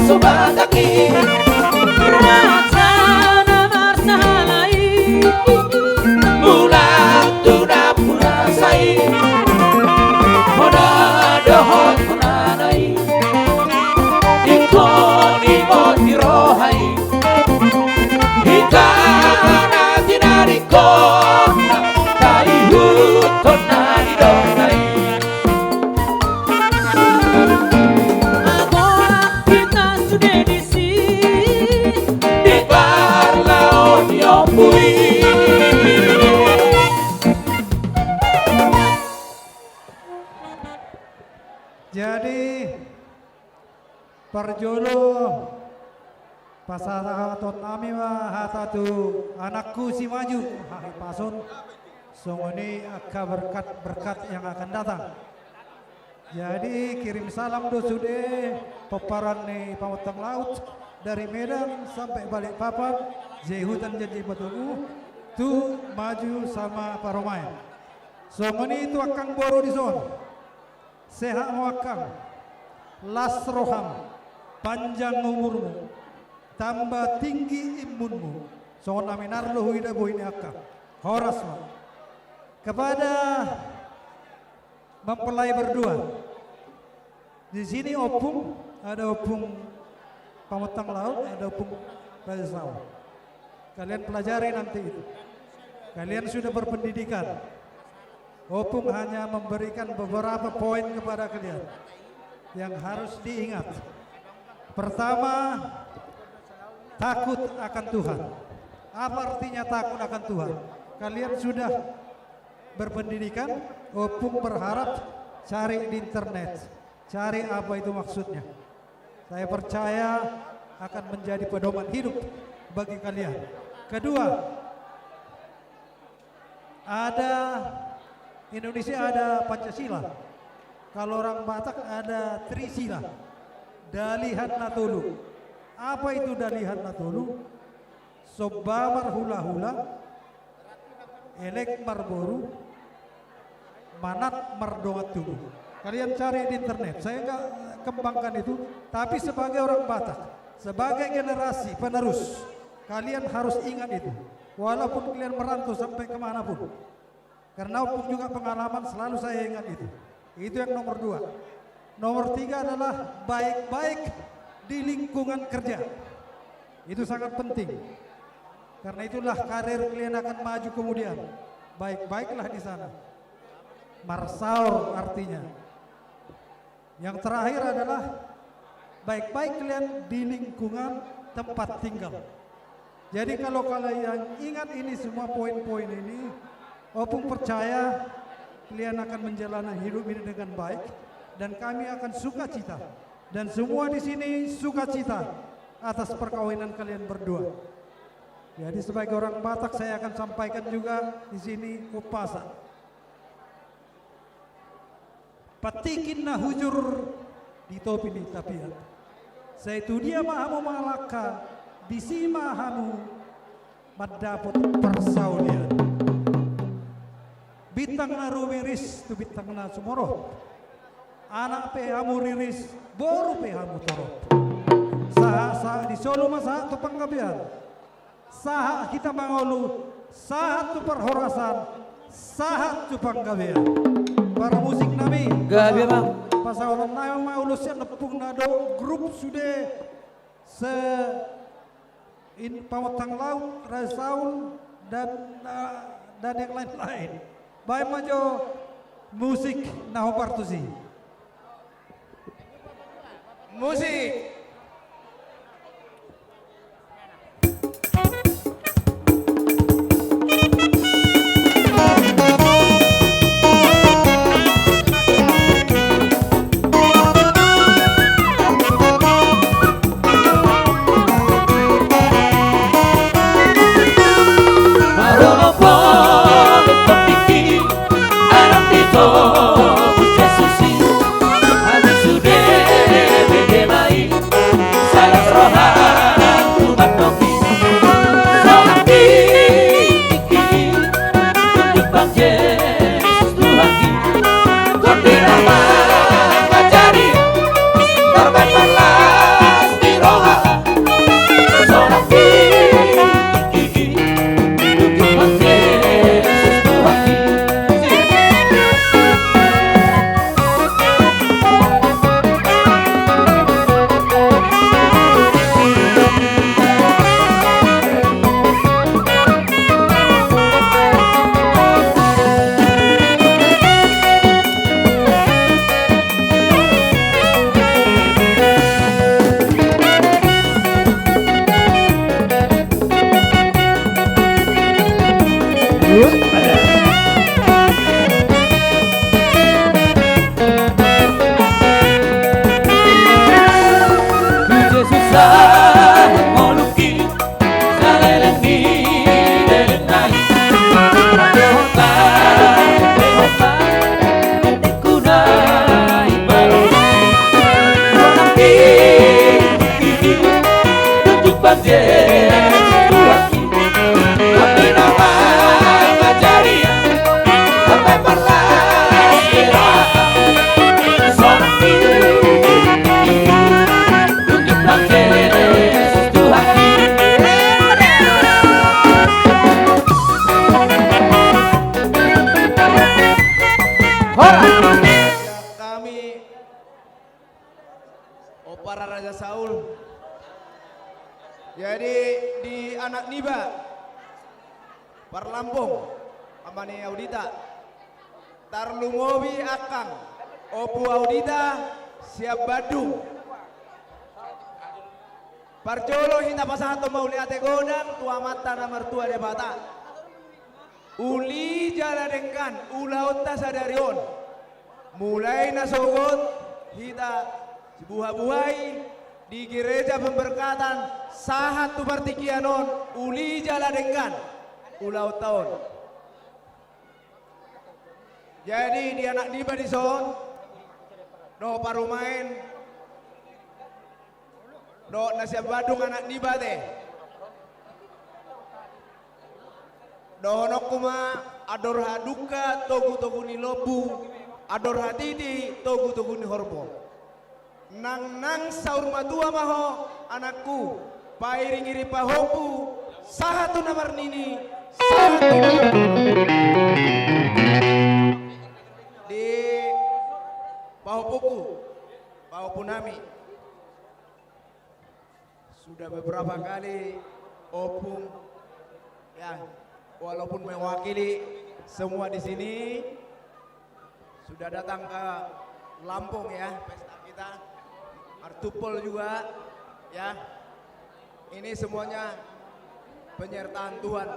so batang i. Raja na marsahala i, mulak tu nampuna sa i. Hona dohot honana i, ingkon i ma di roha i. Hita na tinadingkon na, taihuthon na nidokna i. Agora hita sude disi, di parlao ni ompu i. Jadi, parjolo pasahaton nami ma hata tu anakku si Maju, hahipason, songon i angka berkat-berkat yang akan datang. Jadi, kirim salam do sude pomparan ni Pamontang Laut, dari Medan sampe Balikpapan, Jaihutan, Janji Patobu, tu Maju sama Parumaen. Songon i tu angkang boru dison. Sehat ma angkang, las roham, panjang umurmu, tambah tinggi imunmu. Songon na minar do huida bohi ni angkang. Horas ma. Kepada mempelai berdua. Di sini opung, ada opung Pamontang Laut, ada opung Raja Saul. Kalian pelajari nanti itu. Kalian sudah berpendidikan. Opung hanya memberikan beberapa poin kepada kalian yang harus diingat. Pertama, takut akan Tuhan. Apa artinya takut akan Tuhan? Kalian sudah berpendidikan, opung berharap cari di internet. Cari apa itu maksudnya. Saya percaya akan menjadi pedoman hidup bagi kalian. Kedua, ada, Indonesia ada Pancasila. Kalau orang Batak ada Trisila. Dalihan na tolu. Apa itu dalihan na tolu? Somba marhula-hula, elek marboru, manat mardongan tubu. Kalian cari di internet, saya nggak kembangkan itu, tapi sebagai orang Batak, sebagai generasi penerus, kalian harus ingat itu. Walaupun kalian merantau sampai kemana pun. Karena opung juga pengalaman, selalu saya ingat itu. Itu yang nomor dua. Nomor tiga adalah baik-baik di lingkungan kerja. Itu sangat penting. Karena itulah karir kalian akan maju kemudian. Baik-baiklah di sana. Marsaor artinya. Yang terakhir adalah baik-baik kalian di lingkungan tempat tinggal. Jadi, kalau kalian ingat ini semua poin-poin ini, opung percaya kalian akan menjalani hidup ini dengan baik, dan kami akan sukacita, dan semua di sini sukacita atas perkawinan kalian berdua. Jadi, sebagai orang Batak, saya akan sampaikan juga di sini umpasa. Patikin na hujur di topi ni tapian. Sai tu dia ma hamu mangalangka, disi ma hamu mandapot parsaulian. Bintang na rumiris tu bintang na sumorop. Anak pe hamu riris, boru pe hamu torop. Sahat, sahat di solu ma sahat tu panggabean. Sahat hita mangolu, sahat tu parhorasan, sahat tu panggabean. Parmusik nami, gabe ma. Pasahaton nami ma ulos sian ompung na do grup sude se-, in Pamontang Laut, Raja Saul, dan, eh, dan yang lain-lain. Baen ma jo musik na hombar tusi. Musik. Jadi, di anak niba, Parlampung, ama ni Audita, tarlumobi angkang Ompu Audita sian Bandung. Parjolo hita pasahathon mauliate godang tu Amanta na martua Debata. Uli jala denggan ulaonta sadari on. Mulai na sogot hita sibuha-buhai di gereja pemberkatan sahat tu partingkian on, uli jala denggan ulaonta on. Jadi di anak niba dison, dohot parumaen, dohot na sian Bandung anak niba ate. Dohononku ma, andor hadungka togu-togu ni lombu, andor hatiti togu-togu ni horbo. Nang nang saur matua ma ho anakku, pairing-iring pahompu, sahat tu na marnini, sahat tu na marnono. Di pahompuku, pahompu nami. Sudah beberapa kali Ompung, ya, walaupun mewakili semua di sini, sudah datang ke Lampung, ya, pesta kita. Martumpol juga, ya. Ini semuanya penyertaan Tuhan,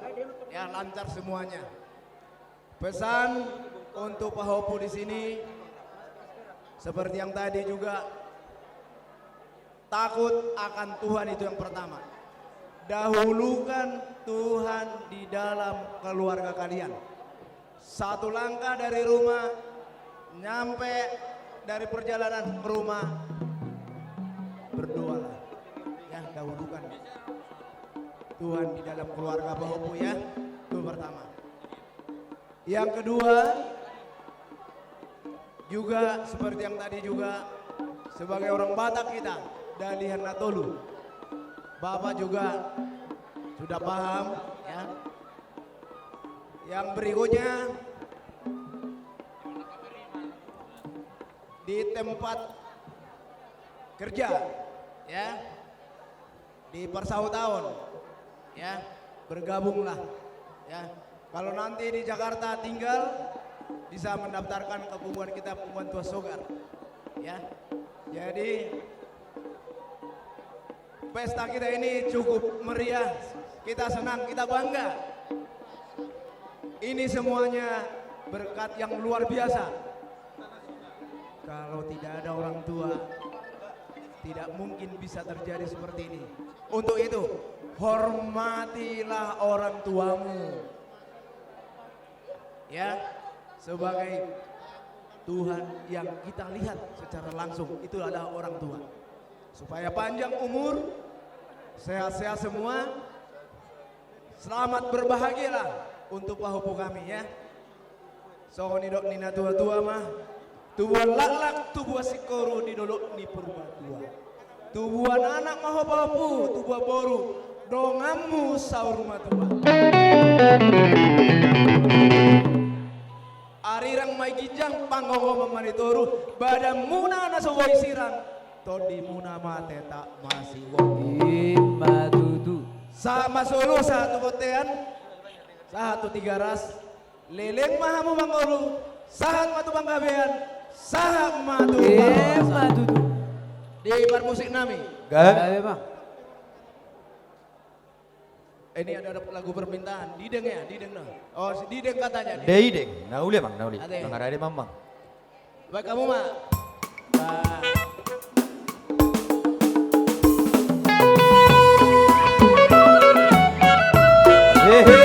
ya, lancar semuanya. Pesan untuk pahompu di sini, seperti yang tadi juga, takut akan Tuhan itu yang pertama. Dahulukan Tuhan di dalam keluarga kalian. Satu langkah dari rumah, nyampe dari perjalanan ke rumah, berdoalah. Ya, dahulukan Tuhan di dalam keluarga pahompu, ya. Itu pertama. Yang kedua, juga seperti yang tadi juga, sebagai orang Batak kita, dalihan na tolu. Bapak juga sudah paham, ya. Yang berikutnya, di tempat kerja, ya. Di parsahutaon, ya, bergabunglah, ya. Kalau nanti di Jakarta tinggal, bisa mendaftarkan ke punguan kita, Punguan Tuan Sogar, ya. Jadi, pesta kita ini cukup meriah, kita senang, kita bangga. Ini semuanya berkat yang luar biasa. Kalau tidak ada orang tua, tidak mungkin bisa terjadi seperti ini. Untuk itu, hormatilah orang tuamu. Ya, sebagai Tuhan yang kita lihat secara langsung, itu adalah orang tua. Supaya panjang umur, sehat-sehat semua, selamat berbahagialah untuk pahompu kami, ya. Songon nidok ni natua-tua ma, tubuan laklak, tubuan singkoru di dolok ni Purbatua. Tubuan anak ma ho pahompu, tubuan boru, donganmu saur matua. Arirang ma i ginjang, panggonggoman ma ni toru, badanmuna na so boi sirang, tondimuna ma tetap masiwong. I ma tutu. Sahat ma solu, sahat tu bontean, sahat tu Tigaras. Leleng ma hamu mangolu, sahat ma tu panggabean, sahat ma tu parhorasan. I ma tutu. Di parmusik nami. Gabe ma. Ini ada lagu permintaan. Dideng ya, dideng no. Oh, si dideng katanya. Dideng. Na uli, Amang, na uli. Ate. Mangarade, Amang. Baik, hamu ma. Ba. Hehe.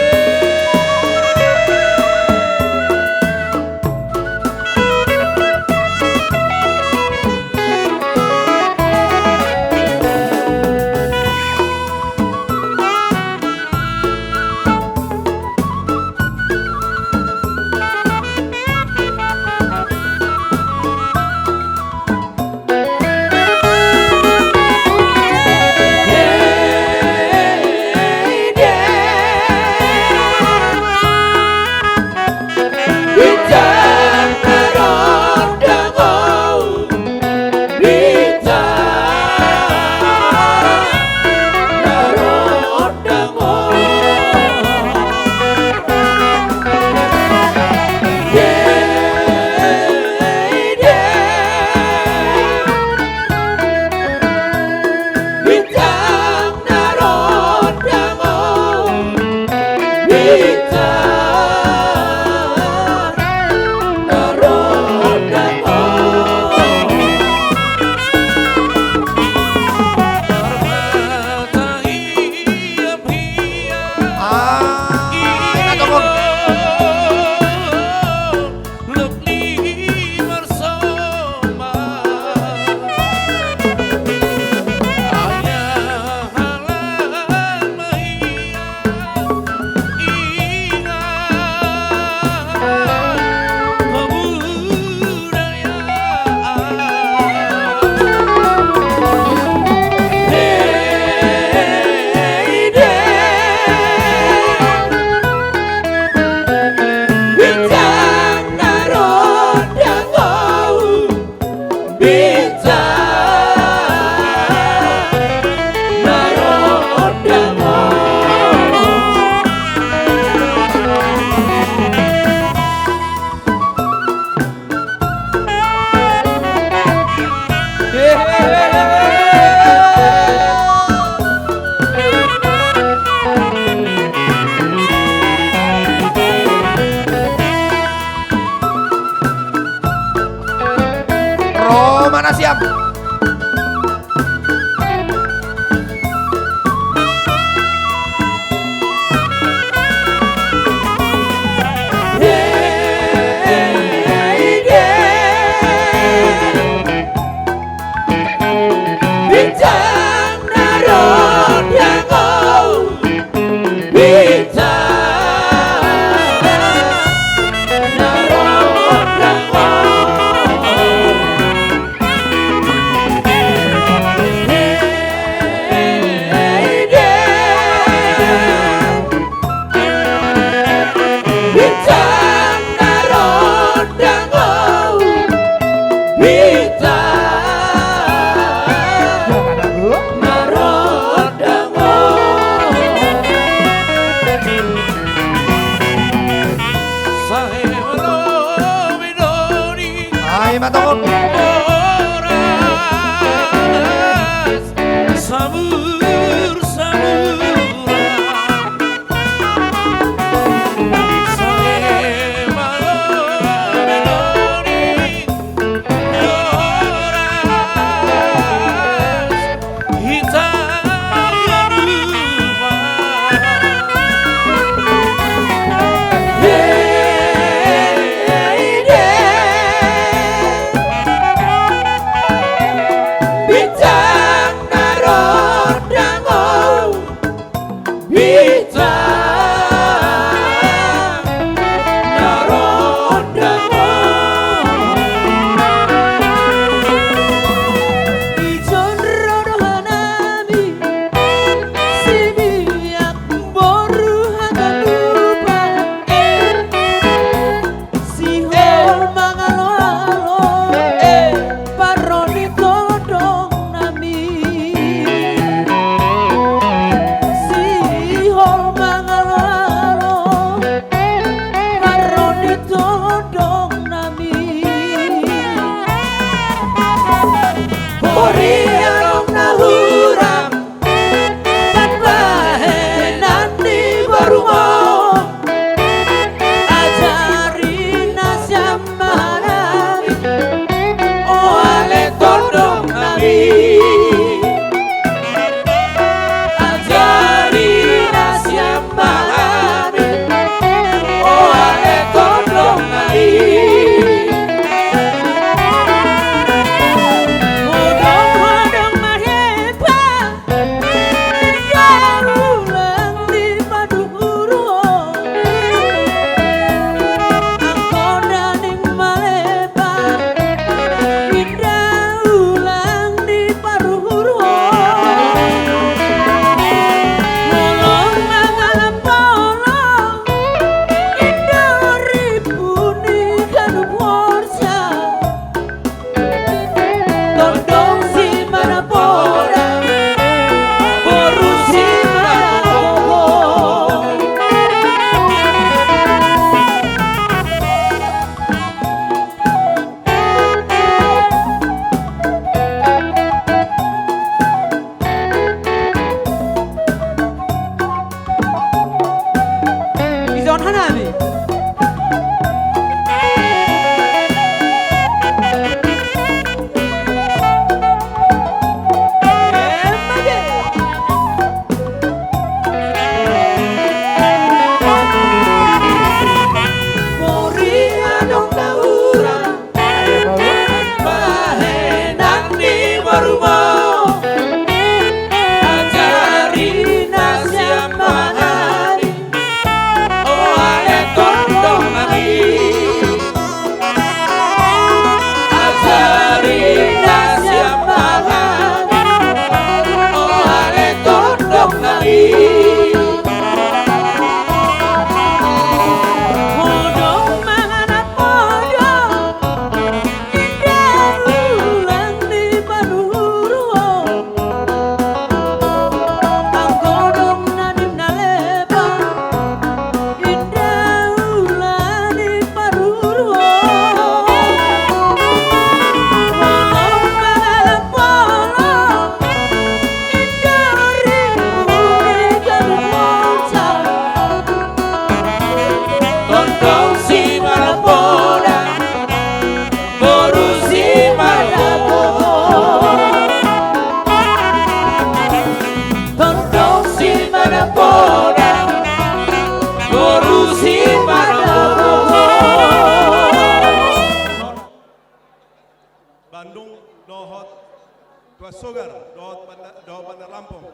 Sogar dohot Banda-, dohot Bandar Lampung.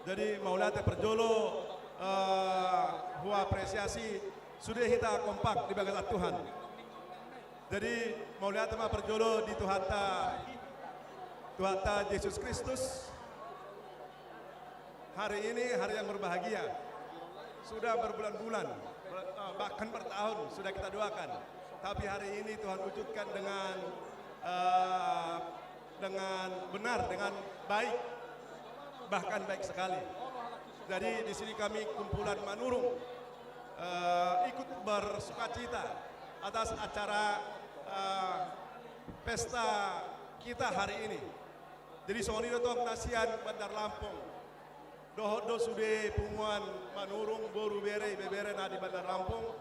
Jadi mauliate parjolo, eh, huapresiasi sude hita kompak di bagasan Tuhan. Jadi mauliate ma parjolo di Tuhanta, Tuhanta Jesus Kristus. Hari ini hari yang berbahagia. Sudah berbulan-bulan, ber-, eh, bahkan bertahun sudah kita doakan. Tapi hari ini Tuhan wujudkan dengan, eh, dengan benar, dengan baik, bahkan baik sekali. Jadi di sini kami kumpulan Manurung, eh, ikut bersukacita atas acara, eh, pesta kita hari ini. Jadi songon i do tong na sian Bandar Lampung dohot do sude punguan Manurung, boru, bere, ibebere na di Bandar Lampung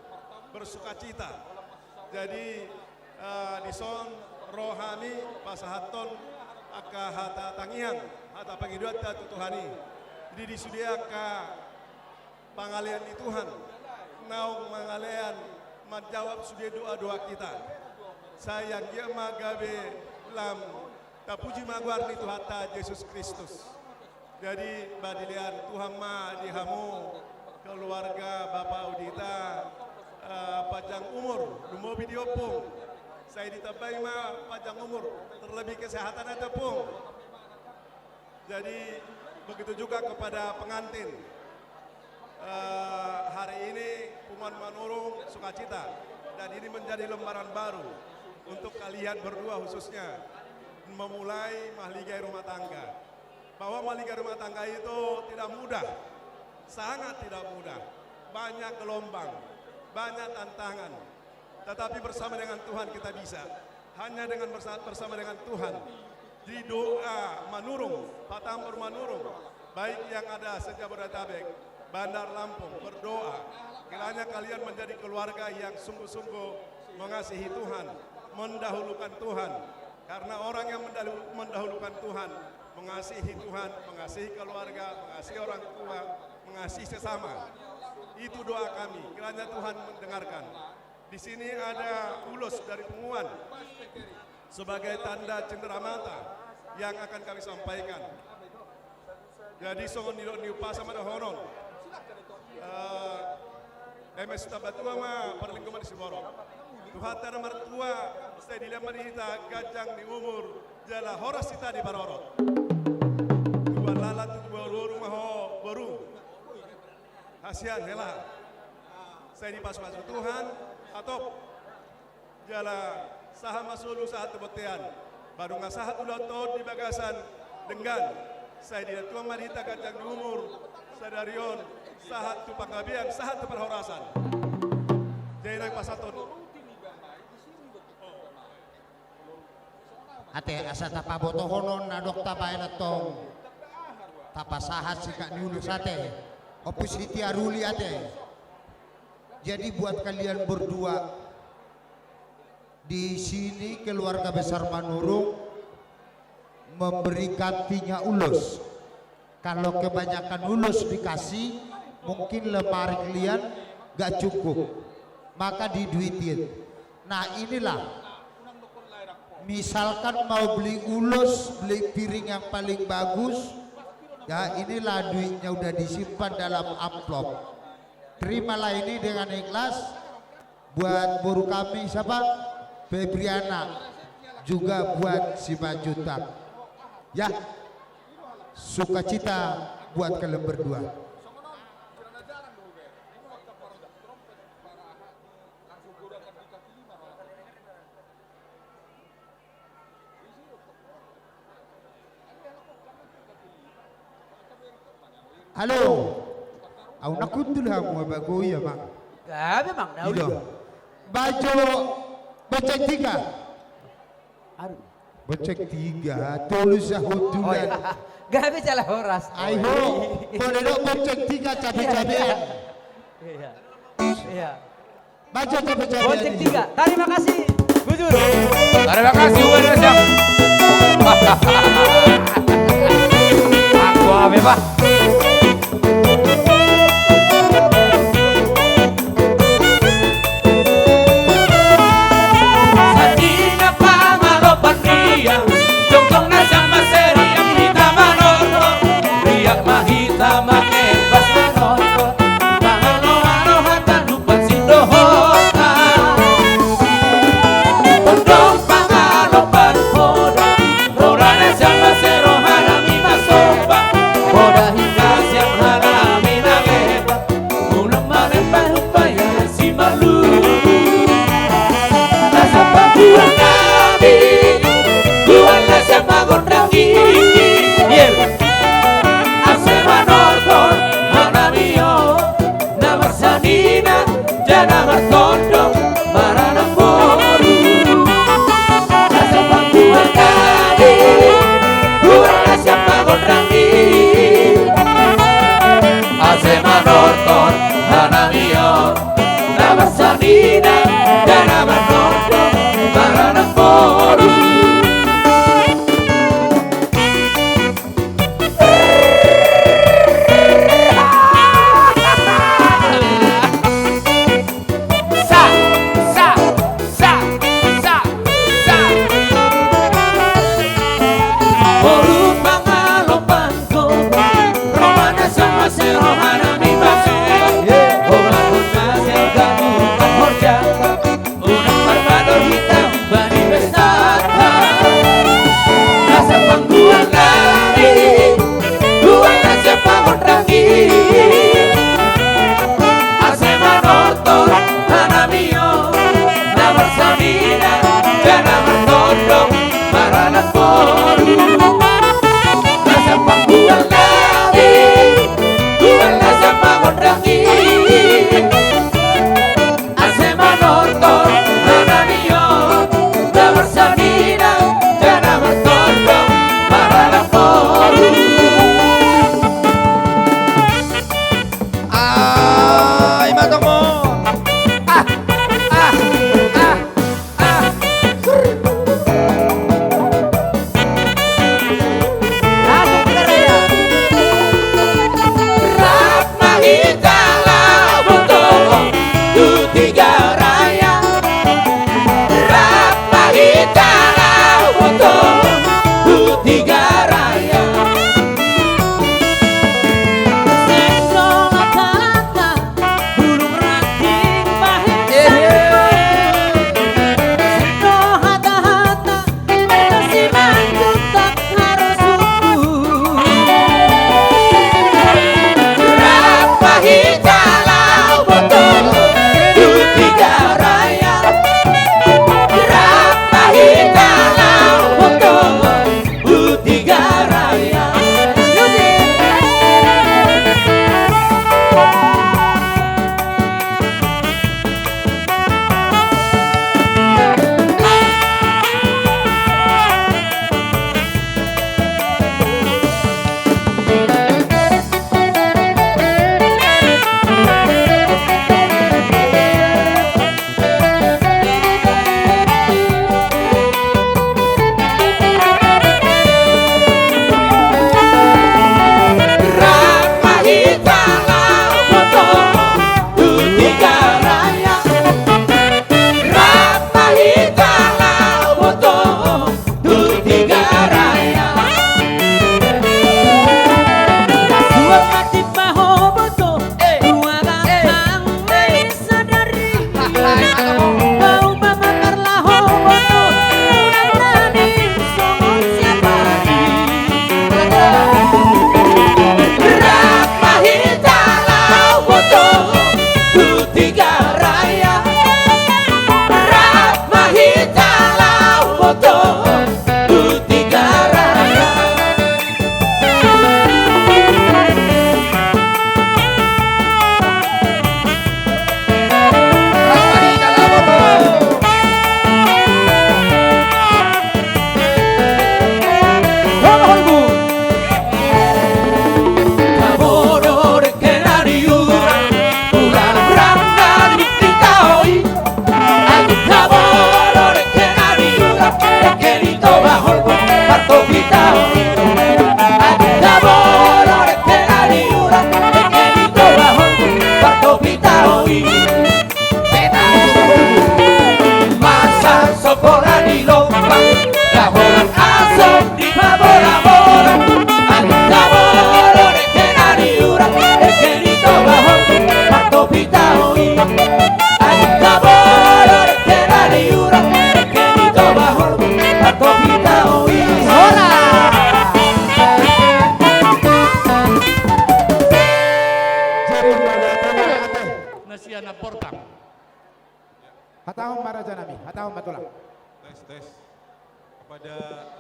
bersukacita. Jadi, eh, dison ro hami pasahathon angka hata tangiang, hata pangidoanta tu Tuhan i. Jadi di sude angka pangalean ni Tuhan naung mangalean, manjawab sude doa-doa kita. Sai anggiat ma gabe lam, tapuji ma goar ni Tuhanta Jesus Kristus. Jadi, ba dilean Tuhan ma di hamu keluarga Bapak Audita, eh, panjang umur, lumobi di ompung. Sai ditambai ma panjang umur, terlebih kesehatan ate, Pung. Jadi, begitu juga kepada pengantin. Eh, hari ini punguan Manurung sukacita, dan ini menjadi lembaran baru untuk kalian berdua khususnya, memulai mahligai rumah tangga. Bahwa mahligai rumah tangga itu tidak mudah, sangat tidak mudah. Banyak gelombang, banyak tantangan. Tetapi bersama dengan Tuhan kita bisa. Hanya dengan bersa-, bersama dengan Tuhan. Di doa Manurung, Patambor Manurung, baik yang ada se-Jabodetabek, Bandar Lampung, berdoa kiranya kalian menjadi keluarga yang sungguh-sungguh mengasihi Tuhan, mendahulukan Tuhan. Karena orang yang mendahu-, mendahulukan Tuhan, mengasihi Tuhan, mengasihi keluarga, mengasihi orang tua, mengasihi sesama. Itu doa kami, kiranya Tuhan mendengarkan. Di sini ada ulos dari punguan sebagai tanda cendera mata yang akan kami sampaikan. Jadi songon nidok ni umpasa ma dohonon. Eh, eme sitamba tua ma parlinggoman ni siborok. Tuhanta na martua, sai dilehon ma di hita ganjang ni umur jala horas hita diparorot. Tubuan lalan tu tubuan boru ma ho, boru. Hasian hela. Sai dipasupasu Tuhan, hatop. Jala sahat ma solu sahat tu bontean. Ba nunga sahat ulaonta on di bagasan denggan. Sai dilehon Tuhan ma di hita ganjang ni umur sadari on, sahat tu panggabean, sahat tu parhorasan. Jadi naeng pasahathon. Ate, asa tapabotohon on na dok tabaen antong. Tapasahat singkat ni ulos ate. Ompung Siti Aruli ate. Jadi buat kalian berdua, di sini keluarga besar Manurung memberikan tiga ulos. Kalau kebanyakan ulos dikasih, mungkin lemari kalian gak cukup. Maka diduitin. Nah, inilah. Misalkan mau beli ulos, beli piring yang paling bagus, ya inilah duitnya udah disimpan dalam amplop. Terimalah ini dengan ikhlas. Buat boru kami siapa? Febriana. Juga buat Simanjuntak. Ya. Sukacita buat kalian berdua. Halo. Au na kundul hamu, abang, oh iya, Mang. Gabe, Mang, na uli. Bajo, bonceng tiga. Aduh. Bonceng tiga, tolu sahundulan. Oh, iya. Gabe jala horas. Ai ho, boleh dok bonceng tiga cabe-cabean. Iya. Iya. Bajo cabe-cabean. Bonceng tiga. Terima kasih. Bujur. Terima kasih, Uwe Reza. Aku ame, Pak. Sandina pangaropan riang, jongjong na siang maseriang, Mangembas manortor, mangalo-alo hata lupa sindohota. Ondong pangalopan poda, roda na sian mase roha nami masomba. Poda hinda sian halami na lepa, ulang malempa upaya simalu. Rasa pabuan nami, buan na sian magondang i. Ase manortor Jana Bortang. Hatahon ma, raja nami, hatahon ma, tulang. Tes, tes. Kepada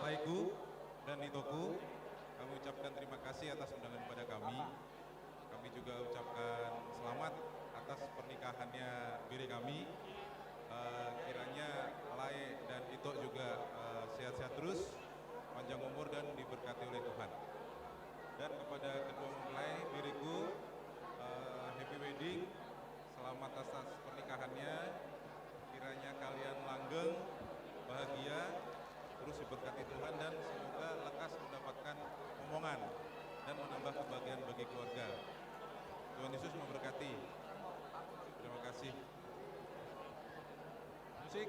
laiku dan itoku, kami ucapkan terima kasih atas undangan kepada kami. Kami juga ucapkan selamat atas pernikahannya bere kami. Eh, kiranya lae dan ito juga, eh, sehat-sehat terus, panjang umur dan diberkati oleh Tuhan. Dan kepada kedua mempelai bereku, eh, happy wedding, selamat atas pernikahannya. Kiranya kalian langgeng, bahagia, terus diberkati Tuhan, dan semoga lekas mendapatkan omongan dan menambah kebahagiaan bagi keluarga. Tuhan Yesus memberkati. Terima kasih. Musik.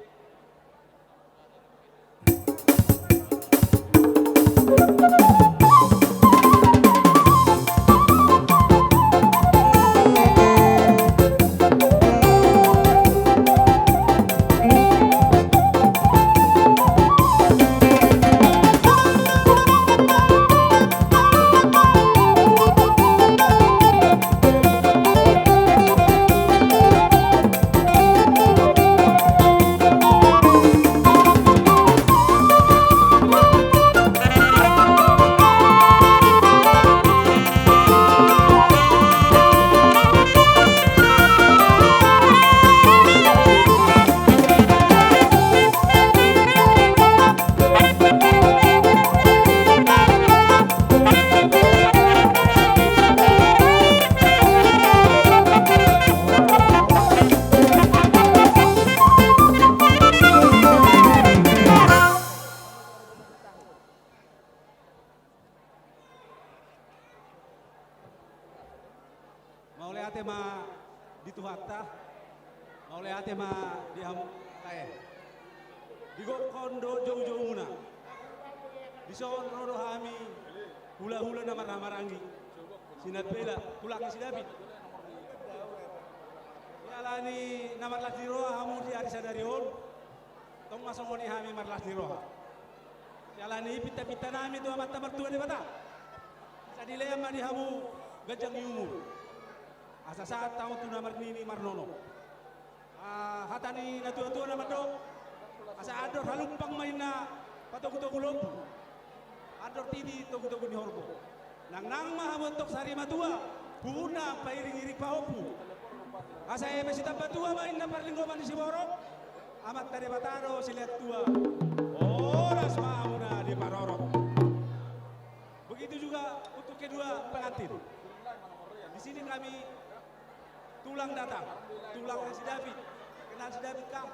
Mauliate ma di Tuhanta, mauliate ma di hamu lae. Di gokhon dohot joujoumuna. Dison ro do hami hulahula na marhahamaranggi, Sinampela, tulang ni si David. Di ala ni na marlas ni roha hamu di ari sadari on, tong ma songon i hami marlas ni roha. Siala ni i pintapinta nami tu Amanta Martua Debata, asa dilean ma di hamu ganjang ni umur, asa sahat hamu tu na marnini marnono. Ah, hata ni natuatua na mandok, asa andor halumpang ma inna patogutogu lombu, andor titi togutogu ni horbo. Nangnang ma hamu antong sarimatua, pupunna pairingiring pahompu. Asa eme sitambatua ma inna parlinggoman ni siborok, Amanta Debata do silehon tua, horas ma hamuna diparorot. Begitu juga untuk kedua pengantin. Di sini kami tulang datang, tulang si David. Kenal si David kah?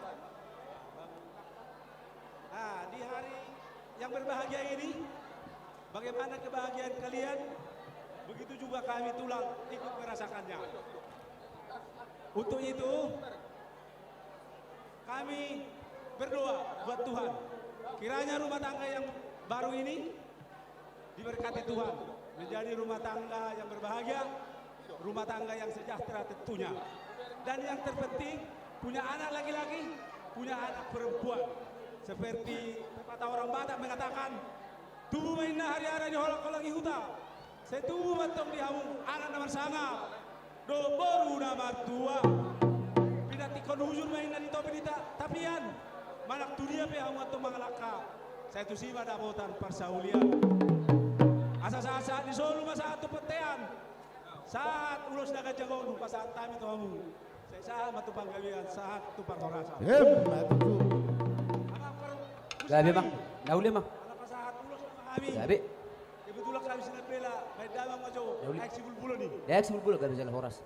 Nah, di hari yang berbahagia ini, bagaimana kebahagiaan kalian, begitu juga kami tulang ikut merasakannya. Untuk itu, kami berdoa buat Tuhan, kiranya rumah tangga yang baru ini diberkati Tuhan, menjadi rumah tangga yang berbahagia, rumah tangga yang sejahtera tentunya. Dan yang terpenting, punya anak laki-laki, punya anak perempuan. Seperti pepatah orang Batak mengatakan, tubu ma inna hariara di holangholang ni huta. Sai tubu ma antong di hamu anak na marsangap dohot boru na martua. Pinantikhon hujur ma inna di topi ni ta-, tapian. Manang tu dia pe hamu antong mangalangka, sai tusi ma dapotan parsaulian. Asa sahat-sahat ni solu ma sahat tu bontean, sahat ulos na ganjang on hupasahat hami tu hamu. Sai sahat ma tu panggabean, sahat tu parhorasan. Emma tutu. Gabe ma. Na uli ma. Ala pasahat ulos ma hami. Gabe. Kebetulan kami Sinampela, baen damang ma jo. Na uli. Aek sibulbulon i. Aek sibulbulon, gabe jala horas.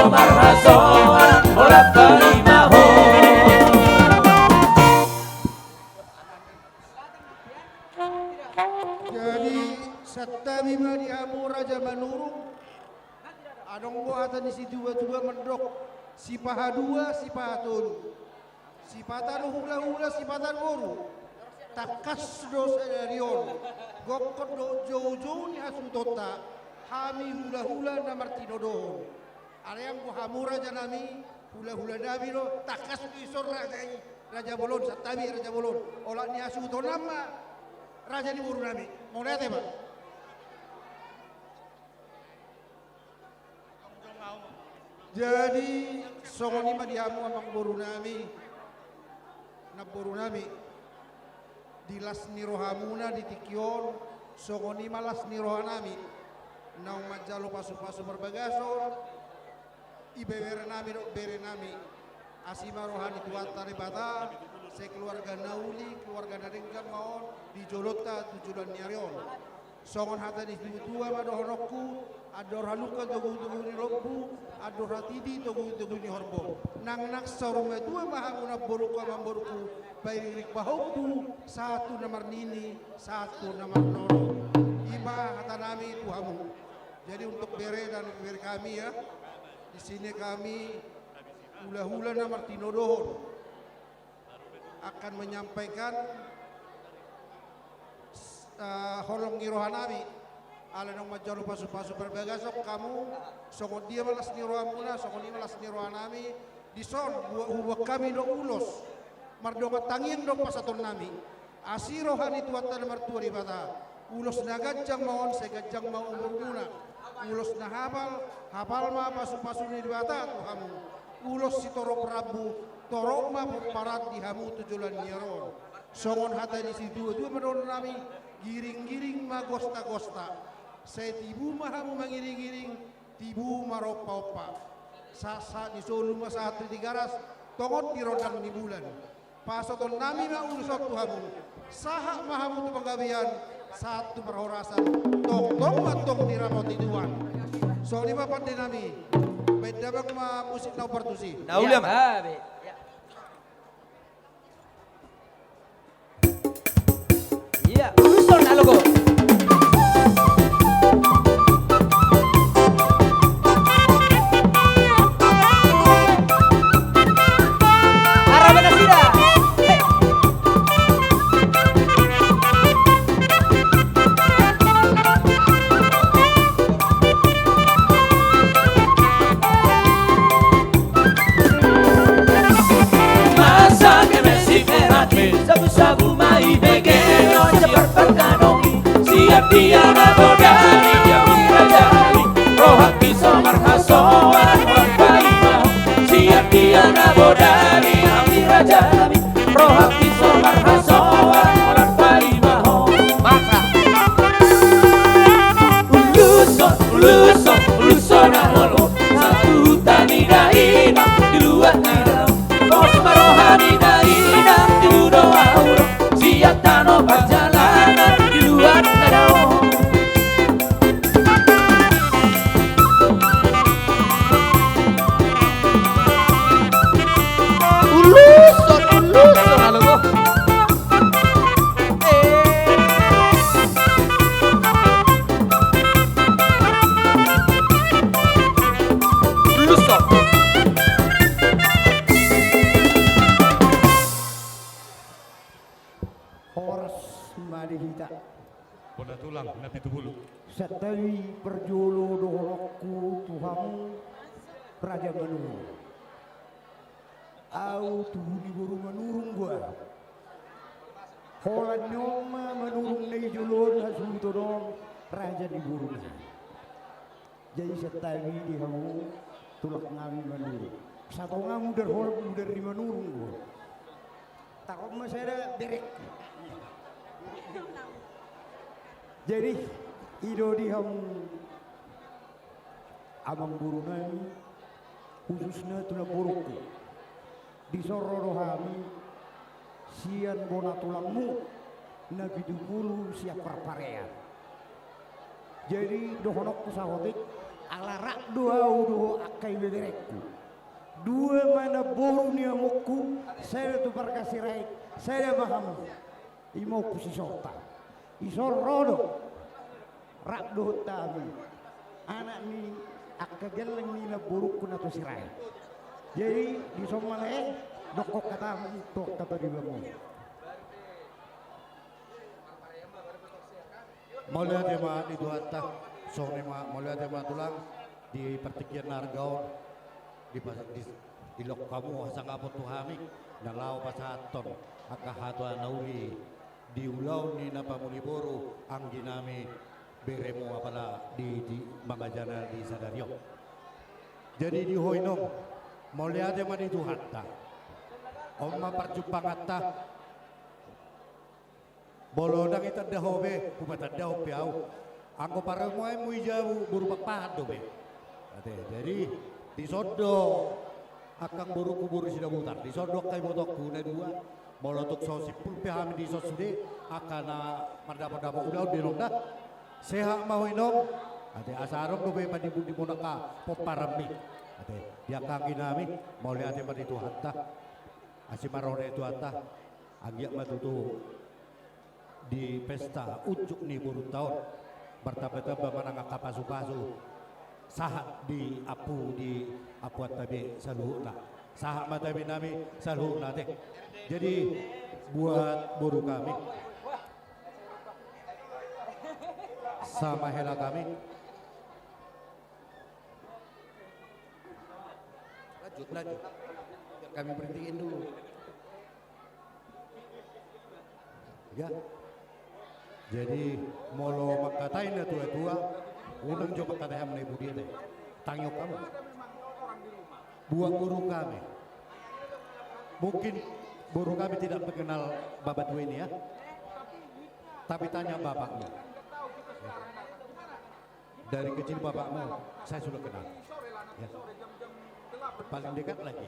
Marhasoan holan paima ho. Jadi, santabi ma di hamu Raja Manurung. Adong do hata ni situatua mandok, sipahadua, sipahatolu. Sipata do hulahula, sipata do boru. Tangkas do sadari on, gokkon do joujou ni hasuhutonta, hami hulahula na martinodohon. Alai anggo hamu rajanami, hulahulanami do, tangkas do dison raja i, raja bolon, santabi raja bolon. Olat ni hasuhuton nama, raja ni borunami. Mauliate ma. Jadi, songon i ma di hamu amangborunami, namborunami, di las ni rohamuna di tingki on, songon i ma las ni rohanami, naung manjalo pasupasu parbagason, ibeberenami dohot berenami. Asi ma roha ni Tuhanta Debata, sai keluarga na uli, keluarga na denggan ma on, di jolonta tu joloan ni ari on. Songon hata ni situatua ma dohononku, andor halumpang togutogu ni lombu, andor hatiti togutogu ni horbo. Nangnang saur matua ma hamu namborungku amangborungku, pairingiring pahompu, sahat tu na marnini, sahat tu na marnono. I ma hatanami tu hamu. Jadi untuk bere dan bere kami ya, di sini kami hulahula na martinodohon akan menyampaikan, eh, holong ni rohanami. Ala naung manjalo pasupasu parbagason hamu, songon dia ma las ni rohamuna, songon i ma las ni rohanami. Dison, huboan hami do ulos, mardongan tangiang do pasahatonnami. Asi roha ni Tuhanta na martua Debata, ulos na ganjang ma on, sai ganjang ma umurmuna. Ulos na hapal, hapal ma pasupasu ni Debata tu hamu. Ulos sitorop rambu, torop ma pomparan di hamu tu joloan ni ari on. Songon hata ni situatua ma dohononnami, giringgiring ma gostagosta. Sai tibu ma hamu mangiringiring, tibu ma marompaompa. Sahat ni solu ma sahat tu Tigaras, tongon di rondang ni bulan. Pasahatonnami ma ulos on tu hamu. Sahat ma hamu tu panggabean, sahat tu parhorasan. Tongtong ma antong diramoti Tuhan. Songon i ma pandenami. Baen damang ma musik na partusi. Na uli ma. Iya. Ulos on, alo go. Arah mana sudah? Masa kemesi perat me, sabu-sabu ma i bege, no cepat perkanong i. Siap dia na bodari, dia raja i. Rohak bisa marhasoan, marpaima. Siap dia na bodari, raja i. Rohak bisa marhasoan, marpaima ho. Masa. Ulos on, ulos on, ulos on na olo. Satu tani dainang di luat na daong. Pos ma roha ni dainang di luat na daong. Siap tano parjalanan di luat na daong. Ulos on, ulos on, alo go. Eh. Ulos on. Horas ma di hita. Bona tulang na pitu pulu. Santabi parjolo dohononku tu hamu Raja Manurung. Au tubu ni boru Manurung do au. Holan ni on ma Manurung na di jolo on hasuhuton on raja ni boruna. Jadi santabi di hamu tulang nami Manurung. Satonga mudar holan mudar ni Manurung do au. Taruh ma sada berek. Jadi i do di hamu amangboru nami, khususna tu namborungku. Dison ro do hami sian bona tulangmu na pitu pulu sian Parparean. Jadi dohononku saotik, ala rap do au dohot angka ibeberengku. Dua ma namboru ni amongku, sada tu marga Sirait, sada ma hamu. Ima Ompu Sisorta. Dison ro do. Rap dohot hami. Anak ni angka gelleng ni namborungku na tu Sirait. Jadi, dison ma lae, dokkon hatamu tu angka paribanmuna. Mauliate ma di Tuhanta, songon i ma, mauliate ma tulang, di partingkian na arga on, di pas-, di, dilehon hamu hasangapon tu hami, na laho pasahathon angka hata na uli, di ulaon ni na pamuli boru, anggi nami, beremu apala di, di mangajana di sadari on. Jadi di ho inong, mauliate ma di Tuhanta. On ma parjumpanganta. Molo ndang itanda ho be, hupatandahon pe ahu. Anggo paremoanmu i jabu, boru Pakpahan do be. Ate, jadi, dison do angkang borungku boru Sidabutar, dison do angka ibotongku na dua. Molo tung so simpul pe hami dison sude, angka na mardapotdapot ulaon be inong da. Sehat ma ho inong. Ate, asa adong dope panimbunimuna angka pomparanmi. Ate, di angka anggi nami, mauliate ma di Tuhanta. Asi ma roha ni Tuhanta. Anggiat ma tutu di pesta unjuk ni borunta on, martambatamba manang angka pasupasu, sahat di ampu, di ampuanta be saluhutna. Sahat ma tabe nami saluhutna, ate. Jadi, buat boru kami, sama hela kami. Lanjut, lanjut. Biar kami berhentiin dulu. Ya. Jadi, molo mangkatai na tua-tua, unang jo mangkatai hamu na i, budi ate. Tangion hamu. Buat boru kami. Mungkin boru kami tidak mengenal bapak tua ini, ya. Tapi tanya bapakmu. Dari kecil bapakmu, saya sudah kenal. Ya. Paling dekat lagi.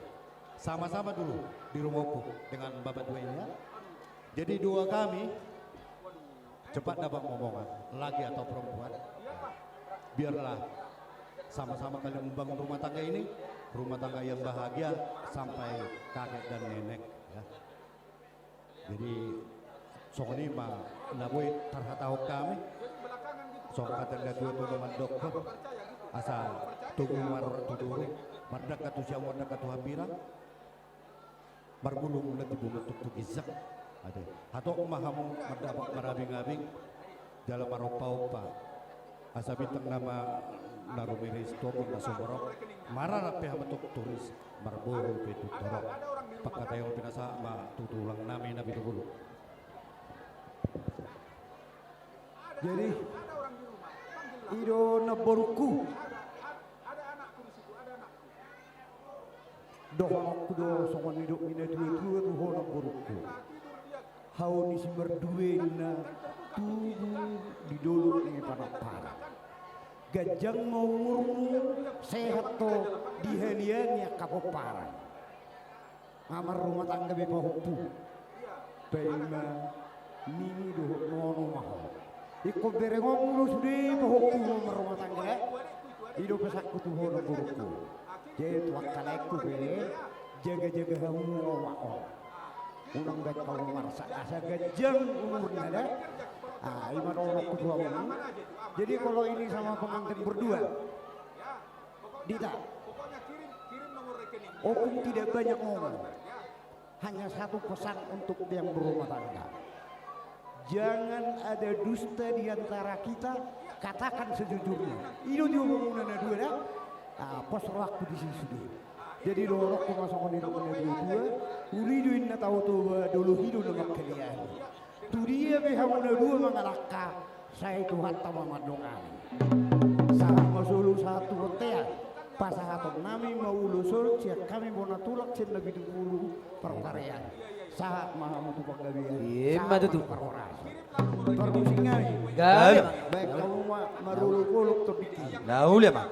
Sama-sama dulu di rumahku dengan bapak tua ini, ya. Jadi dua kami, cepat dapat omongan, laki atau perempuan. Biarlah sama-sama kalian membangun rumah tangga ini, rumah tangga yang bahagia sampai kakek dan nenek, ya. Jadi, songon i ma na boi tarhatahon hami. Songon hata ni na tua-tua na mandok, asa togu marorot tu toru, mardangka tu siamun, mardangka tu hambirang, marbulung na tibu bentuk tu ginjang. Ate, hatop ma hamu mandapot marabing-abing, jala marompa-ompa. Asa bintang nama na rumiris tu ombun na sumorop, maranak pe hamu tu turis, marboru pe tu torop. Pangkataion pinasahat ma tu tulang nami na pitupulu. Jadi, i do namborungku. Dohononku do songon nidok ni na tua-tua tu ho namborungku. Hau ni si Mardue ninna, tubu di dolok ni Panamparan. Ganjang ma umurmu, sehat ho dihaliangi angka pomparan. Nga marrumah tangga be pahompu. Paima nini dohot nono ma ho. Ingkon berengonmu do sude pahompu ho marrumah tangga, eh? I do pesanku tu ho namborungku. Jadi tu angka laengku pe, jaga-jaga hamu omak on. Unang baen hamu marsak asa ganjang umurna da. Ah, i ma dohononku tu hamu. Jadi kalau ini sama pengantin berdua, Dita, Opung tidak banyak ngomong. Hanya satu pesan untuk yang berumah tangga. Jangan ada dusta di antara kita, katakan sejujurnya. I do jo hamuna na dua da. Ah, pos rohangku disi sude. Jadi dohononku ma songon i do hamuna na dua, uli do inna tao Toba, dolok i do na mangkaliangi. Tu dia pe hamuna dua mangalangka, sai Tuhanta ma mandongani. Sahat ma solu sahat tu bontean, pasahaton nami ma ulos on sian hami bona tulang sian na pitupulu parparean. Sahat ma hamu tu panggabean. Ima tutu. Parhorasan. Parmusik nami. Gabe. Baen hamu ma marolopolop tondingki. Na uli ma.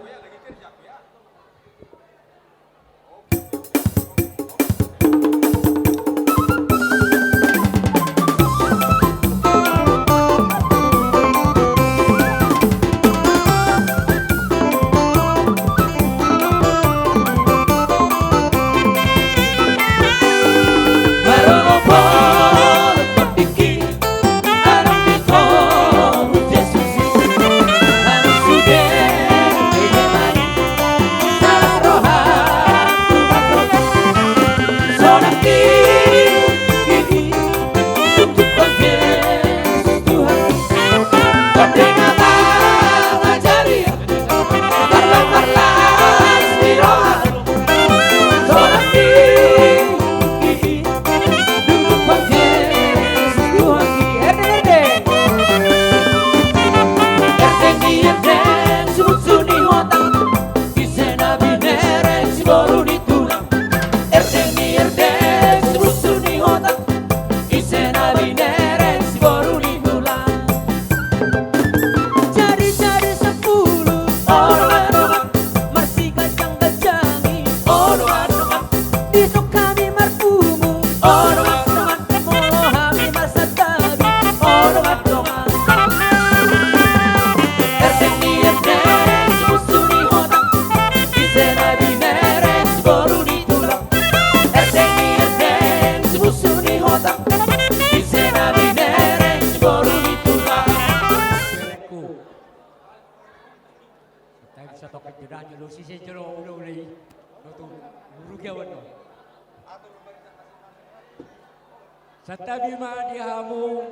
Santabi ma di hamu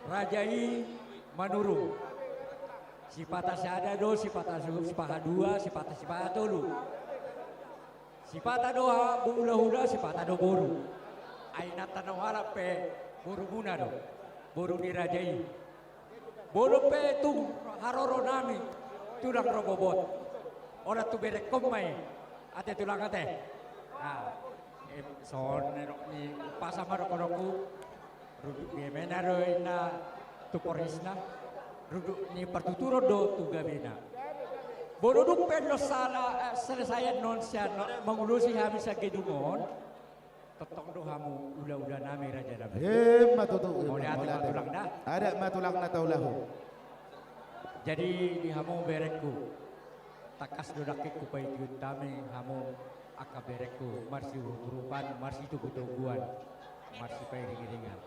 raja i Manurung. Sipata sada do, sipata su-, sipaha dua, sipata sipaha tolu. Sipata do ha-, hulahula, sipata do boru. Ai inanta na hualap pe borumuna do. Boru ni raja i. Molo pe tung haroro nami, tulang rorobot. Olo tu berengkon ma i. Ate tulang ate. Nah, em, songon na nidok ni umpasa ma dohononku. Runduk ni emena do inna tu porisna. Runduk ni partuturon do tu gabena. Molo dung pe annon sala, eh, selesai annon sian mangulosi hami sian gedung on. Tongtong do hamu hulahula nami, raja nami. Ima tutu, ima. Mauliate ma tulang da. Adat ma tulang na taulahon. Jadi di hamu berengku, tangkas do nangkin hupaihutihut hami hamu angka berengku, marsiuruturutan, marsitogutoguan, marsipairingiringan.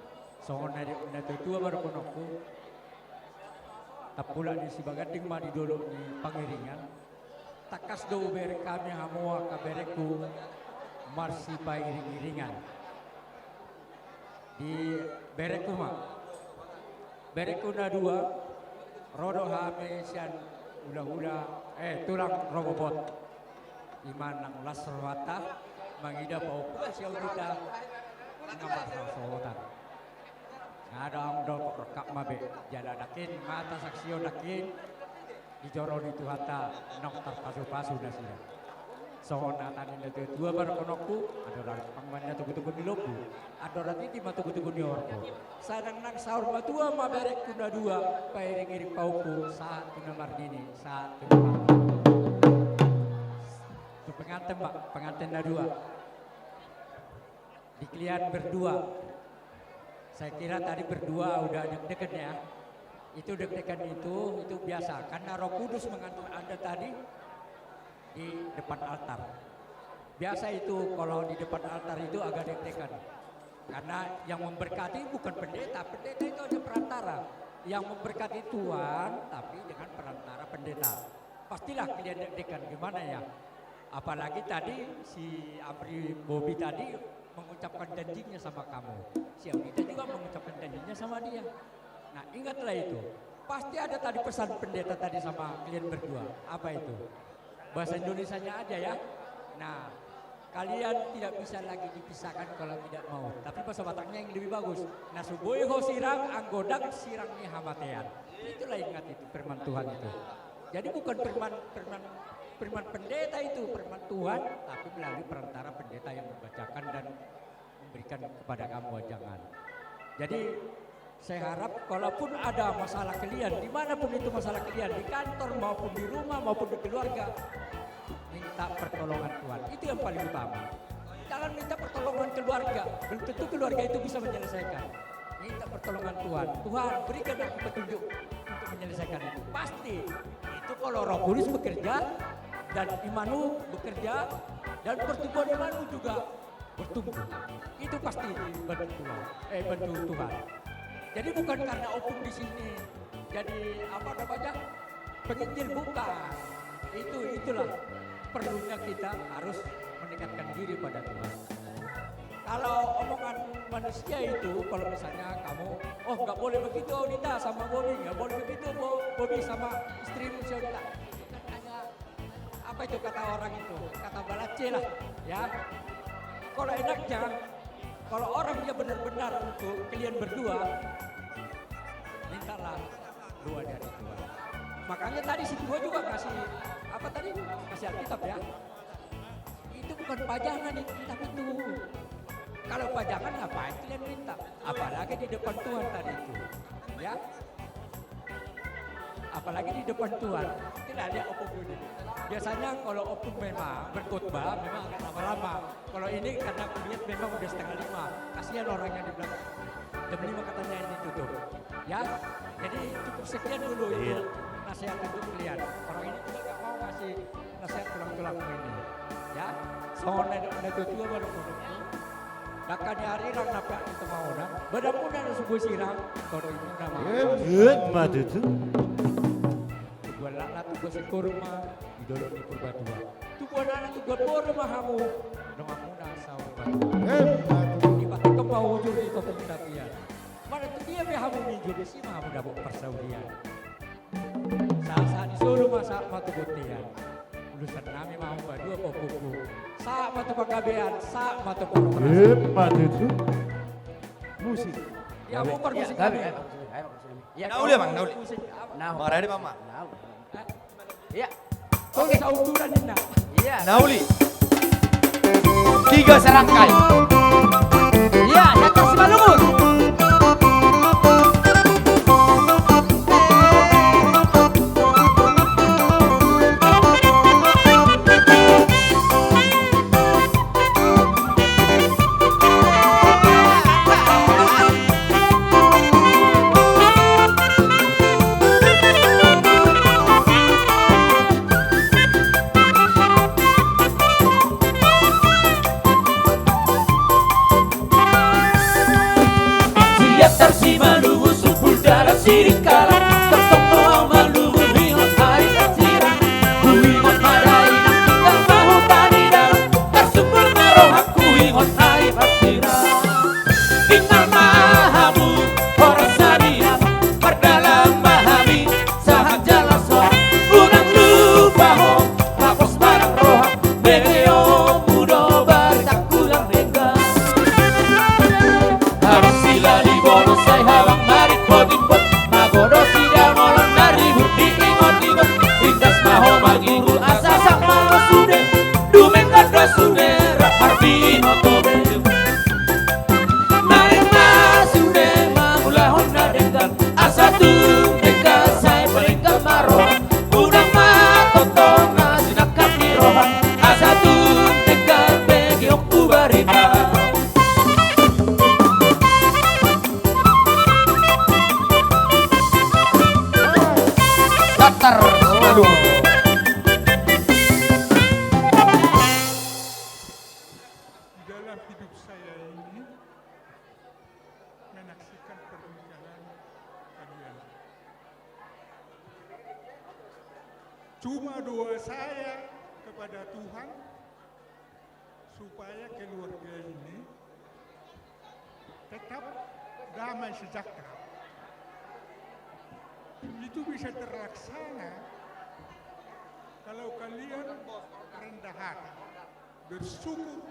Songon na nidok ni natuatua ma dohononku. Tampulak ni Sibaganding ma di dolok ni Pangiringan. Tangkas do hubereng hami hamu angka berengku marsipairingiringan. Di berengku ma. Berengku na dua, ro do hami sian hulahula, eh, tulang rorobot. Ima nang las rohanta, mangida paupuna sian hita, nunga marhasohotan. Nga adong do, rongkap ma be. Jala nangkin, mata saksihon nangkin. Di joro ni Tuhanta, naung tarpasupasu nasida. Songon hata ni natuatua ma dohononku, andorang pang ma inna togutogu ni lombu, andorang titi ma togutogu ni horbo. Sai nang saur matua ma berengku na dua, pairingiring pahompu, sahat tu na marnini, sahat tu na marnono. Tu penganten ma, penganten na dua. Di kalian berdua. Saya kira tadi berdua udah deg-degan ya. Itu deg-degan itu, itu biasa. Karena Roh Kudus mengatur Anda tadi di depan altar. Biasa itu kalau di depan altar itu agak deg-degan. Karena yang memberkati bukan pendeta, pendeta itu hanya perantara. Yang memberkati Tuhan, tapi dengan perantara pendeta. Pastilah kalian deg-degan, gimana ya? Apalagi tadi si Amri Bobi tadi mengucapkan janjinya sama kamu. Si Audita juga mengucapkan janjinya sama dia. Nah, ingatlah itu. Pasti ada tadi pesan pendeta tadi sama kalian berdua. Apa itu? Bahasa Indonesianya aja ya. Nah, kalian tidak bisa lagi dipisahkan kalau tidak mau. Tapi bahasa Bataknya yang lebih bagus. Na so boi ho sirang, anggo ndang sirang ni hamatean. Itulah, ingat itu firman Tuhan itu. Jadi bukan firman, firman, firman pendeta itu, firman Tuhan, tapi melalui perantara pendeta yang membacakan dan memberikan kepada kamu wejangan. Jadi, saya harap kalaupun ada masalah kalian, dimanapun itu masalah kalian, di kantor maupun di rumah maupun di keluarga, minta pertolongan Tuhan. Itu yang paling utama. Jangan minta pertolongan keluarga, belum tentu keluarga itu bisa menyelesaikan. Minta pertolongan Tuhan. Tuhan, berikan aku petunjuk untuk menyelesaikan itu. Pasti. Itu kalau Roh Kudus bekerja, dan imanmu bekerja, dan pertumbuhan imanmu juga bertumbuh. Itu pasti dibantu Tuhan. Eh, bantu Tuhan. Jadi bukan karena opung di sini jadi, apa namanya, penginjil, bukan. Itu, itulah perlunya kita harus mendekatkan diri pada Tuhan. Kalau omongan manusia itu, kalau misalnya kamu, "Oh, nggak boleh begitu, Audita, sama Bobi, nggak boleh begitu, Bo-, Bobi, sama istrimu, si Audita." Itu kan hanya, apa itu kata orang itu, kata balace lah, ya. Kalau enaknya, kalau orang dia benar-benar untuk kalian berdua, mintalah doa dari Tuhan. Makanya tadi si Tua juga kasih, apa tadi? Kasih Alkitab, ya. Itu bukan pajangan itu, tapi tuhu. Kalau pajangan, ngapain kalian minta? Apalagi di depan Tuhan tadi itu. Ya. Apalagi di depan Tuhan. Tidak ada opung ini. Biasanya kalau opung memang berkhotbah, memang agak lama-lama. Kalau ini karena kulihat memang udah setengah lima. Kasihan orang yang di belakang. Jam lima katanya ini tutup. Ya, jadi cukup sekian dulu itu. Iya. Nasihat untuk kalian. Orang ini juga nggak mau ngasih nasihat tulang-tulang ini. Ya, songon na nidok ni natuatua ma dohononku. Dangka ni arirang na peak di tonga onan, badanmuna na so boi sirang, tondimuna ma. Iya. Ima tutu. Tubuan laklak, tubuan singkoru ma di dolok ni Purbatua. Tubuan anak, tubuan boru ma hamu. Donganmuna saur matua. Emma tutu. Dipatikon ma hujur di topi tapian. Manang tu dia pe hamu minjur, disi ma hamu dapot parsaulian. Sahat-sahat ni solu ma sahat ma tu bontean. Udusan nami ma hamu paduahon pongki. Sahat ma tu panggabean, sahat ma tu parhorasan. Emma tutu. Musik. Ya, hamu parmusik nami. Ya, na uli, Amang, na uli. Musik apa? Nah, Amang Rade, Amang. Nah. Iya. Oke. Sauduran ninna. Iya. Na uli. Tiga serangkai. Iya, Siantar Simalungun. Siantar Simalungun, Sumpul Dalan, Sirikalang, tongtong ma au malungun, huingot ari parsirang. Huingot ma dainang, tinggal ma huta ni dalan, tarsungkul ma rohangku, huingot ari parsirang. Tinggal ma hamu, horas sadia, mardalan ma hami, sahat jala soang. Unang lupa ho, hapus barang roha, begeonmu do baritangku nang denggan. Habang sila di bono, sai habang marit potimbot, magodang sidamolan na ribur di ingot-ingot. Ringgas ma ho marguru, asa sangkap ma ho sude, dumenggan do sude, rap marbinoto be. Naeng ma sude mangulahon na denggan, asa tung denggan sai padenggan ma roha. Unang ma tongtong na sinangkap ni roha, asa tung denggan begeonku barita. Siantar Simalungun. Di dalam hidup saya ini, menyaksikan pernikahan kalian. Cuma doa saya kepada Tuhan, supaya keluarga ini tetap damai sejahtera. Itu bisa terlaksana kalau kalian rendah hati, bersyukur,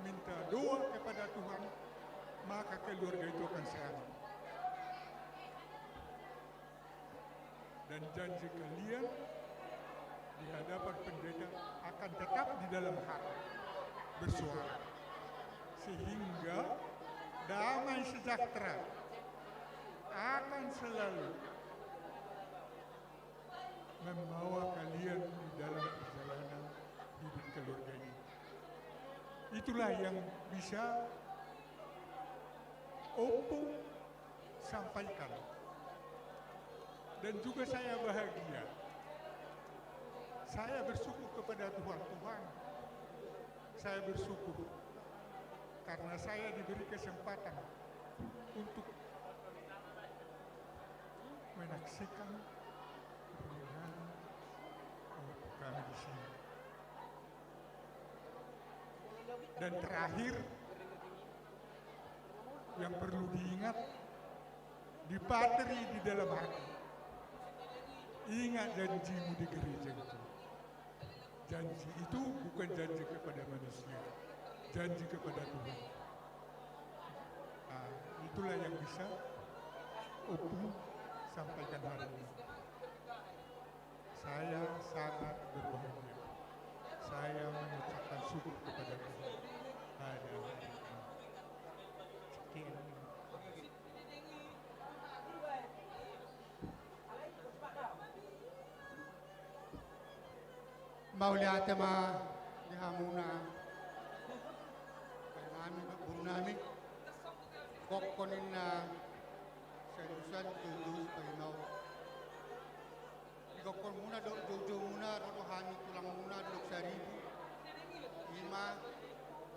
minta doa kepada Tuhan, maka keluarga itu akan selamat. Dan janji kalian di hadapan pendeta akan tetap di dalam hati bersuara, sehingga damai sejahtera akan selalu membawa kalian di dalam perjalanan hidup keluarga ini. Itulah yang bisa Ompung sampaikan. Dan juga saya bahagia. Saya bersyukur kepada Tuhan. Tuhan, saya bersyukur karena saya diberi kesempatan untuk menyaksikan pernikahan kami di sini. Dan terakhir, yang perlu diingat, dipatri di dalam hati. Ingat janjimu di gereja itu. Janji itu bukan janji kepada manusia, janji kepada Tuhan. Nah, itulah yang bisa Ompung sampaikan hari ini. Saya sangat berbahagia. Saya mengucapkan syukur kepada Tuhan pada hari ini. Sekian. Mauliate ma di hamuna. Bahenami, borunami. Gokhon ninna sian-sian, tutu, bahenami. Di gokhonmuna dohot joujoumuna, ro do hami tulangmuna, Dolok Saribu. Ima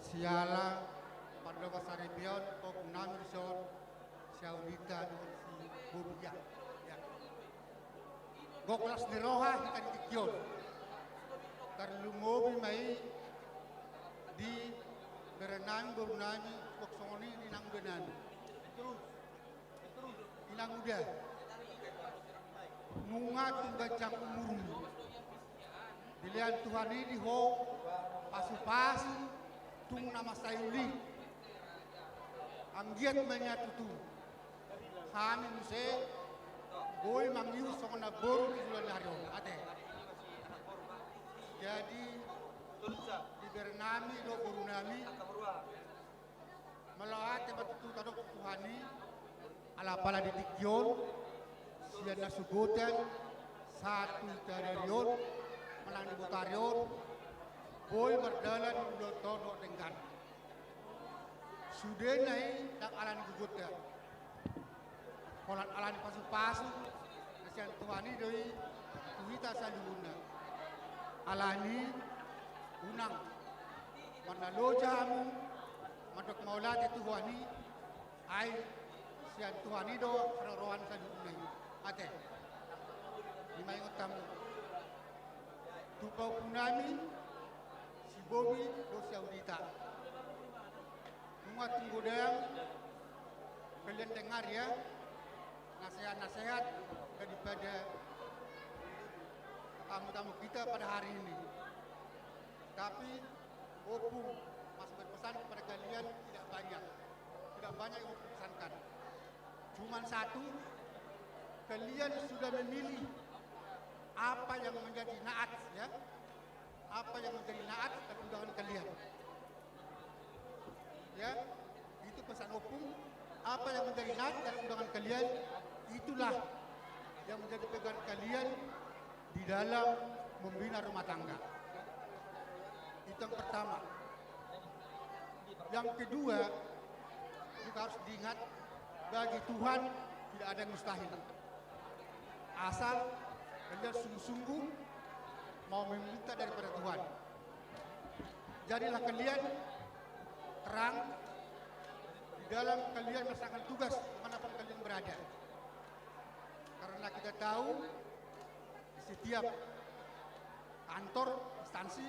siala pandok saripeon, gokhonnami dison, si Audita dohot si Bobi, ya. Ya. Gok las ni roha hita di tingki on. Tarlumobi ma i di Nami, boru nami, boru nami, inang uda nami. Inang uda. Nunga tung ganjang umurmu. Dilehon Tuhan i di ho pasupasu tung na mansai uli. Anggiat ma i tutu. Hami muse boi mangihut songon na boru di joloan ni ari on. Ate. Jadi, di bere nami dohot boru nami, molo ate ma tutu tadok Tuhan i, ala pala di tingki on, sian na sogot an sahat tu sadari on, manang di botari on, boi mardalan ulaonta on dohot denggan. Sudena i ndang ala ni gogonta. Holan ala ni pasupasu na sian Tuhan i do i tu hita saluhutna. Alani unang marnaloja hamu mandok mauliate tu Tuhan i, ai sian Tuhan i do haroroan saluhutna i. Ate. I ma ingot hamu. Tu pahompu nami, si Bobi dohot si Audita. Nunga tung godang kalian dengar ya, nasihat-nasihat daripada tamu-tamu kita pada hari ini. Tapi opung masih berpesan kepada kalian tidak banyak. Tidak banyak yang mau dipesankan. Cuman satu, kalian sudah memilih apa yang menjadi naat, ya. Apa yang menjadi naat dan undangan kalian. Ya, itu pesan opung. Apa yang menjadi naat dan undangan kalian, itulah yang menjadi pegangan kalian di dalam membina rumah tangga. Itu yang pertama. Yang kedua, juga harus diingat, bagi Tuhan tidak ada yang mustahil. Asal kalian sungguh-sungguh mau meminta daripada Tuhan. Jadilah kalian terang di dalam kalian melaksanakan tugas dimanapun kalian berada. Karena kita tahu di setiap kantor, instansi,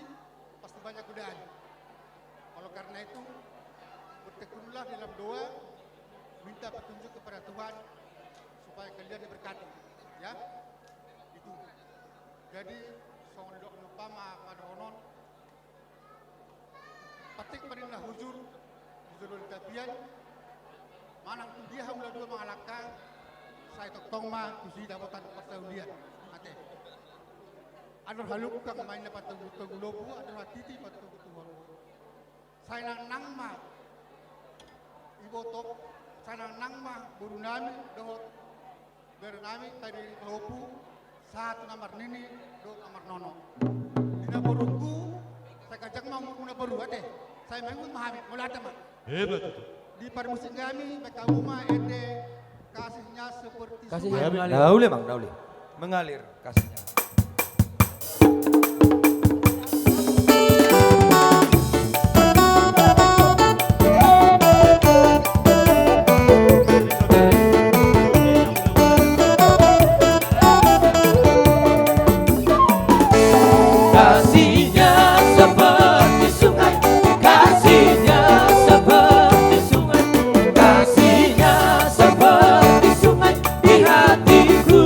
pasti banyak godaan. Oleh karena itu, bertekunlah dalam doa, minta petunjuk kepada Tuhan supaya kalian diberkati, ya. Itu. Jadi, songon didok ni umpama, pada onon, patik ma ninna hujur di jolo ni tapian, manang tu dia hamu na dua mangalangka, sai tongtong ma tusi dapotan parsaulian. Ate. Andor halungkang ma ninna patogu-togu lombu, andor hatiti patogu tu horbo. Sai nangnang ma iboto, sai nangnang ma boru nami dohot bere nami, tadi pahompu, sahat tu na marnini dohot na marnono. Di na borungku, sai ganjang ma umurmuna boru, ate. Sai mangihuthon ma hami, mauliate ma. Hebat itu. Di parmusik nami, bahen hamu ma ende Kasihnya Seperti Kasih Sungai. Mengalir. Na uli, Amang, na uli. Mengalir kasihnya. Kasihnya seperti sungai, kasihnya seperti sungai, kasihnya seperti sungai di hatiku.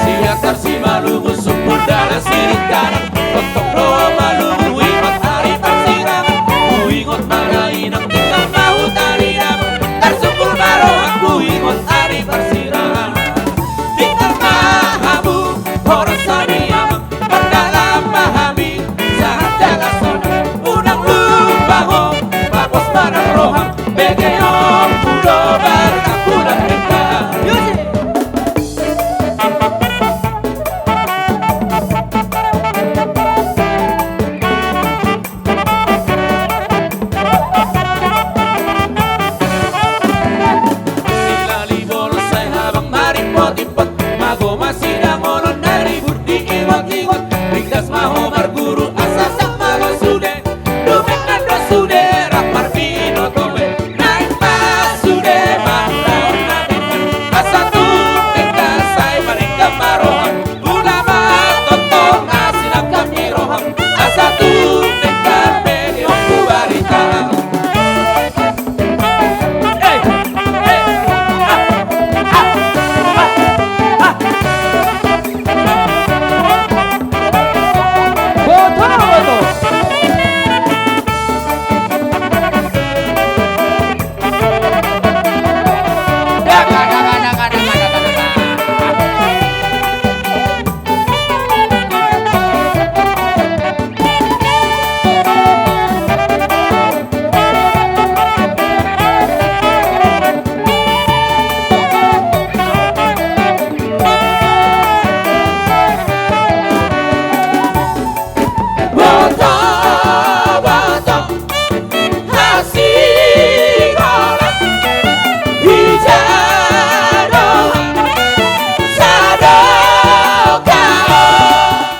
Sian tarsi malumu sumpul dalan sirikanan, tongtong do malumu huingot ari parsirangan. Huingot ma na inang tinggal ma huta ni damang, tarsumpul ma rohangku huingot ari parsirangan. Tinggal ma hamu horas hami amang, mardalan ma hami sahat jala sonang. Unang lupa ho, mapos ma nang roham, begeonku do barita bulan bintang. Silali bolon sai habang marimpot-impot, mago ma sidamonon na ribur diingot-ingot. Ringgas ma ho marguru asa sap ma ro sude. Dumenggan do sude rap marbinoto be. Naeng ma sude mangulahon na denggan, asa tung denggan sai maninggan ma roham. Mula ma tongtong na sinangkap ni roham, asa tung denggan begeonku barita.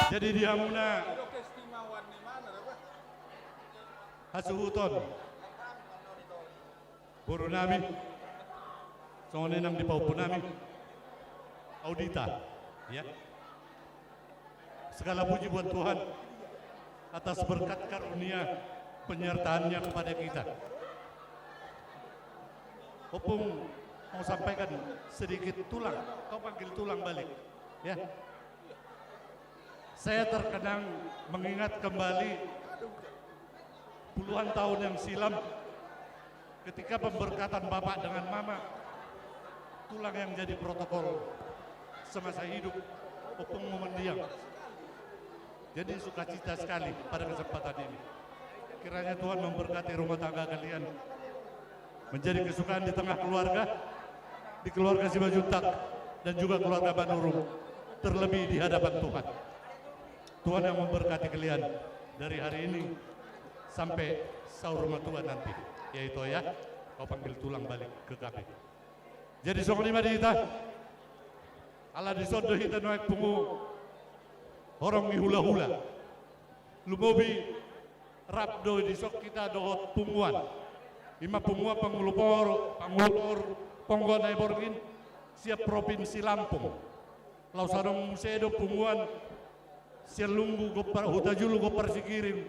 Jadi di hamuna hasuhuton boru nami, songon i nang di pahompu nami Audita, ya. Segala puji buat Tuhan atas berkat karunia penyertaan-Nya kepada kita. Ompung mau sampaikan sedikit tulang, kau panggil tulang balik, ya. Saya terkenang mengingat kembali puluhan tahun yang silam, ketika pemberkatan bapak dengan mama, tulang yang jadi protokol semasa hidup Ompung Mendiang. Jadi sukacita sekali pada kesempatan ini. Kiranya Tuhan memberkati rumah tangga kalian, menjadi kesukaan di tengah keluarga, di keluarga Simanjuntak, dan juga keluarga Manurung, terlebih di hadapan Tuhan. Tuhan yang memberkati kalian dari hari ini sampai saur matua nanti, ya Ito, ya. Kau panggil tulang balik ke kami. Jadi songon i ma di hita. Ala dison do hita nuaeng pungu horong ni hulahula. Lumobi rap do dison hita dohot punguan. I ma punguan pangulu por, pangulu por Ponggo Naiborngin sian Provinsi Lampung. Laos adong muse do punguan sian Lumbu Gompar, Hutajulu Gompar Sigiring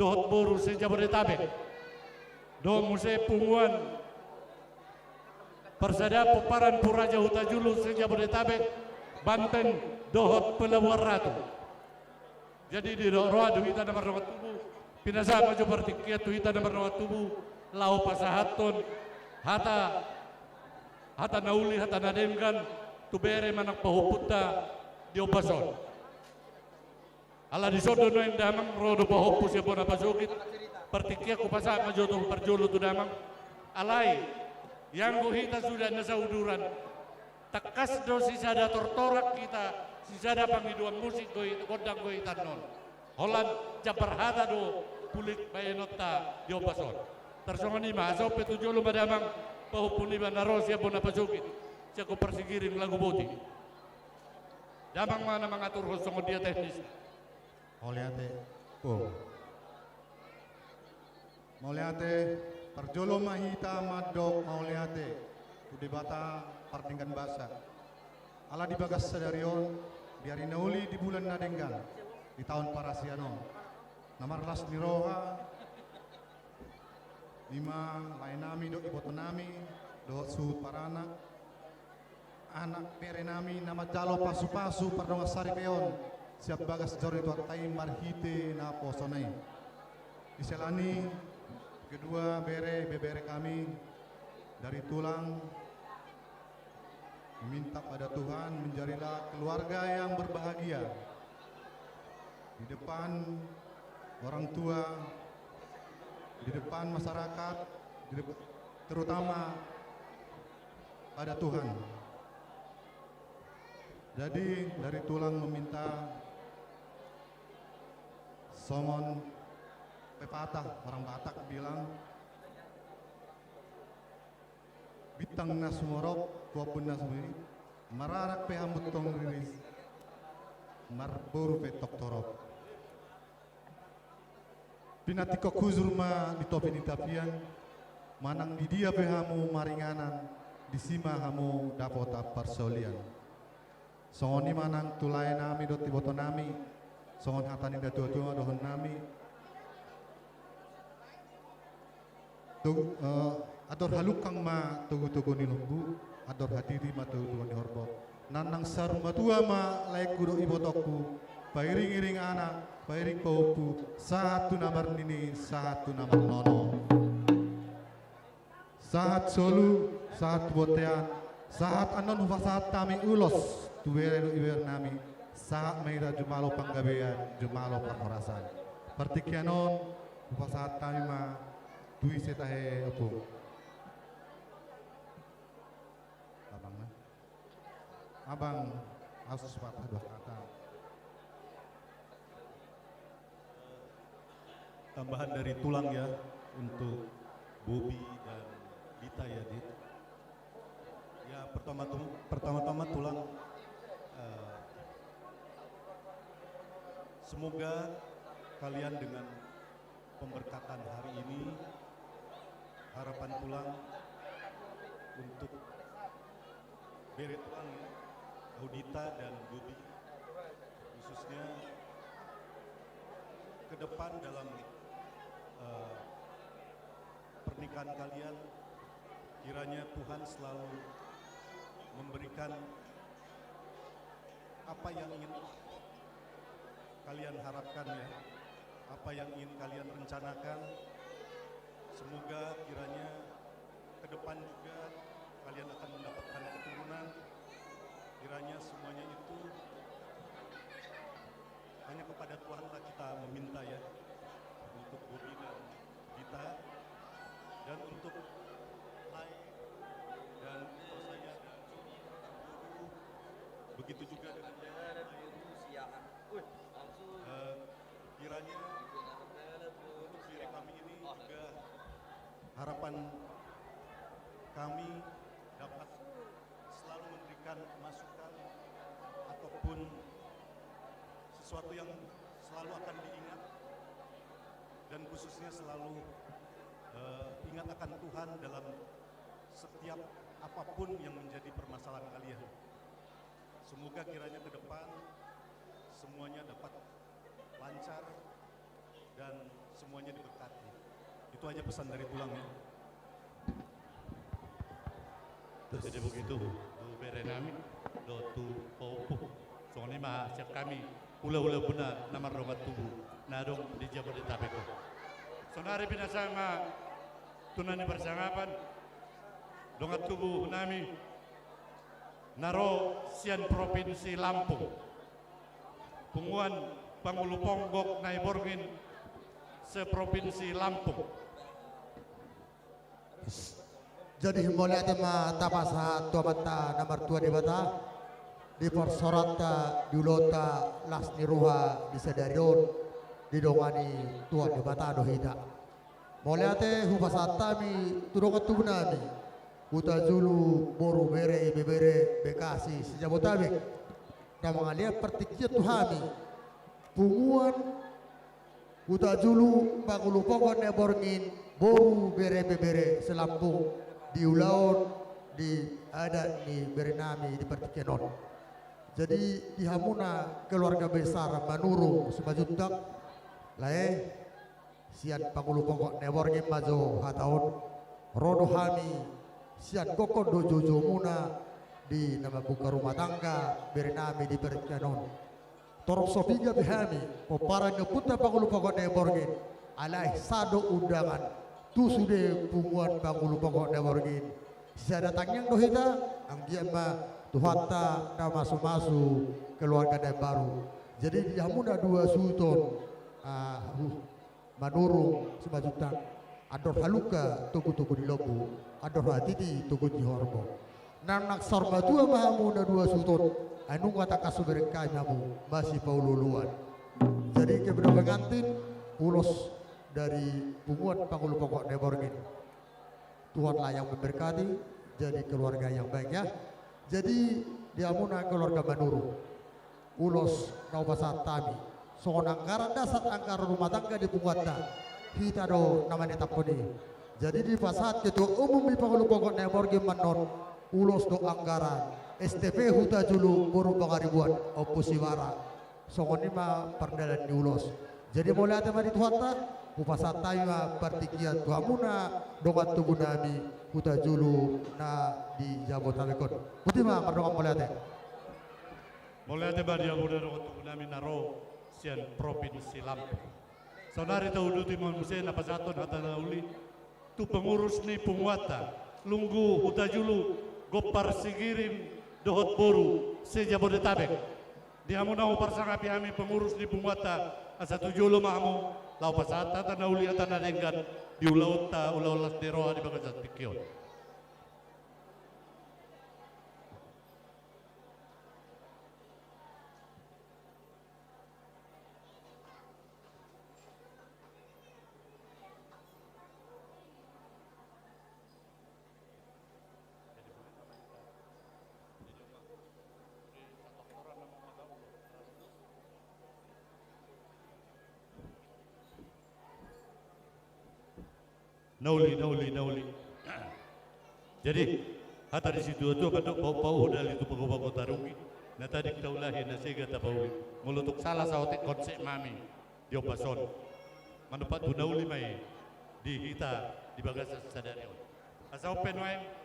dohot boru se-Jabodetabek. Dohot muse punguan Persada Pomparan Puraja Hutajulu se-Jabodetabek, Banten dohot Pelabuhan Ratu. Jadi di do-, roha tu hita na mardongan tubu, pinasahat ma jo partingkian tu hita na mardongan tubu, laho pasahathon hata, hata na uli, hata na denggan tu bere manang pahompunta di ombas on. Ala dison do nuaeng damang, ro do pahompu sian bona pasogit, partingkian hupasahat ma jo tu parjolo tu damang. Alai ianggo hita suda na sauduran, tangkas do sisada tortoran hita, sisada pangidoan musik do hita, gondang do hita annon. Holan jambar hata do pulik baenonta di ombas on. Tarsongon i ma, asa on pe tu jolo ma damang, pahompu niba na ro sian bona pasogit, sian Gompar Sigiring, Laguboti. Damang ma na mangaturhon songon dia teknis. Mauliate, Ompung. Mauliate, parjolo ma hita mandok mauliate tu Debata pardenggan basa. Ala di bagas sadari on, di ari na uli, di bulan na denggan, di taon parasian on, na marlas ni roha, i ma lae nami dohot iboto nami dohot suhut paranak, anak bere nami na manjalo pasupasu pardongan saripeon sian bagas joro ni Tuhanta i marhite naposona i. Di sela ni i, kedua bere, ibebere kami dari tulang, meminta pada Tuhan menjadilah keluarga yang berbahagia di depan orang tua, di depan masyarakat, di dep-, terutama pada Tuhan. Jadi dari tulang meminta songon pepatah orang Batak bilang, bintang na sumorop tu ombun na sumorop, maranak pe hamu tong riris, marboru pe tong torop. Pinantikhon hujur ma di topi ni tapian, manang di dia pe hamu maringanan, disi ma hamu dapotan parsaulian. Songon i ma nang tu lae nami dohot iboto nami, songon hata ni natuatua ma dohonon nami. Tu, eh, andor halungkang ma togutogu ni lombu, andor hatiti ma togutogu ni horbo. Nang saur matua ma laengku dohot ibotongku, pairingiring anak, pairing pahompu, sahat tu na marnini, sahat tu na marnono. Sahat solu, sahat tu bontean, sahat annon hupasahat hami ulos tu bere dohot ibebere nami, sahat ma hita jumalo panggabean, jumalo parhorasan. Partingkian on hupasahat hami ma tu ise tahe, Ompung? Abang, nah. Abang, asus patah dua kata. Tambahan dari tulang ya, untuk Bobi dan Dita ya, Dit. Ya, pertama-tama, pertama-tama tulang, eh, Semoga kalian dengan pemberkatan hari ini, harapan tulang untuk bere tulang ya, Audita dan Bobi khususnya, ke depan dalam eh, pernikahan kalian, kiranya Tuhan selalu memberikan apa yang ingin kalian harapkan ya, apa yang ingin kalian rencanakan. Semoga kiranya ke depan juga kalian akan mendapatkan keturunan. Kiranya semuanya itu hanya kepada Tuhanlah kita meminta ya, untuk Bobi dan Dita, dan untuk Lai dan Rosaya dan Bobi. Begitu juga dengan yang lain. Eh, kiranya untuk diri kami ini juga harapan kami dapat selalu memberikan masukan ataupun sesuatu yang selalu akan diingat dan khususnya selalu eh, ingat akan Tuhan dalam setiap apapun yang menjadi permasalahan kalian. Semoga kiranya ke depan semuanya dapat lancar dan semuanya diberkati. Itu aja pesan dari tulang ya. Jadi begitu, tu bere nami, dohot tu pahompu. Songon i ma sian hami, hulahula bona na mardongan tubu, na adong di Jabodetabek on. Saonari pinasahat ma tu na niparsangapan, dongan tubu nami, na ro sian Provinsi Lampung. Punguan Pangulu Ponggok Naiborngin se-Provinsi Lampung. Jadi mauliate ma tapasahat tu Amanta na martua Debata, di parsaoranta, di ulaonta las ni roha di sadari on, didongani Tuhan Debata do hita. Mauliate hupasahat hami tu dongan tubu nami, Hutajulu boru bere ibebere Bekasi se-Jabodetabek, na mangalean partingkian tu hami, punguan Hutajulu Pangulu Ponggok Naiborngin boru bere ibebere se-Lampung, di ulaon di adat ni bere nami di partingkian on. Jadi di hamuna keluarga besar Manurung Simanjuntak, lae, sian Pangulu Ponggok Naiborngin ma jo hata on. Ro do hami sian gokhon dohot joujoumuna di na mambuka rumah tangga bere nami di partingkian on. Torop so piga pe hami pomparan ni ompunta Pangulu Ponggok Naiborngin, alai sado undangan tu sude punguan Pangulu Ponggok Naiborngin. Sisada tangiang do hita, anggiat ma Tuhanta na mamasu-masu keluarga na baru. Jadi di hamuna dua suhut on, ah, uh, Manurung Simanjuntak, andor halumpang togu-togu ni lombu, andor hatiti togu ni horbo. Nang na saur matua ma hamu na dua suhut on, ai nunga tangkas hubereng hami hamu masipaolo-oloan. Jadi kepada pengantin, ulos dari punguan Pangulu Ponggok Naiborngin. Tuhanlah yang memberkati, jadi keluarga yang baik ya. Jadi di hamuna keluarga Manurung, ulos na hupasahat hami songon anggaran dasar anggaran rumah tangga di punguanta, hita do na manetaphon i. Jadi dipasahat ketua umum di Pangulu Ponggok Naiborngin ma annon ulos dohot anggaran S T P Hutajulu boru Pangaribuan Ompu Sibara. Songon i ma pardalan ni ulos. Jadi mauliate ma di Tuhanta, hupasahat hami ma partingkian tu hamuna dongan tubu nami Hutajulu na di Jabodetabek on. Boti ma mardongan mauliate. Mauliate ma di hamuna dongan tubu nami na ro sian Provinsi Lampung. Saonari tauduti ma muse na pasahathon hata na uli tu pengurus ni punguanta, Lunggu Hutajulu, Gompar Sigiring dohot boru se-Jabodetabek. Di hamu na huparsangapi hami pengurus ni punguanta, asa tu jolo ma hamu, laho pasahat hata na uli hata na denggan di ulaonta, ulaon las ni roha di bagasan tingki on. Na uli, na uli, na uli. Jadi, hata ni situatua mandok, pauhut-pauhut dali tu pago-pago tarunggi, na tadik taulahi, na sega tapauli. Molo tung sala saotik konsep nami di ombas on, manumpak tu na uli ma i di hita di bagasan sadari on. Asa on pe nuaeng.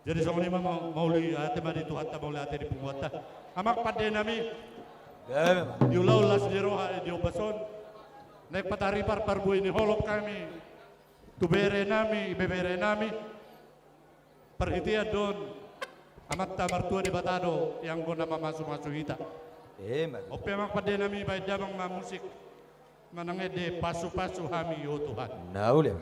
Jadi songon i ma, ma, mauliate ma di Tuhanta, mauliate di punguanta. Amang pande nami, di ulaon las ni roha di ombas on, naeng pataripar parbue ni holong hami tu bere nami, ibebere nami. Parhitean do on Amanta Martua Debata do i anggo na mamasu-masu hita. Emma tutu. On pe amang pande nami, baen damang ma musik manang ende, pasu-pasu hami o Tuhan. Na uli.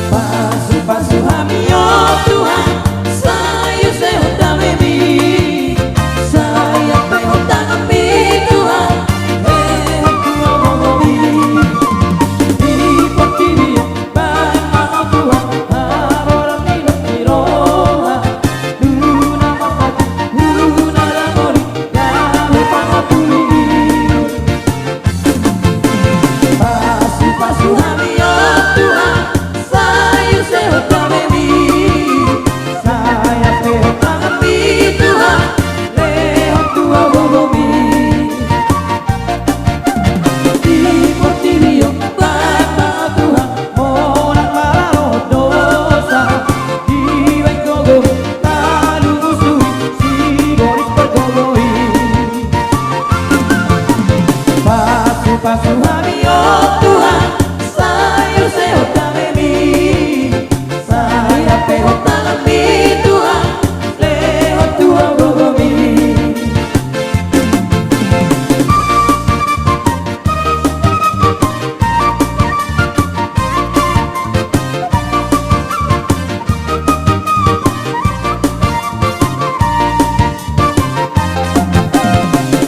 Pasu-pasu hami o Tuhan, sai use hot damemi, sai ampehon tanganmi Tuhan, lehon tu gogomi. Di portibi on baen ma o Tuhan haroram ni las ni roha, tu na marhata, tu na dangoli, gabe pangapuli. Pasu-pasu hami o Tuhan, sai use hot damemi, sai ampehon tanganmi Tuhan, lehon tu gogomi. Di portibi on baen ma o Tuhan monang maralohon dosa, dibaen gogo talu musu sibolis pargogo i. Pasu-pasu hami o Tuhan, sai use hot damemi, sai ampehon tanganmi Tuhan, lehon tu gogomi.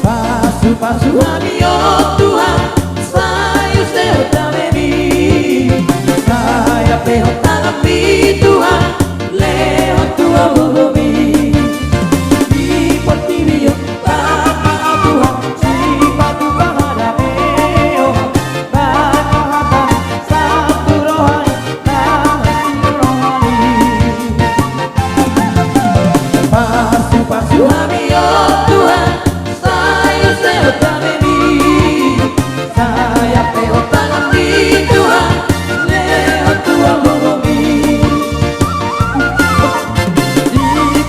Pasu-pasu hami o Tuhan, sai use hot damemi, sai ampehon tanganmi Tuhan, lehon tu gogomi. Di portibi on baen ma o Tuhan sipatupaon hadameon, baen ma hata sahat tu roha ni na hansit rohana. Pasu-pasu hami o Tuhan, sai use hot damemi, sai ampehon tanganmi Tuhan, lehon tu gogomi. Di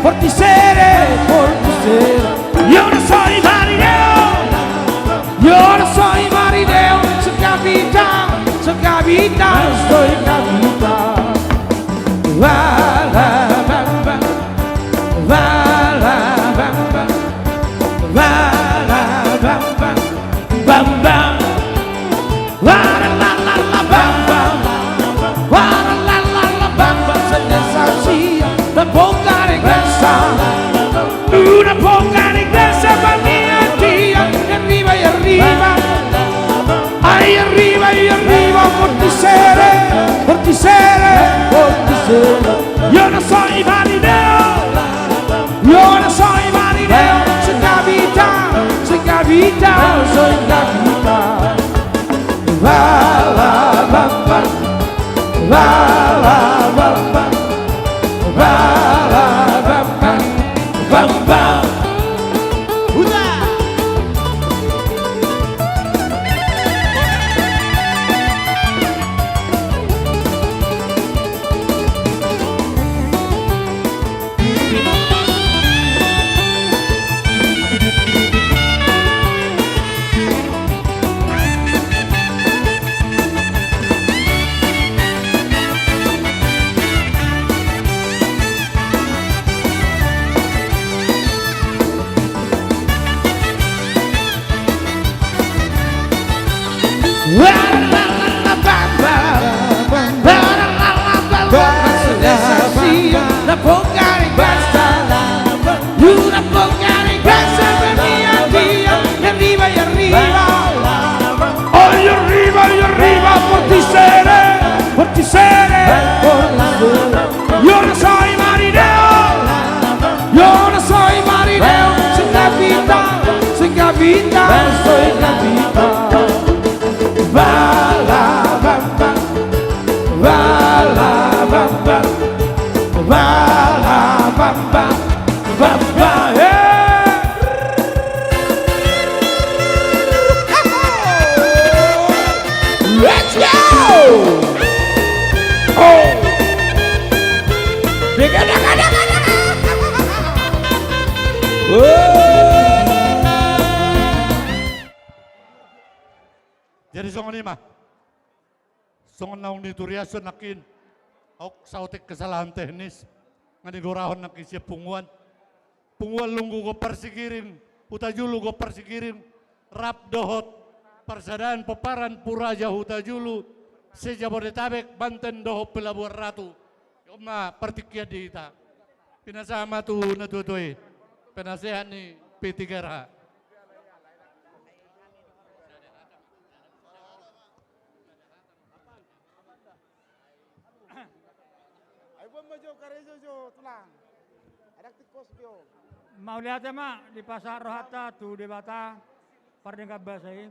Portisere, portisere. Io non so i Marineo, io non so i Marineo, se capita, se capita, so capita. Va la bam bam, va la bam bam, va la bam bam, bam bam. Waralala bam bam, waralala bam bam, senesa sia na bongkar i gasa. Una bongkar i gasa, mamia dia, i arriva, i arriva. Ai arriva, i arriva, portisere, portisere, portisere. Io non so i Marineo, io non so i Marineo, se capita, se capita, se capita. Va la bam bam, va la bam bam, va la bam bam, bam bam. Uda! Arriva, arriva, arriva, portisere, portisere, portisere. Io non so i Marineo, io non so i Marineo, se capita, se capita, se capita. Va la bam bam, va la bam bam, va la bam bam, bam bam, eh! Let's go! Oh! Dega, dega, dega, dega! Oh! Jadi songon i ma. Songon naung nituriashon nangkin, auk saotik kesalahan teknis, nga digorahon nangkin sian punguan. Punguan Lunggu Gompar Sigiring, Hutajulu Gompar Sigiring, rap dohot Parsadaan Pomparan Puraja Hutajulu, se-Jabodetabek, Banten dohot Pelabuhan Ratu. On ma partingkian di hita. Pinasahat ma tu natuatua i. Penasehat ni P tiga R H. Ai boan ma jo karejo jo, tulang. Adang tingkos jo. Mauliate ma dipasahat rohanta tu Debata pardenggan basa i.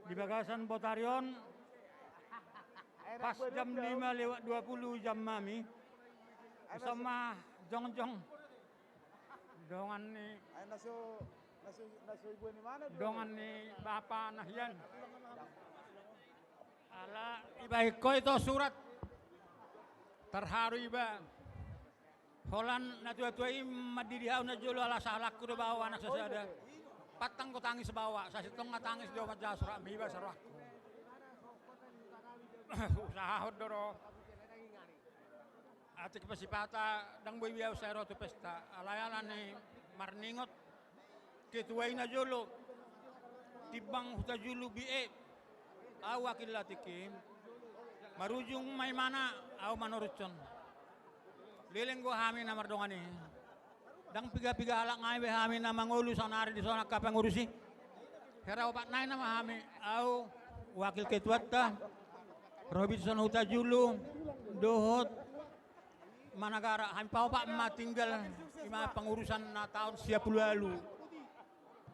Di bagasan botari on, pas jam lima lewat dua puluh jammi. Asa ma jongjong. Dongan ni, ai na so, na so, na so ibu ni mana dulu? Dongan ni bapa na hian. Ala ibaen ho ito surat. Terharu iba. Holan natuatua i mandidi hau na jolo ala sahalakku do ba au anak sasada. Pantang ho tangis ba au, sasintong nga tangis do manjaha surat mi iba sarohakku. Usahahon do ro. Atik pasipata, ndang boi be au sai ro tu pesta. Alai ala ni marningot ketua i na jolo, Timbang Hutajulu B A. Au wakil atik i. Marujung ma imana, au manorushon. Leleng do hami na mardongan i. Ndang piga-piga halak nai be hami na mangolu saonari dison angka pengurus i. Hera opat nai nama hami, au wakil ketuanta, Robinson Hutajulu, dohot Managara, hami paopat ma tinggal, ima pengurusan na taon sia pulu ualu.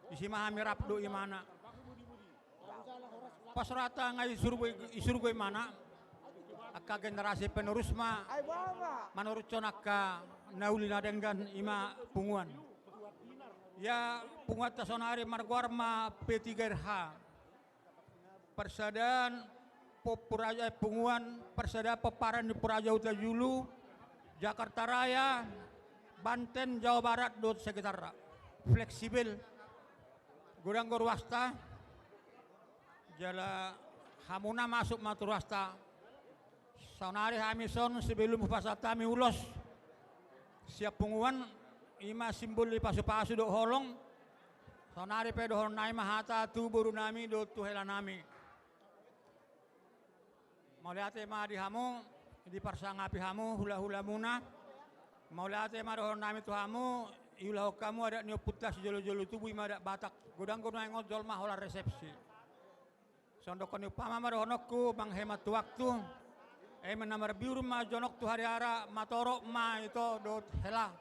Disi ma hami rap dohot imana. Pas rohanta nga i Surgo, i Surgo imana. Angka generasi penerus ma manorushon angka na uli na denggan ima punguan. Ia punguanta saonari margoar ma P tiga R H. Parsadaan po-, Puraja, eh, punguan Parsadaan Pomparan ni Puraja Hutajulu. Jakarta Raya, Banten, Jawa Barat dohot sekitarna. Fleksibel. Godang do ruasta. Jala hamuna masuk ma tu ruasta. Saonari hami son, sebelum hupasahat hami ulos sian punguan, i ma simbol ni pasupasu dohot holong. Saonari pe dohonon nami ma hata tu boru nami dohot tu hela nami. Mauliate ma di hamu, diparsangapi hamu hulahulamuna. Mauliate ma dohonon nami tu hamu, iulahon hamu adat ni ompunta sijolojolo tubu, i ma adat Batak. Godang do nuaeng on jolma holan resepsi. Songon dohonon ni umpama ma dohononku, manghemat tu waktu. Eme na marbiur ma jonok tu hariara, matorop ma ito dohot hela.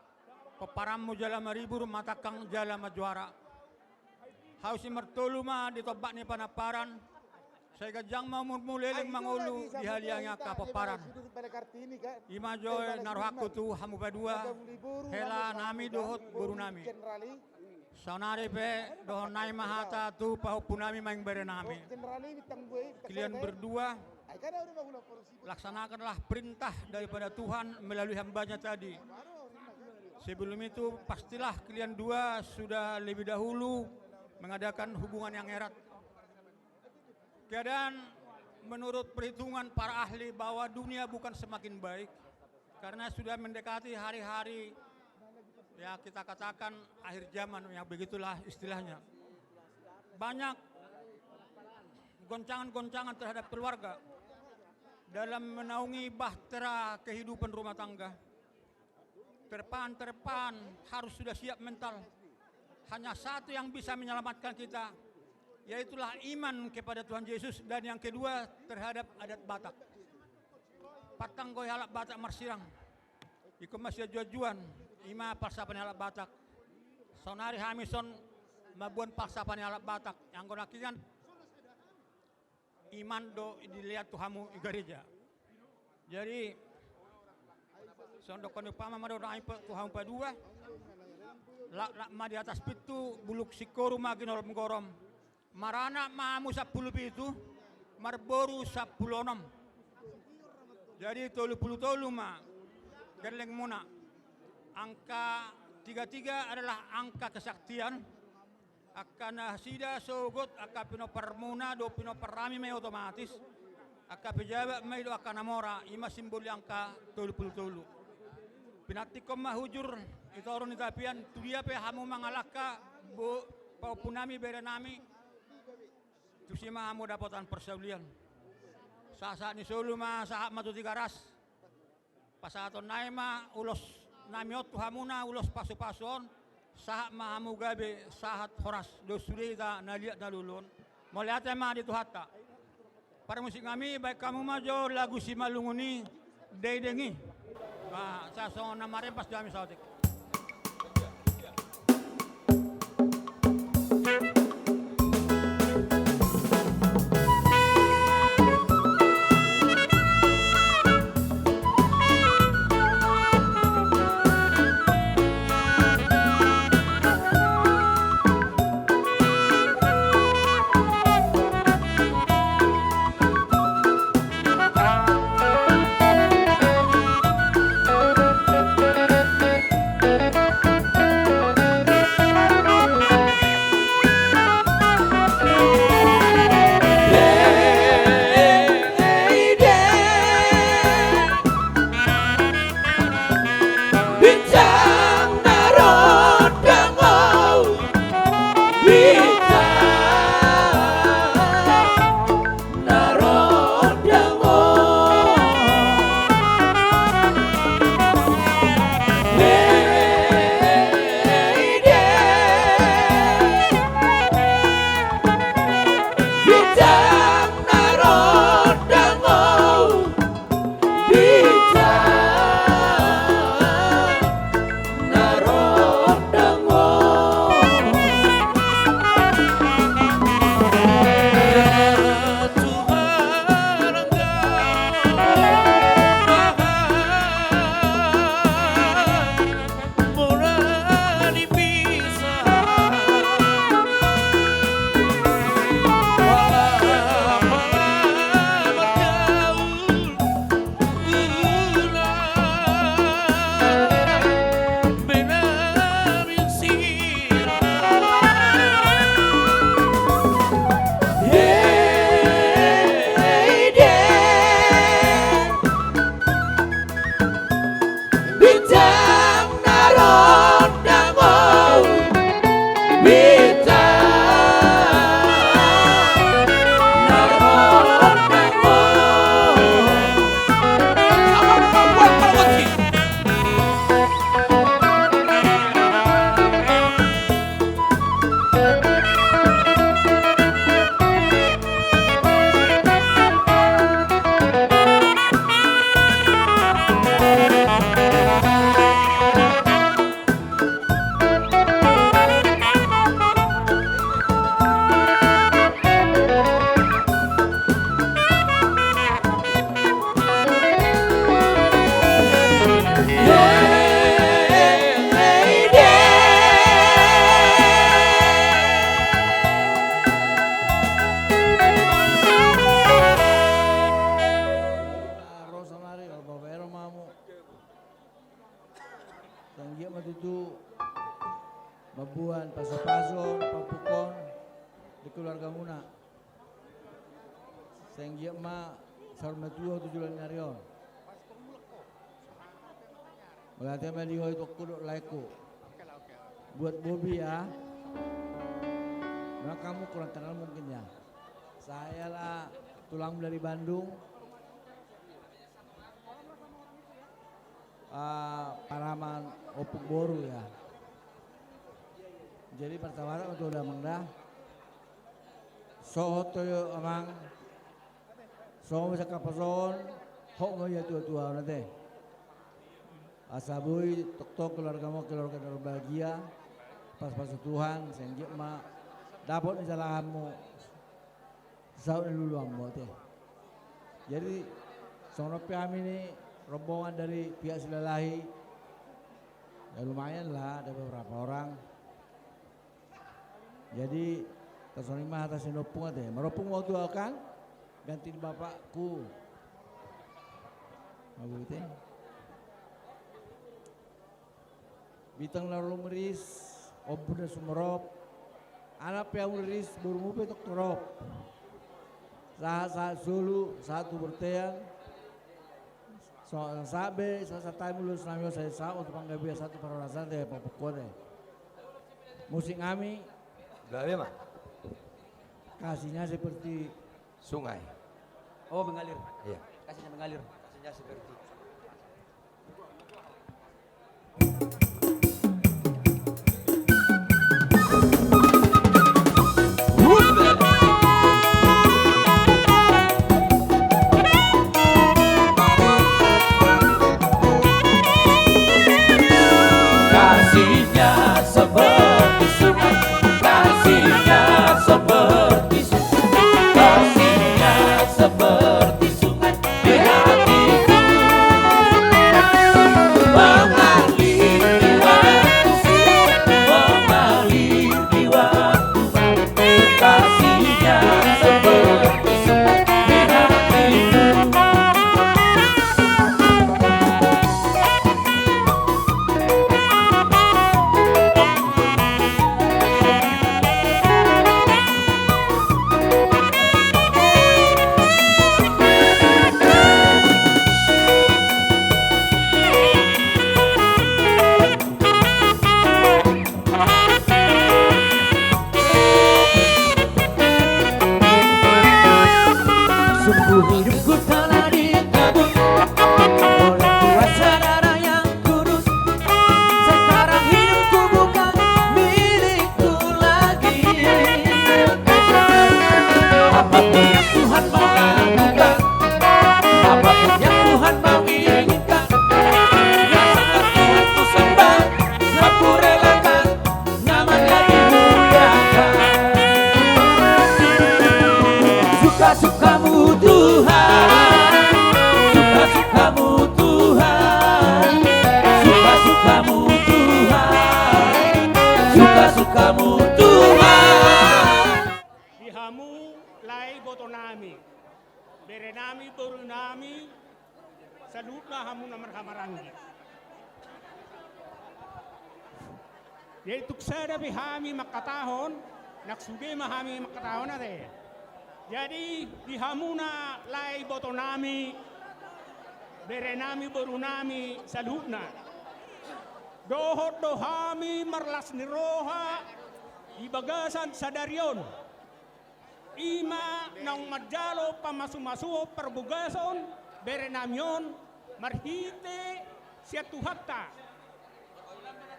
Pomparanmu jala maribur, matangkang jala majuara. Hau simartolu ma di tombak ni panamparan. Sai ganjang ma umurmu, leleng mangolu, dihaliangi angka pomparan. I ma jo na rohangku tu hamu padua, hela nami dohot boru nami. Saonari pe dohonon nami ma hata tu pahompu nami, maeng bere nami. Kalian berdua laksanakanlah perintah daripada Tuhan melalui hambanya tadi. Sebelum itu, pastilah kalian dua sudah lebih dahulu mengadakan hubungan yang erat. Keadaan menurut perhitungan para ahli bahwa dunia bukan semakin baik, karena sudah mendekati hari-hari, ya, kita katakan akhir zaman, ya, begitulah istilahnya. Banyak goncangan-goncangan terhadap keluarga dalam menaungi bahtera kehidupan rumah tangga. Terpaan-terpaan harus sudah siap mental. Hanya satu yang bisa menyelamatkan kita, yaitulah iman kepada Tuhan Yesus, dan yang kedua terhadap adat Batak. Pantang do halak Batak marsirang. Ingkon ma sianjuanjuan, i ma palsapan halak Batak. Saonari hami son mamboan palsapan halak Batak. Anggo nangkiningan, iman do dilean tu hamu i gareja. Jadi, songon dohonon ni umpama ma dohonon nami tu hamu padua, laklak ma di atas pintu, bulung singkoru ma ginoromgorom. Maranak ma hamu sampulu pitu, marboru sampulu onom. Jadi tolu pulu tolu ma gellengmuna. Angka tiga tiga adalah angka kesaktian. Angka nasida sogot, angka pinomparmuna dohot pinompar nami ma i otomatis. Angka pejabat ma i dohot angka na mora, i ma simbol ni angka tolu pulu tolu. Pinantikhon ma hujur di toru ni tapian, tu dia pe hamu mangalangka, bo-, pahompu nami, bere nami, tusi ma hamu dapotan parsaulian. Sahat-sahat ni solu ma, sahat ma tu Tigaras. Pasahaton nami ma ulos nami on tu hamuna, ulos pasupasu on, sahat ma hamu gabe, sahat horas, dohot sude hita na liat na lolo on. Mauliate ma di Tuhanta. Parmusik nami, baen hamu ma jo lagu Simalungun i, Daidang i. Ba, sai songon na marempas do hami saotik. Giat ma tutu mamboan pasu-pasu on, paompungkon di keluargamuna. Sai giat ma saur matua tu joloan ni ari on. Mauliate ma di ho itongku dohot laengku. Buat Bobi ya. Memang kamu kurang kenal mungkin ya. Saya lah tulang dari Bandung. Ah, paraman ompung boru ya. Jadi pertama tu udah mangda. Sohot tu amang. Sohot sakapason. Hok mo ya tua-tua nanti. Asa boi toktok keluargamu, keluarga yang berbahagia. Pas-pas Tuhan, senggiat ma. Dapat ni salahanmu. Saut ni luluan bote. Jadi songon pe hami ni rombongan dari pihak Silalahi. Ya lumayan lah, ada beberapa orang. Jadi tasongon i ma hata sinompung ate. Marompung mau tu au kan? Ganti di bapakku. Mau bete. Bintang na ro meriris, ombun na sumorop. Anak pe au meriris, borumu pe tong torop. Sahat-sahat solu, sahat tu bortean. Sahat be, sahat-sahat tahi mulos nami on sai sahat tu panggabean, sahat tu parhorasan te, paompungkon te. Musik nami. Gabe ma. Kasihnya seperti sungai. Oh, mengalir. Iya. Kasihnya mengalir. Kasihnya seperti. Kasihnya seperti sungai, kasihnya seperti sungai, kasihnya seperti sungai di hatiku. Mengalir di waktu, mengalir di waktu, kasihnya seperti sungai di hatiku. Sungguh hidupku telah dicabut oleh kuasa darah yang kudus. Sekarang hidupku bukan milikku lagi. Apapun yang Tuhan mau lakukan, apapun yang Tuhan mau inginkan, yang sangat Tuhan ku sembah, aku relakan. Nama-Nya dimuliakan. Suka-sukamu Tuhan, suka-sukamu Tuhan, suka-sukamu Tuhan, suka-sukamu Tuhan. Di hamu lae ibotonami, berenami, borunami, saluhutna hamu na marhahamaranggi. Jadi tung sada pe hami mangkatahon, nang sude ma hami mangkatahon ate. Jadi di hamuna lae ibotonami, berenami, borunami, saluhutna, dohot do hami marlas ni roha di bagasan sadari on. I ma naung manjalo pamasumasuon parbagason berenami on marhite sian Tuhanta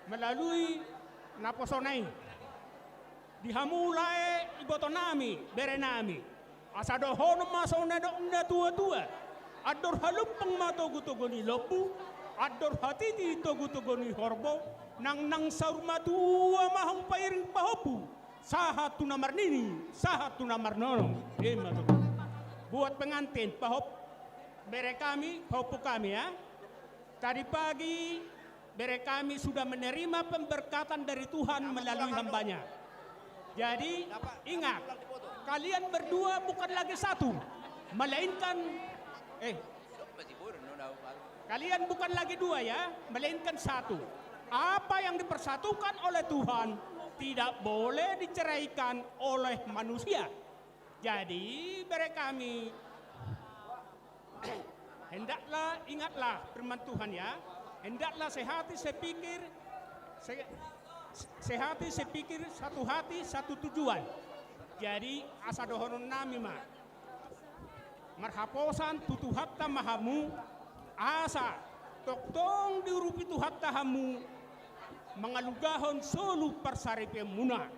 melalui naposona i. Di hamu lae ibotonami, berenami, asa dohonon ma songon na nidok ni natuatua: Andor halumpang ma togutogu ni lombu, andor hatiti togutogu ni horbo, nang, nang saur matua ma hamu pairing pahompu. Sahat tu na marnini, sahat tu na marnono. Ima tutu. Buat pengantin, pahop, bere kami, pahompu kami, ya. Tadi pagi bere kami sudah menerima pemberkatan dari Tuhan melalui hambanya. Jadi ingat, kalian berdua bukan lagi satu, melainkan, eh, kalian bukan lagi dua, ya, melainkan satu. Apa yang dipersatukan oleh Tuhan tidak boleh diceraikan oleh manusia. Jadi, bere kami, hendaklah, ingatlah firman Tuhan, ya. Hendaklah sehati sepikir, se-, sehati sepikir, satu hati, satu tujuan. Jadi, asa dohonon nami ma, marhaposan tu Tuhanta ma hamu, asa tongtong diurupi Tuhanta hamu mangalugahon solu parsaripeonmuna.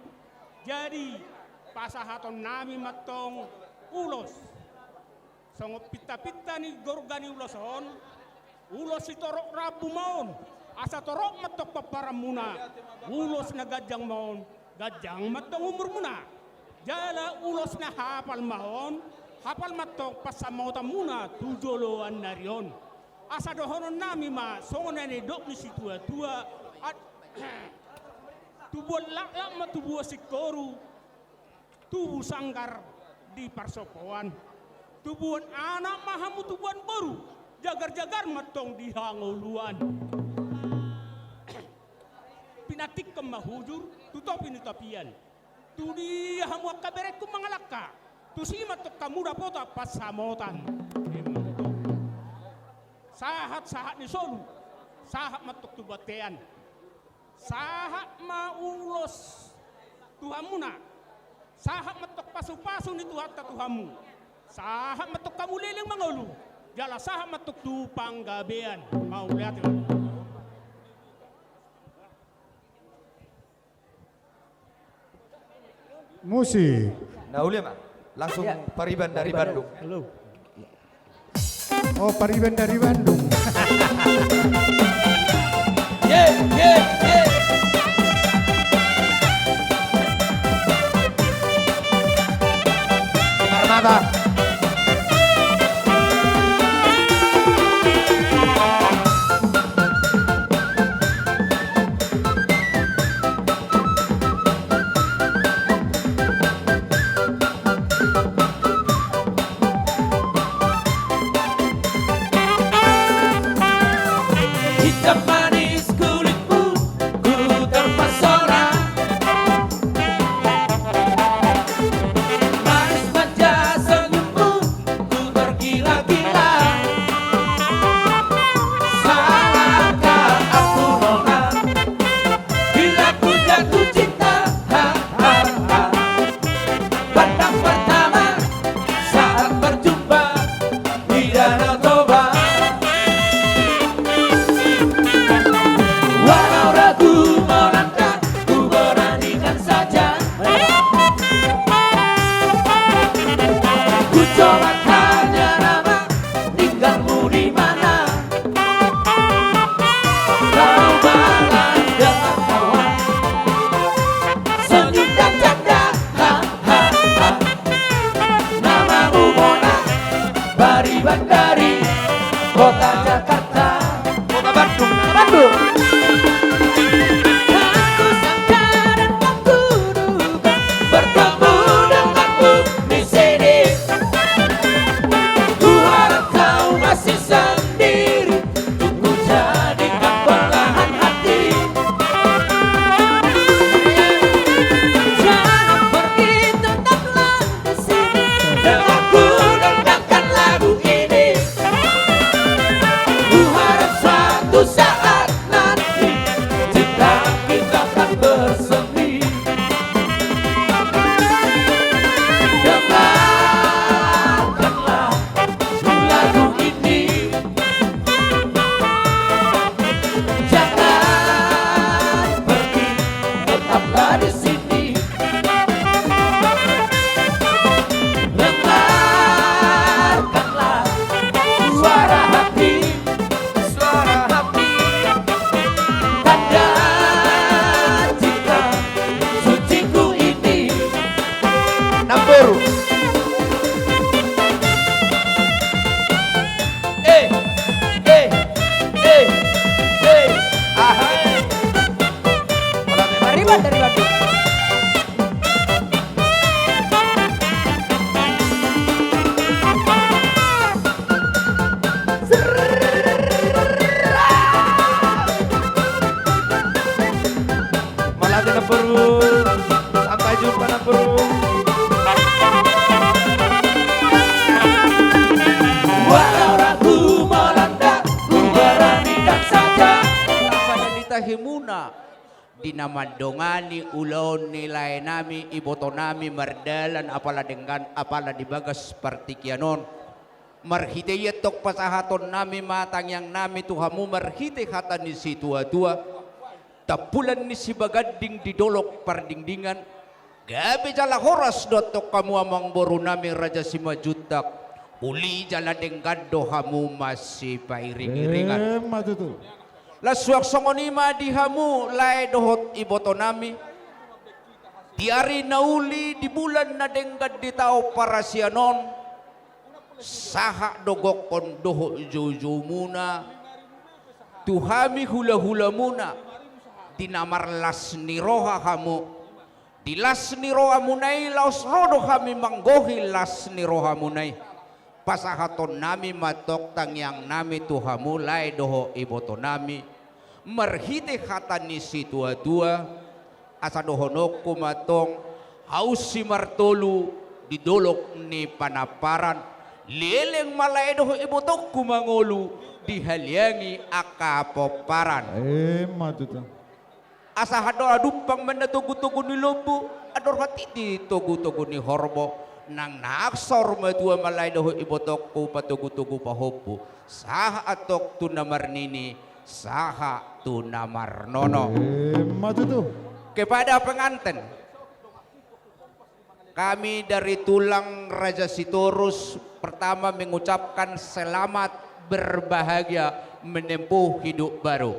Jadi, pasahaton nami ma tong ulos songon pinta-pinta ni gorga ni ulos on, ulos sitorop rambu ma on, asa torop ma tong pomparanmuna, ulos na ganjang ma on, ganjang ma tong umurmuna. Jala ulos na hapal ma on, hapal ma tong pansamotanmuna tu joloan ni ari on. Asa dohonon nami ma songon na nidok ni situa-tua, at-, tubuan laklak ma tubuan singkoru, tubu sanggar di parsombaon. Tubuan anak ma hamu tubuan boru, jagar-jagar ma tong di hangoluan. Pinantikhon ma hujur tu topi ni tapian. Tu dia hamu angka berengku mangalangka, tusi ma tong hamu dapotan pansamotan. Sahat-sahat ni solu, sahat ma tong tu bontean. Sahat ma ulos tu hamuna. Sahat ma tong pasu-pasu ni Tuhanta tu hamu. Sahat ma tong hamu leleng mangolu. Jala sahat ma tong tu panggabean. Mauliate. Musik. Na uli ma. Langsung, ya. Pariban dari Bandung. Halo. Oh, pariban dari Bandung. Ye, ye, ye. Simarmata. Hitam manis kulitmu, ku terpesona. Manis manja senyummu, ku tergila-gila. Salahkah aku, nona, bila ku jatuh cinta? Ha, ha, ha. Pandang pertama saat berjumpa di Danau Toba. Walau ragu melangkah, ku beranikan saja. Ku coba tanya nama, tinggalmu di mana? Kau malah dengan kawan, senyum dan canda. Ha, ha, ha. Namamu Mona, Pariban dari kota Jakarta. Kota Bandung. Bandung. Aku sangka dan tak kuduga bertemu denganmu di sini. Ku harap kau masih sendiri. Ku jadikan belahan hati. Jangan pergi, tetaplah di sini. Dengar ku dendangkan lagu ini. Ku harap suatu saat nanti cinta kita akan bersemi. Dengarkanlah lagu ini. Jangan pergi, tetaplah di sini. Dengarkanlah suara hati, suara hati. himuna di na mandongani ulaon ni laenami, ibotonami mardalan apala denggan, apala di bagas partingkian on. Marhite i antong pasahatonnami ma tangiangnami tu hamu marhite hata ni situatua, tampulan ni sibaganding di dolok Pardingdingan, gabe jala horas do antong hamu amangborunami Raja Simanjuntak, uli jala denggan do hamu masipairingiringan. Emma tutu. Laos suang songon i ma di hamu lae dohot ibotonami, di ari na uli, di bulan na denggan, di taon parasian on, sahat do gokhon dohot joujoumuna tu hami hulahulamuna, di na marlas ni roha hamu. Di las ni rohamuna i laos ro do hami manggohi las ni rohamuna i. Pasahatonnami ma antong tangiangnami tu hamu lae dohot ibotonami, marhite hata ni situatua, asa dohononku ma antong, haunsi martolu di dolok ni Panamparan, leleng ma lae dohot ibotongku mangolu, dihaliangi angka pomparan. Emma tutu. Asa andor hadumpang ma ninna togutogu ni lombu, andor hatiti togutogu ni horbo, nang na saur matua ma lae dohot ibotongku patogutogu pahompu, sahat antong tu na marnini, sahat tu na marnono. Emma tutu. Kepada pengantin, kami dari tulang Raja Sitorus pertama mengucapkan selamat berbahagia menempuh hidup baru.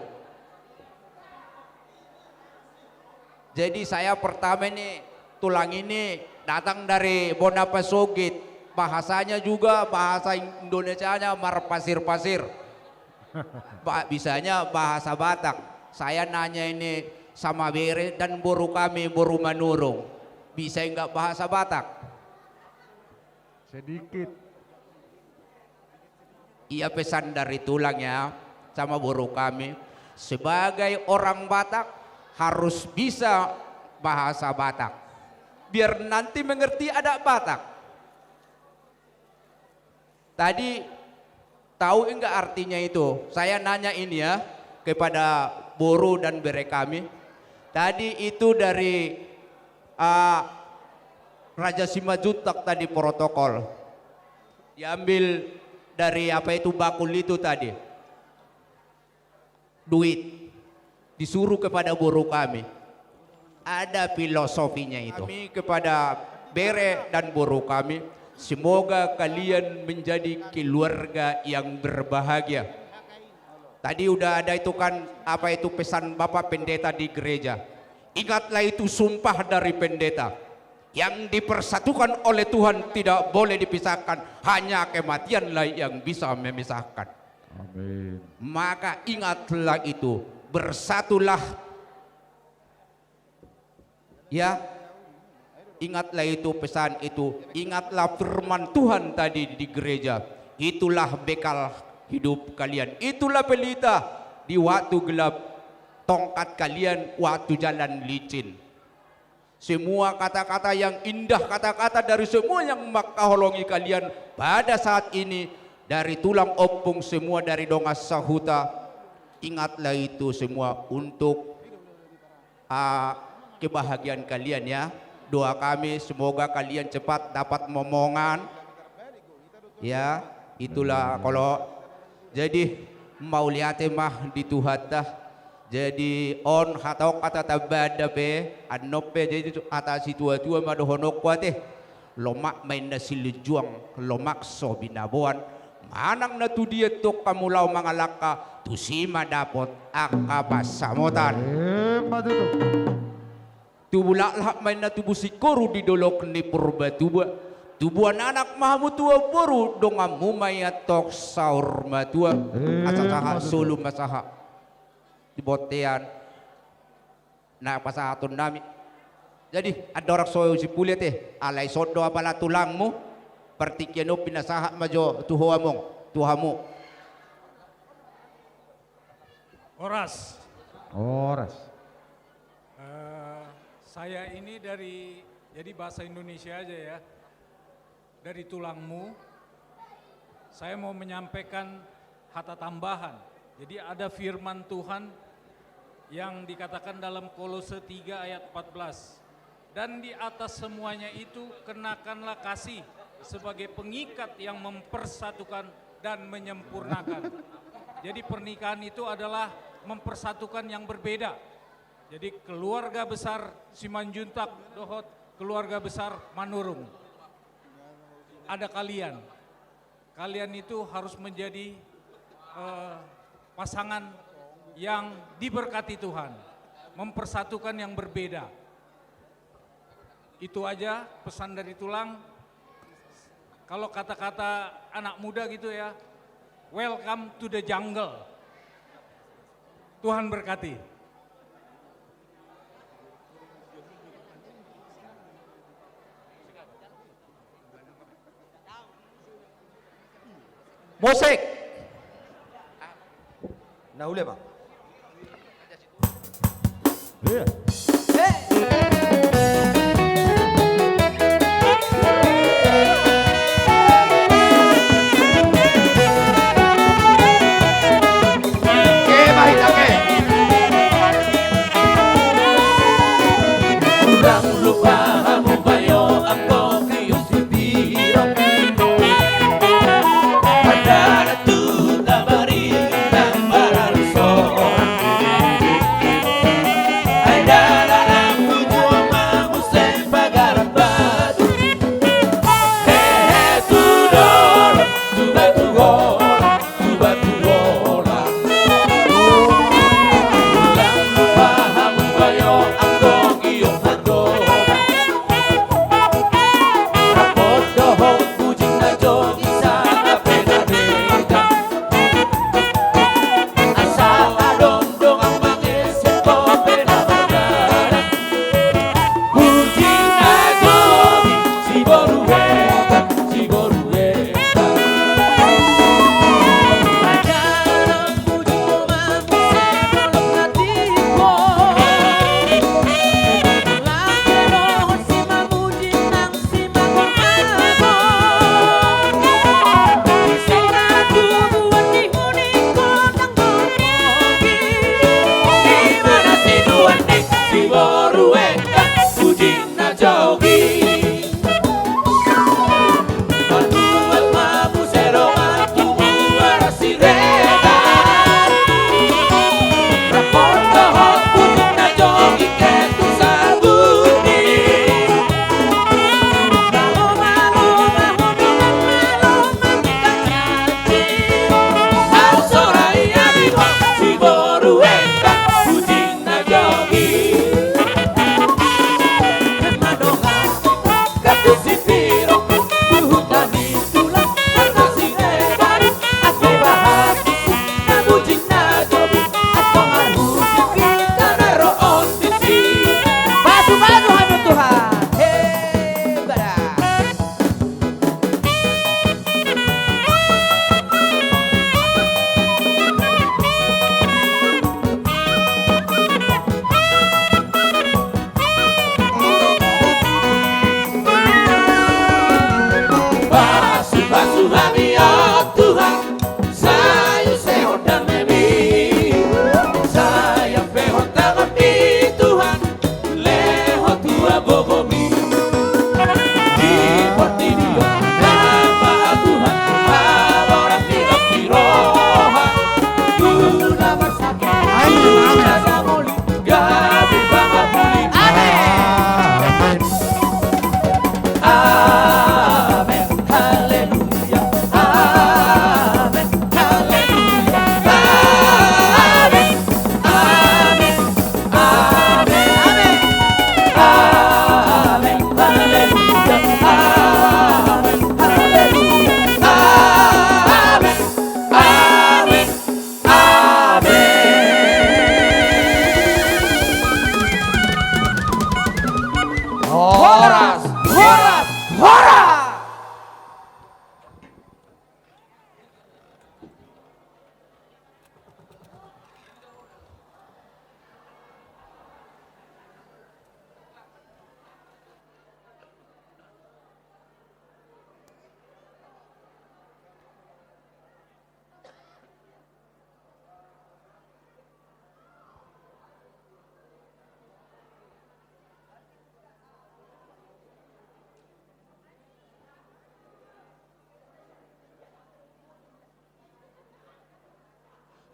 Jadi saya pertama ini, tulang ini datang dari Bona Pasogit. Bahasanya juga, bahasa Indonesianya marpasir-pasir. Ba-, bisanya bahasa Batak. Saya nanya ini sama bere dan boru kami, boru Manurung. Bisa nggak bahasa Batak? Sedikit. Iya, pesan dari tulang ya, sama boru kami. Sebagai orang Batak, harus bisa bahasa Batak. Biar nanti mengerti adat Batak. Tadi tahu enggak artinya itu? Saya nanya ini ya, kepada boru dan bere kami. Tadi itu dari, ah, Raja Simanjuntak tadi protokol. Diambil dari apa itu bakul itu tadi. Duit. Disuruh kepada boru kami. Ada filosofinya itu. Kami kepada bere dan boru kami, semoga kalian menjadi keluarga yang berbahagia. Tadi udah ada itu kan, apa itu, pesan Bapak Pendeta di gereja. Ingatlah itu sumpah dari pendeta. Yang dipersatukan oleh Tuhan tidak boleh dipisahkan. Hanya kematianlah yang bisa memisahkan. Amin. Maka ingatlah itu, bersatulah. Ya, ingatlah itu, pesan itu, ingatlah firman Tuhan tadi di gereja. Itulah bekal hidup kalian. Itulah pelita di waktu gelap, tongkat kalian waktu jalan licin. Semua kata-kata yang indah, kata-kata dari semua yang menghalangi kalian pada saat ini, dari tulang ompung semua, dari dongan sahuta, ingatlah itu semua untuk, ah, kebahagiaan kalian ya. Doa kami semoga kalian cepat dapat momongan. Ya, itulah. Hmm. Kalau jadi, mauliate ma di Tuhanta. Jadi on hatahon hata tambahan dope, annon pe jadi hata situatua ma dohononku ate. Lomak ma inna silinjuang, lomak so binaboan. Manang na tudia tong hamu laho mangalangka, tusi ma dapot angka pansamotan. Emma tutu. Tubu laklak ma inna tubu singkoru di dolok ni Purba Tuba. Tubuan anak ma hamu, tubuan boru, donganmu ma i antong saur matua. Emma tutu. Asa sahat solu ma sahat di bontean na pasahatonnami. Jadi andorang so simpuli ate, alai songon do apala tulangmu, partingkian on pinasahat ma jo tu ho among, tu hamu. Horas. Horas. Eh, saya ini dari, jadi bahasa Indonesia aja ya. Dari tulangmu, saya mau menyampaikan hata tambahan. Jadi ada firman Tuhan Yang dikatakan dalam Kolose tiga ayat empat belas, "Dan di atas semuanya itu kenakanlah kasih sebagai pengikat yang mempersatukan dan menyempurnakan." Jadi pernikahan itu adalah mempersatukan yang berbeda. Jadi keluarga besar Simanjuntak dohot keluarga besar Manurung. Ada kalian. Kalian itu harus menjadi, eh, pasangan yang diberkati Tuhan, mempersatukan yang berbeda. Itu aja pesan dari tulang. Kalau kata-kata anak muda gitu ya, "Welcome to the jungle." Tuhan berkati. Musik. Na ule ma. Iya.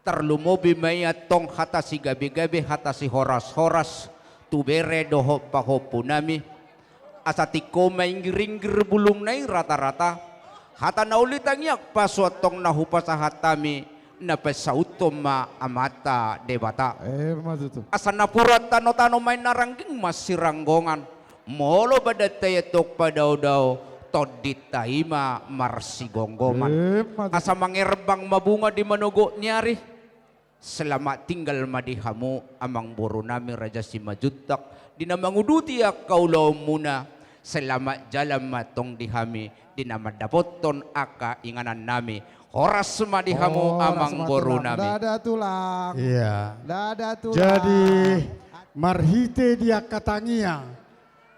Tarlumobi ma i antong hata sigabe-gabe, hata sihoras-horas tu bere dohot pahompu nami. Asa tingko ma inggir-inggir bulungna i rata-rata. Hata na uli tangiang pasu antong na hupasahat hami, na pasauthon ma Amanta Debata. Emma tutu. Asa napuran tano-tano ma i na rangging marsiranggongan. Molo badanta i antong padao-dao, tondinta i ma marsigomgoman. Emma tutu. Asa mangerbang ma bunga di manogot ni ari. Selamat tinggal ma di hamu amangboru nami Raja Simanjuntak, di na manguduti angka ulaonmuna. Selamat jalan ma antong di hami di na mandapothon angka inganan nami. Horas ma di hamu amangboru nami. Horas ma tulang. Ndada tulang. Iya. Ndada tulang. Jadi, marhite di angka tangiang,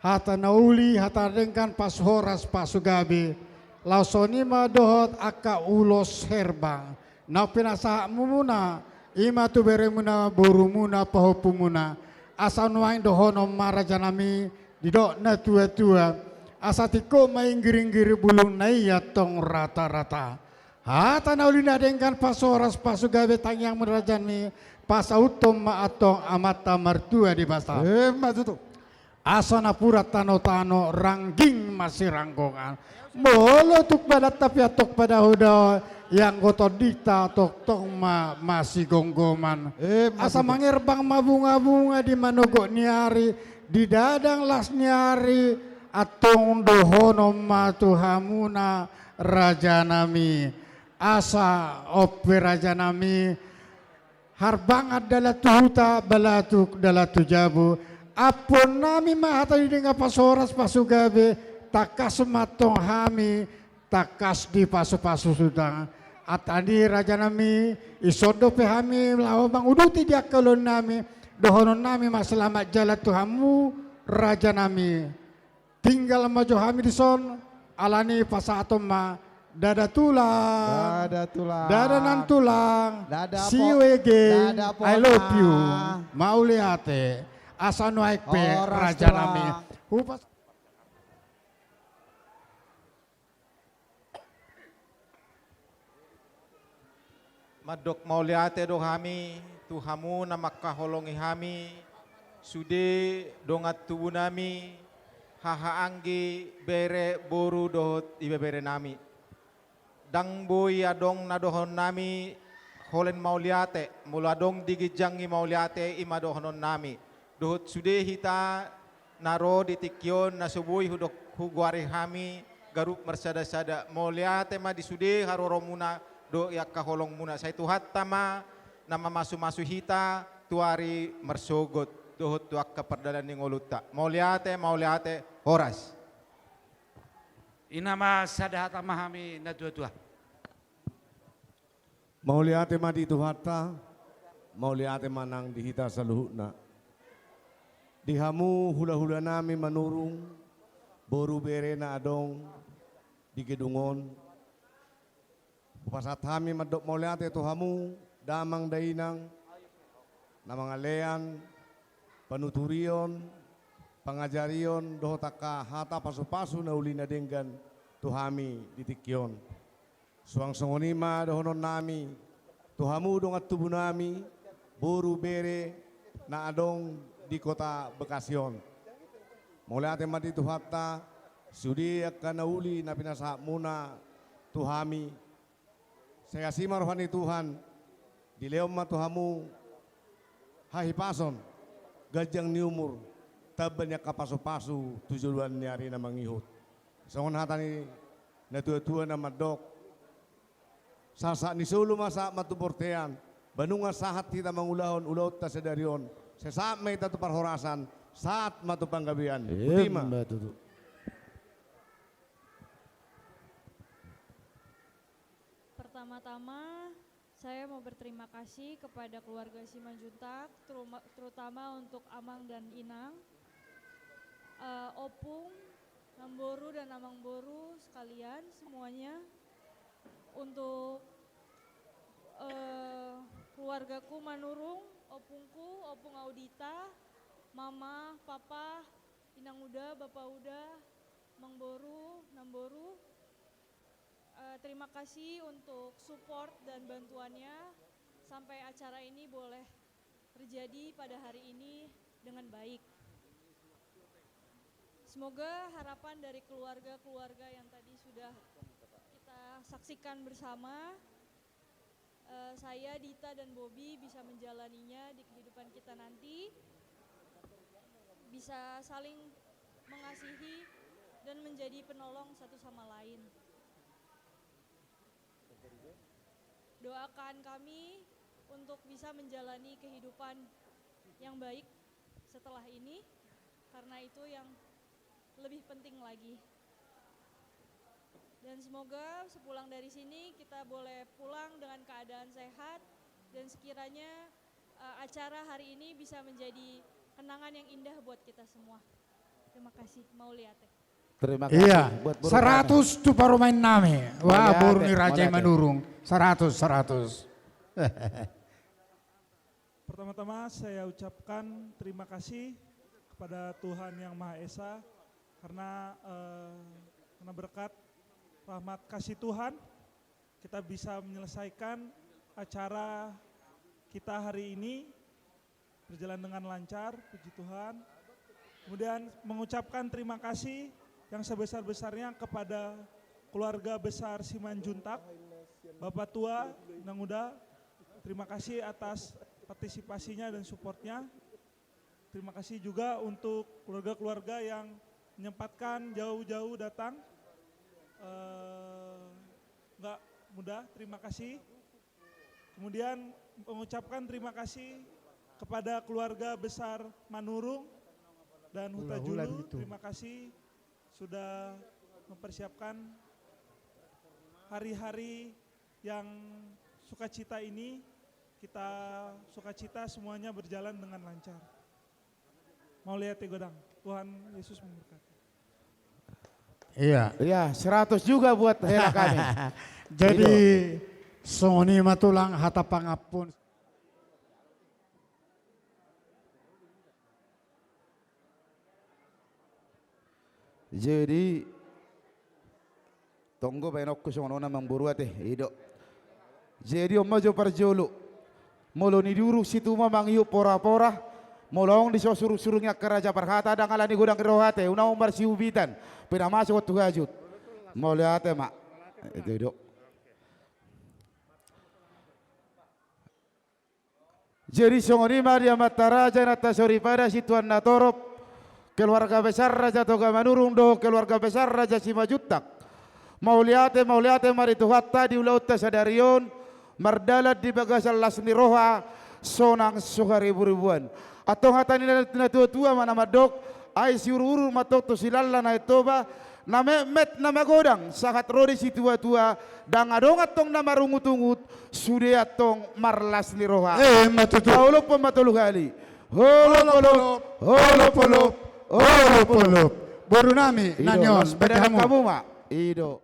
hata na uli, hata denggan, pasu horas, pasu gabe, laos songon i ma dohot angka ulos herbang na pinasahatmuna, i ma tu beremuna, borumuna, pahompumuna. Asa nuaeng dohonon ma raja nami, didok na tua-tua, asa tingko ma inggir-inggir bulungna i antong rata-rata. Hata na uli na denggan, pasu horas, pasu gabe, tangiang ma raja nami, pasauthon ma antong Amanta Martua Debata. Emma tutu. Asa napuran tano-tano, rangging marsiranggongan. Molo tung badanta pe antong padao-dao, ianggo tondinta tongtong ma marsigomgoman. Emma tutu. Asa mangerbang ma bunga-bunga di manogot ni ari, di dadang las ni ari, antong dohonon ma tu hamuna raja nami. Asa on pe raja nami, harbangan dalan tu huta, balatuk dalan tu jabu. Ampuon nami ma hata didenggan, pasu horas, pasu gabe, tangkas ma antong hami, tangkas dipasu-pasu suda. Antong i raja nami, dison dope hami laho manguduti di angka ulaon nami, dohonon nami ma selamat jalan tu hamu raja nami. Tinggal ma jo hami dison, alani pasahaton ma, ndada tulang. Ndada tulang. Ndada nang tulang. Ndada po-, see you again. Ndada pona. I love you. Mauliate. Asa nuaeng pe raja nami. Horas tulang. Hupas- Mandok mauliate do hami tu hamu na mangkaholongi hami, sude dongan tubu nami, haha anggi, bere, boru dohot ibebere nami. Ndang boi adong na dohonon nami, holan mauliate, molo adong di ginjang i mauliate, i ma dohonon nami. Dohot sude hita na ro di tingki on, na so boi hudok-, hugoari hami garup marsada-sada. Mauliate ma di sude haroromuna dohot angka holongmuna. Sai Tuhanta ma na mamasu-masu hita tu ari marsogot dohot tu angka pardalan ni ngolunta. Mauliate, mauliate, horas. I na ma sada hata ma hami na tua-tua. Mauliate ma di Tuhanta, mauliate ma nang di hita saluhutna. Di hamu hula-hula nami Manurung, boru bere na adong di gedung on, hupasahat hami mandok mauliate tu hamu, damang dainang, na mangalean panuturion, pangajarion, dohot angka hata pasu-pasu na uli na denggan tu hami di tingki on. Suang songon i ma dohonon nami tu hamu dongan tubu nami, boru bere na adong di kota Bekasi on. Mauliate ma di Tuhanta, sude angka na uli na pinasahatmuna tu hami. Sai asi ma roha ni Tuhan, dilehon ma tu hamu hahipason, ganjang ni umur, tamba ni angka pasu-pasu tu joloan ni ari na mangihut. Songon hata ni na tua-tua na mandok, sahat-sahat ni solu ma sahat ma tu bortean, ba nunga sahat hita mangulahon ulaonta sadari on, sai sahat ma hita tu parhorasan, sahat ma tu panggabean. Boti ma. Emma tutu. Pertama-tama, saya mau berterima kasih kepada keluarga Simanjuntak, teruma-, terutama untuk Amang dan Inang, eh, Opung, Namboru dan Amangboru sekalian semuanya, untuk, eh, keluargaku Manurung, opungku, Opung Audita, Mama, Papa, Inang Uda, Bapa Uda, Amangboru, Namboru. Eh, terima kasih untuk support dan bantuannya. Sampai acara ini boleh terjadi pada hari ini dengan baik. Semoga harapan dari keluarga-keluarga yang tadi sudah kita saksikan bersama, eh, saya, Dita, dan Bobi bisa menjalaninya di kehidupan kita nanti, bisa saling mengasihi dan menjadi penolong satu sama lain. Doakan kami untuk bisa menjalani kehidupan yang baik setelah ini, karena itu yang lebih penting lagi. Dan semoga sepulang dari sini kita boleh pulang dengan keadaan sehat, dan sekiranya, eh, acara hari ini bisa menjadi kenangan yang indah buat kita semua. Terima kasih. Mauliate. Terima kasih. Iya, buat boru nami. Seratus tu parumaen nami. Wah, mauliate, boru ni Raja mauliate. Manurung. Seratus, seratus. Pertama-tama saya ucapkan terima kasih kepada Tuhan Yang Maha Esa karena, eh, karena berkat rahmat kasih Tuhan kita bisa menyelesaikan acara kita hari ini berjalan dengan lancar, puji Tuhan. Kemudian mengucapkan terima kasih yang sebesar-besarnya kepada keluarga besar Simanjuntak, Bapak Tua, Inang Uda, terima kasih atas partisipasinya dan supportnya. Terima kasih juga untuk keluarga-keluarga yang menyempatkan jauh-jauh datang. Eh, nggak mudah, terima kasih. Kemudian mengucapkan terima kasih kepada keluarga besar Manurung dan Huta Hula-hula Julu. Terima kasih sudah mempersiapkan hari-hari yang sukacita ini. Kita sukacita semuanya berjalan dengan lancar. Mauliate godang. Tuhan Yesus memberkati. Iya. Iya, seratus juga buat hela kami. Jadi, songon i ma tulang hata pangampun. Jadi, tonggo baenonku songon on, amangboru, ate, i do. Jadi on ma jo parjolo. Molo nidurung situtu ma mangihut pora-pora, molo adong di so surung-surung ni angka raja parhata, ndang ala ni godang ni roha, ate, unang marsiubitan, pe na masuk tu hajut. Mauliate ma. Itu do. Jadi songon i ma di amanta raja, inanta soripada, situan na torop, keluarga besar Raja Toga Manurung dohot keluarga besar Raja Simanjuntak. Mauliate, mauliate ma di Tuhanta di ulaonta sadari on, mardalan di bagasan las ni roha, sonang so hariburibuan. Antong hata ni na, na tua-tua ma na mandok, ai siuruuru ma antong tu silala na i Toba, na metmet na magodang, sahat ro di situa-tua, ndang adong antong na marungut-ungut, sude antong marlas ni roha. Eh, ma tutu. Taolophon ma tolu hali. Holop, holop, holop, holop, holop, holop. Boru nami, i do, na nion, las badan hamu. Hamu ma. I do.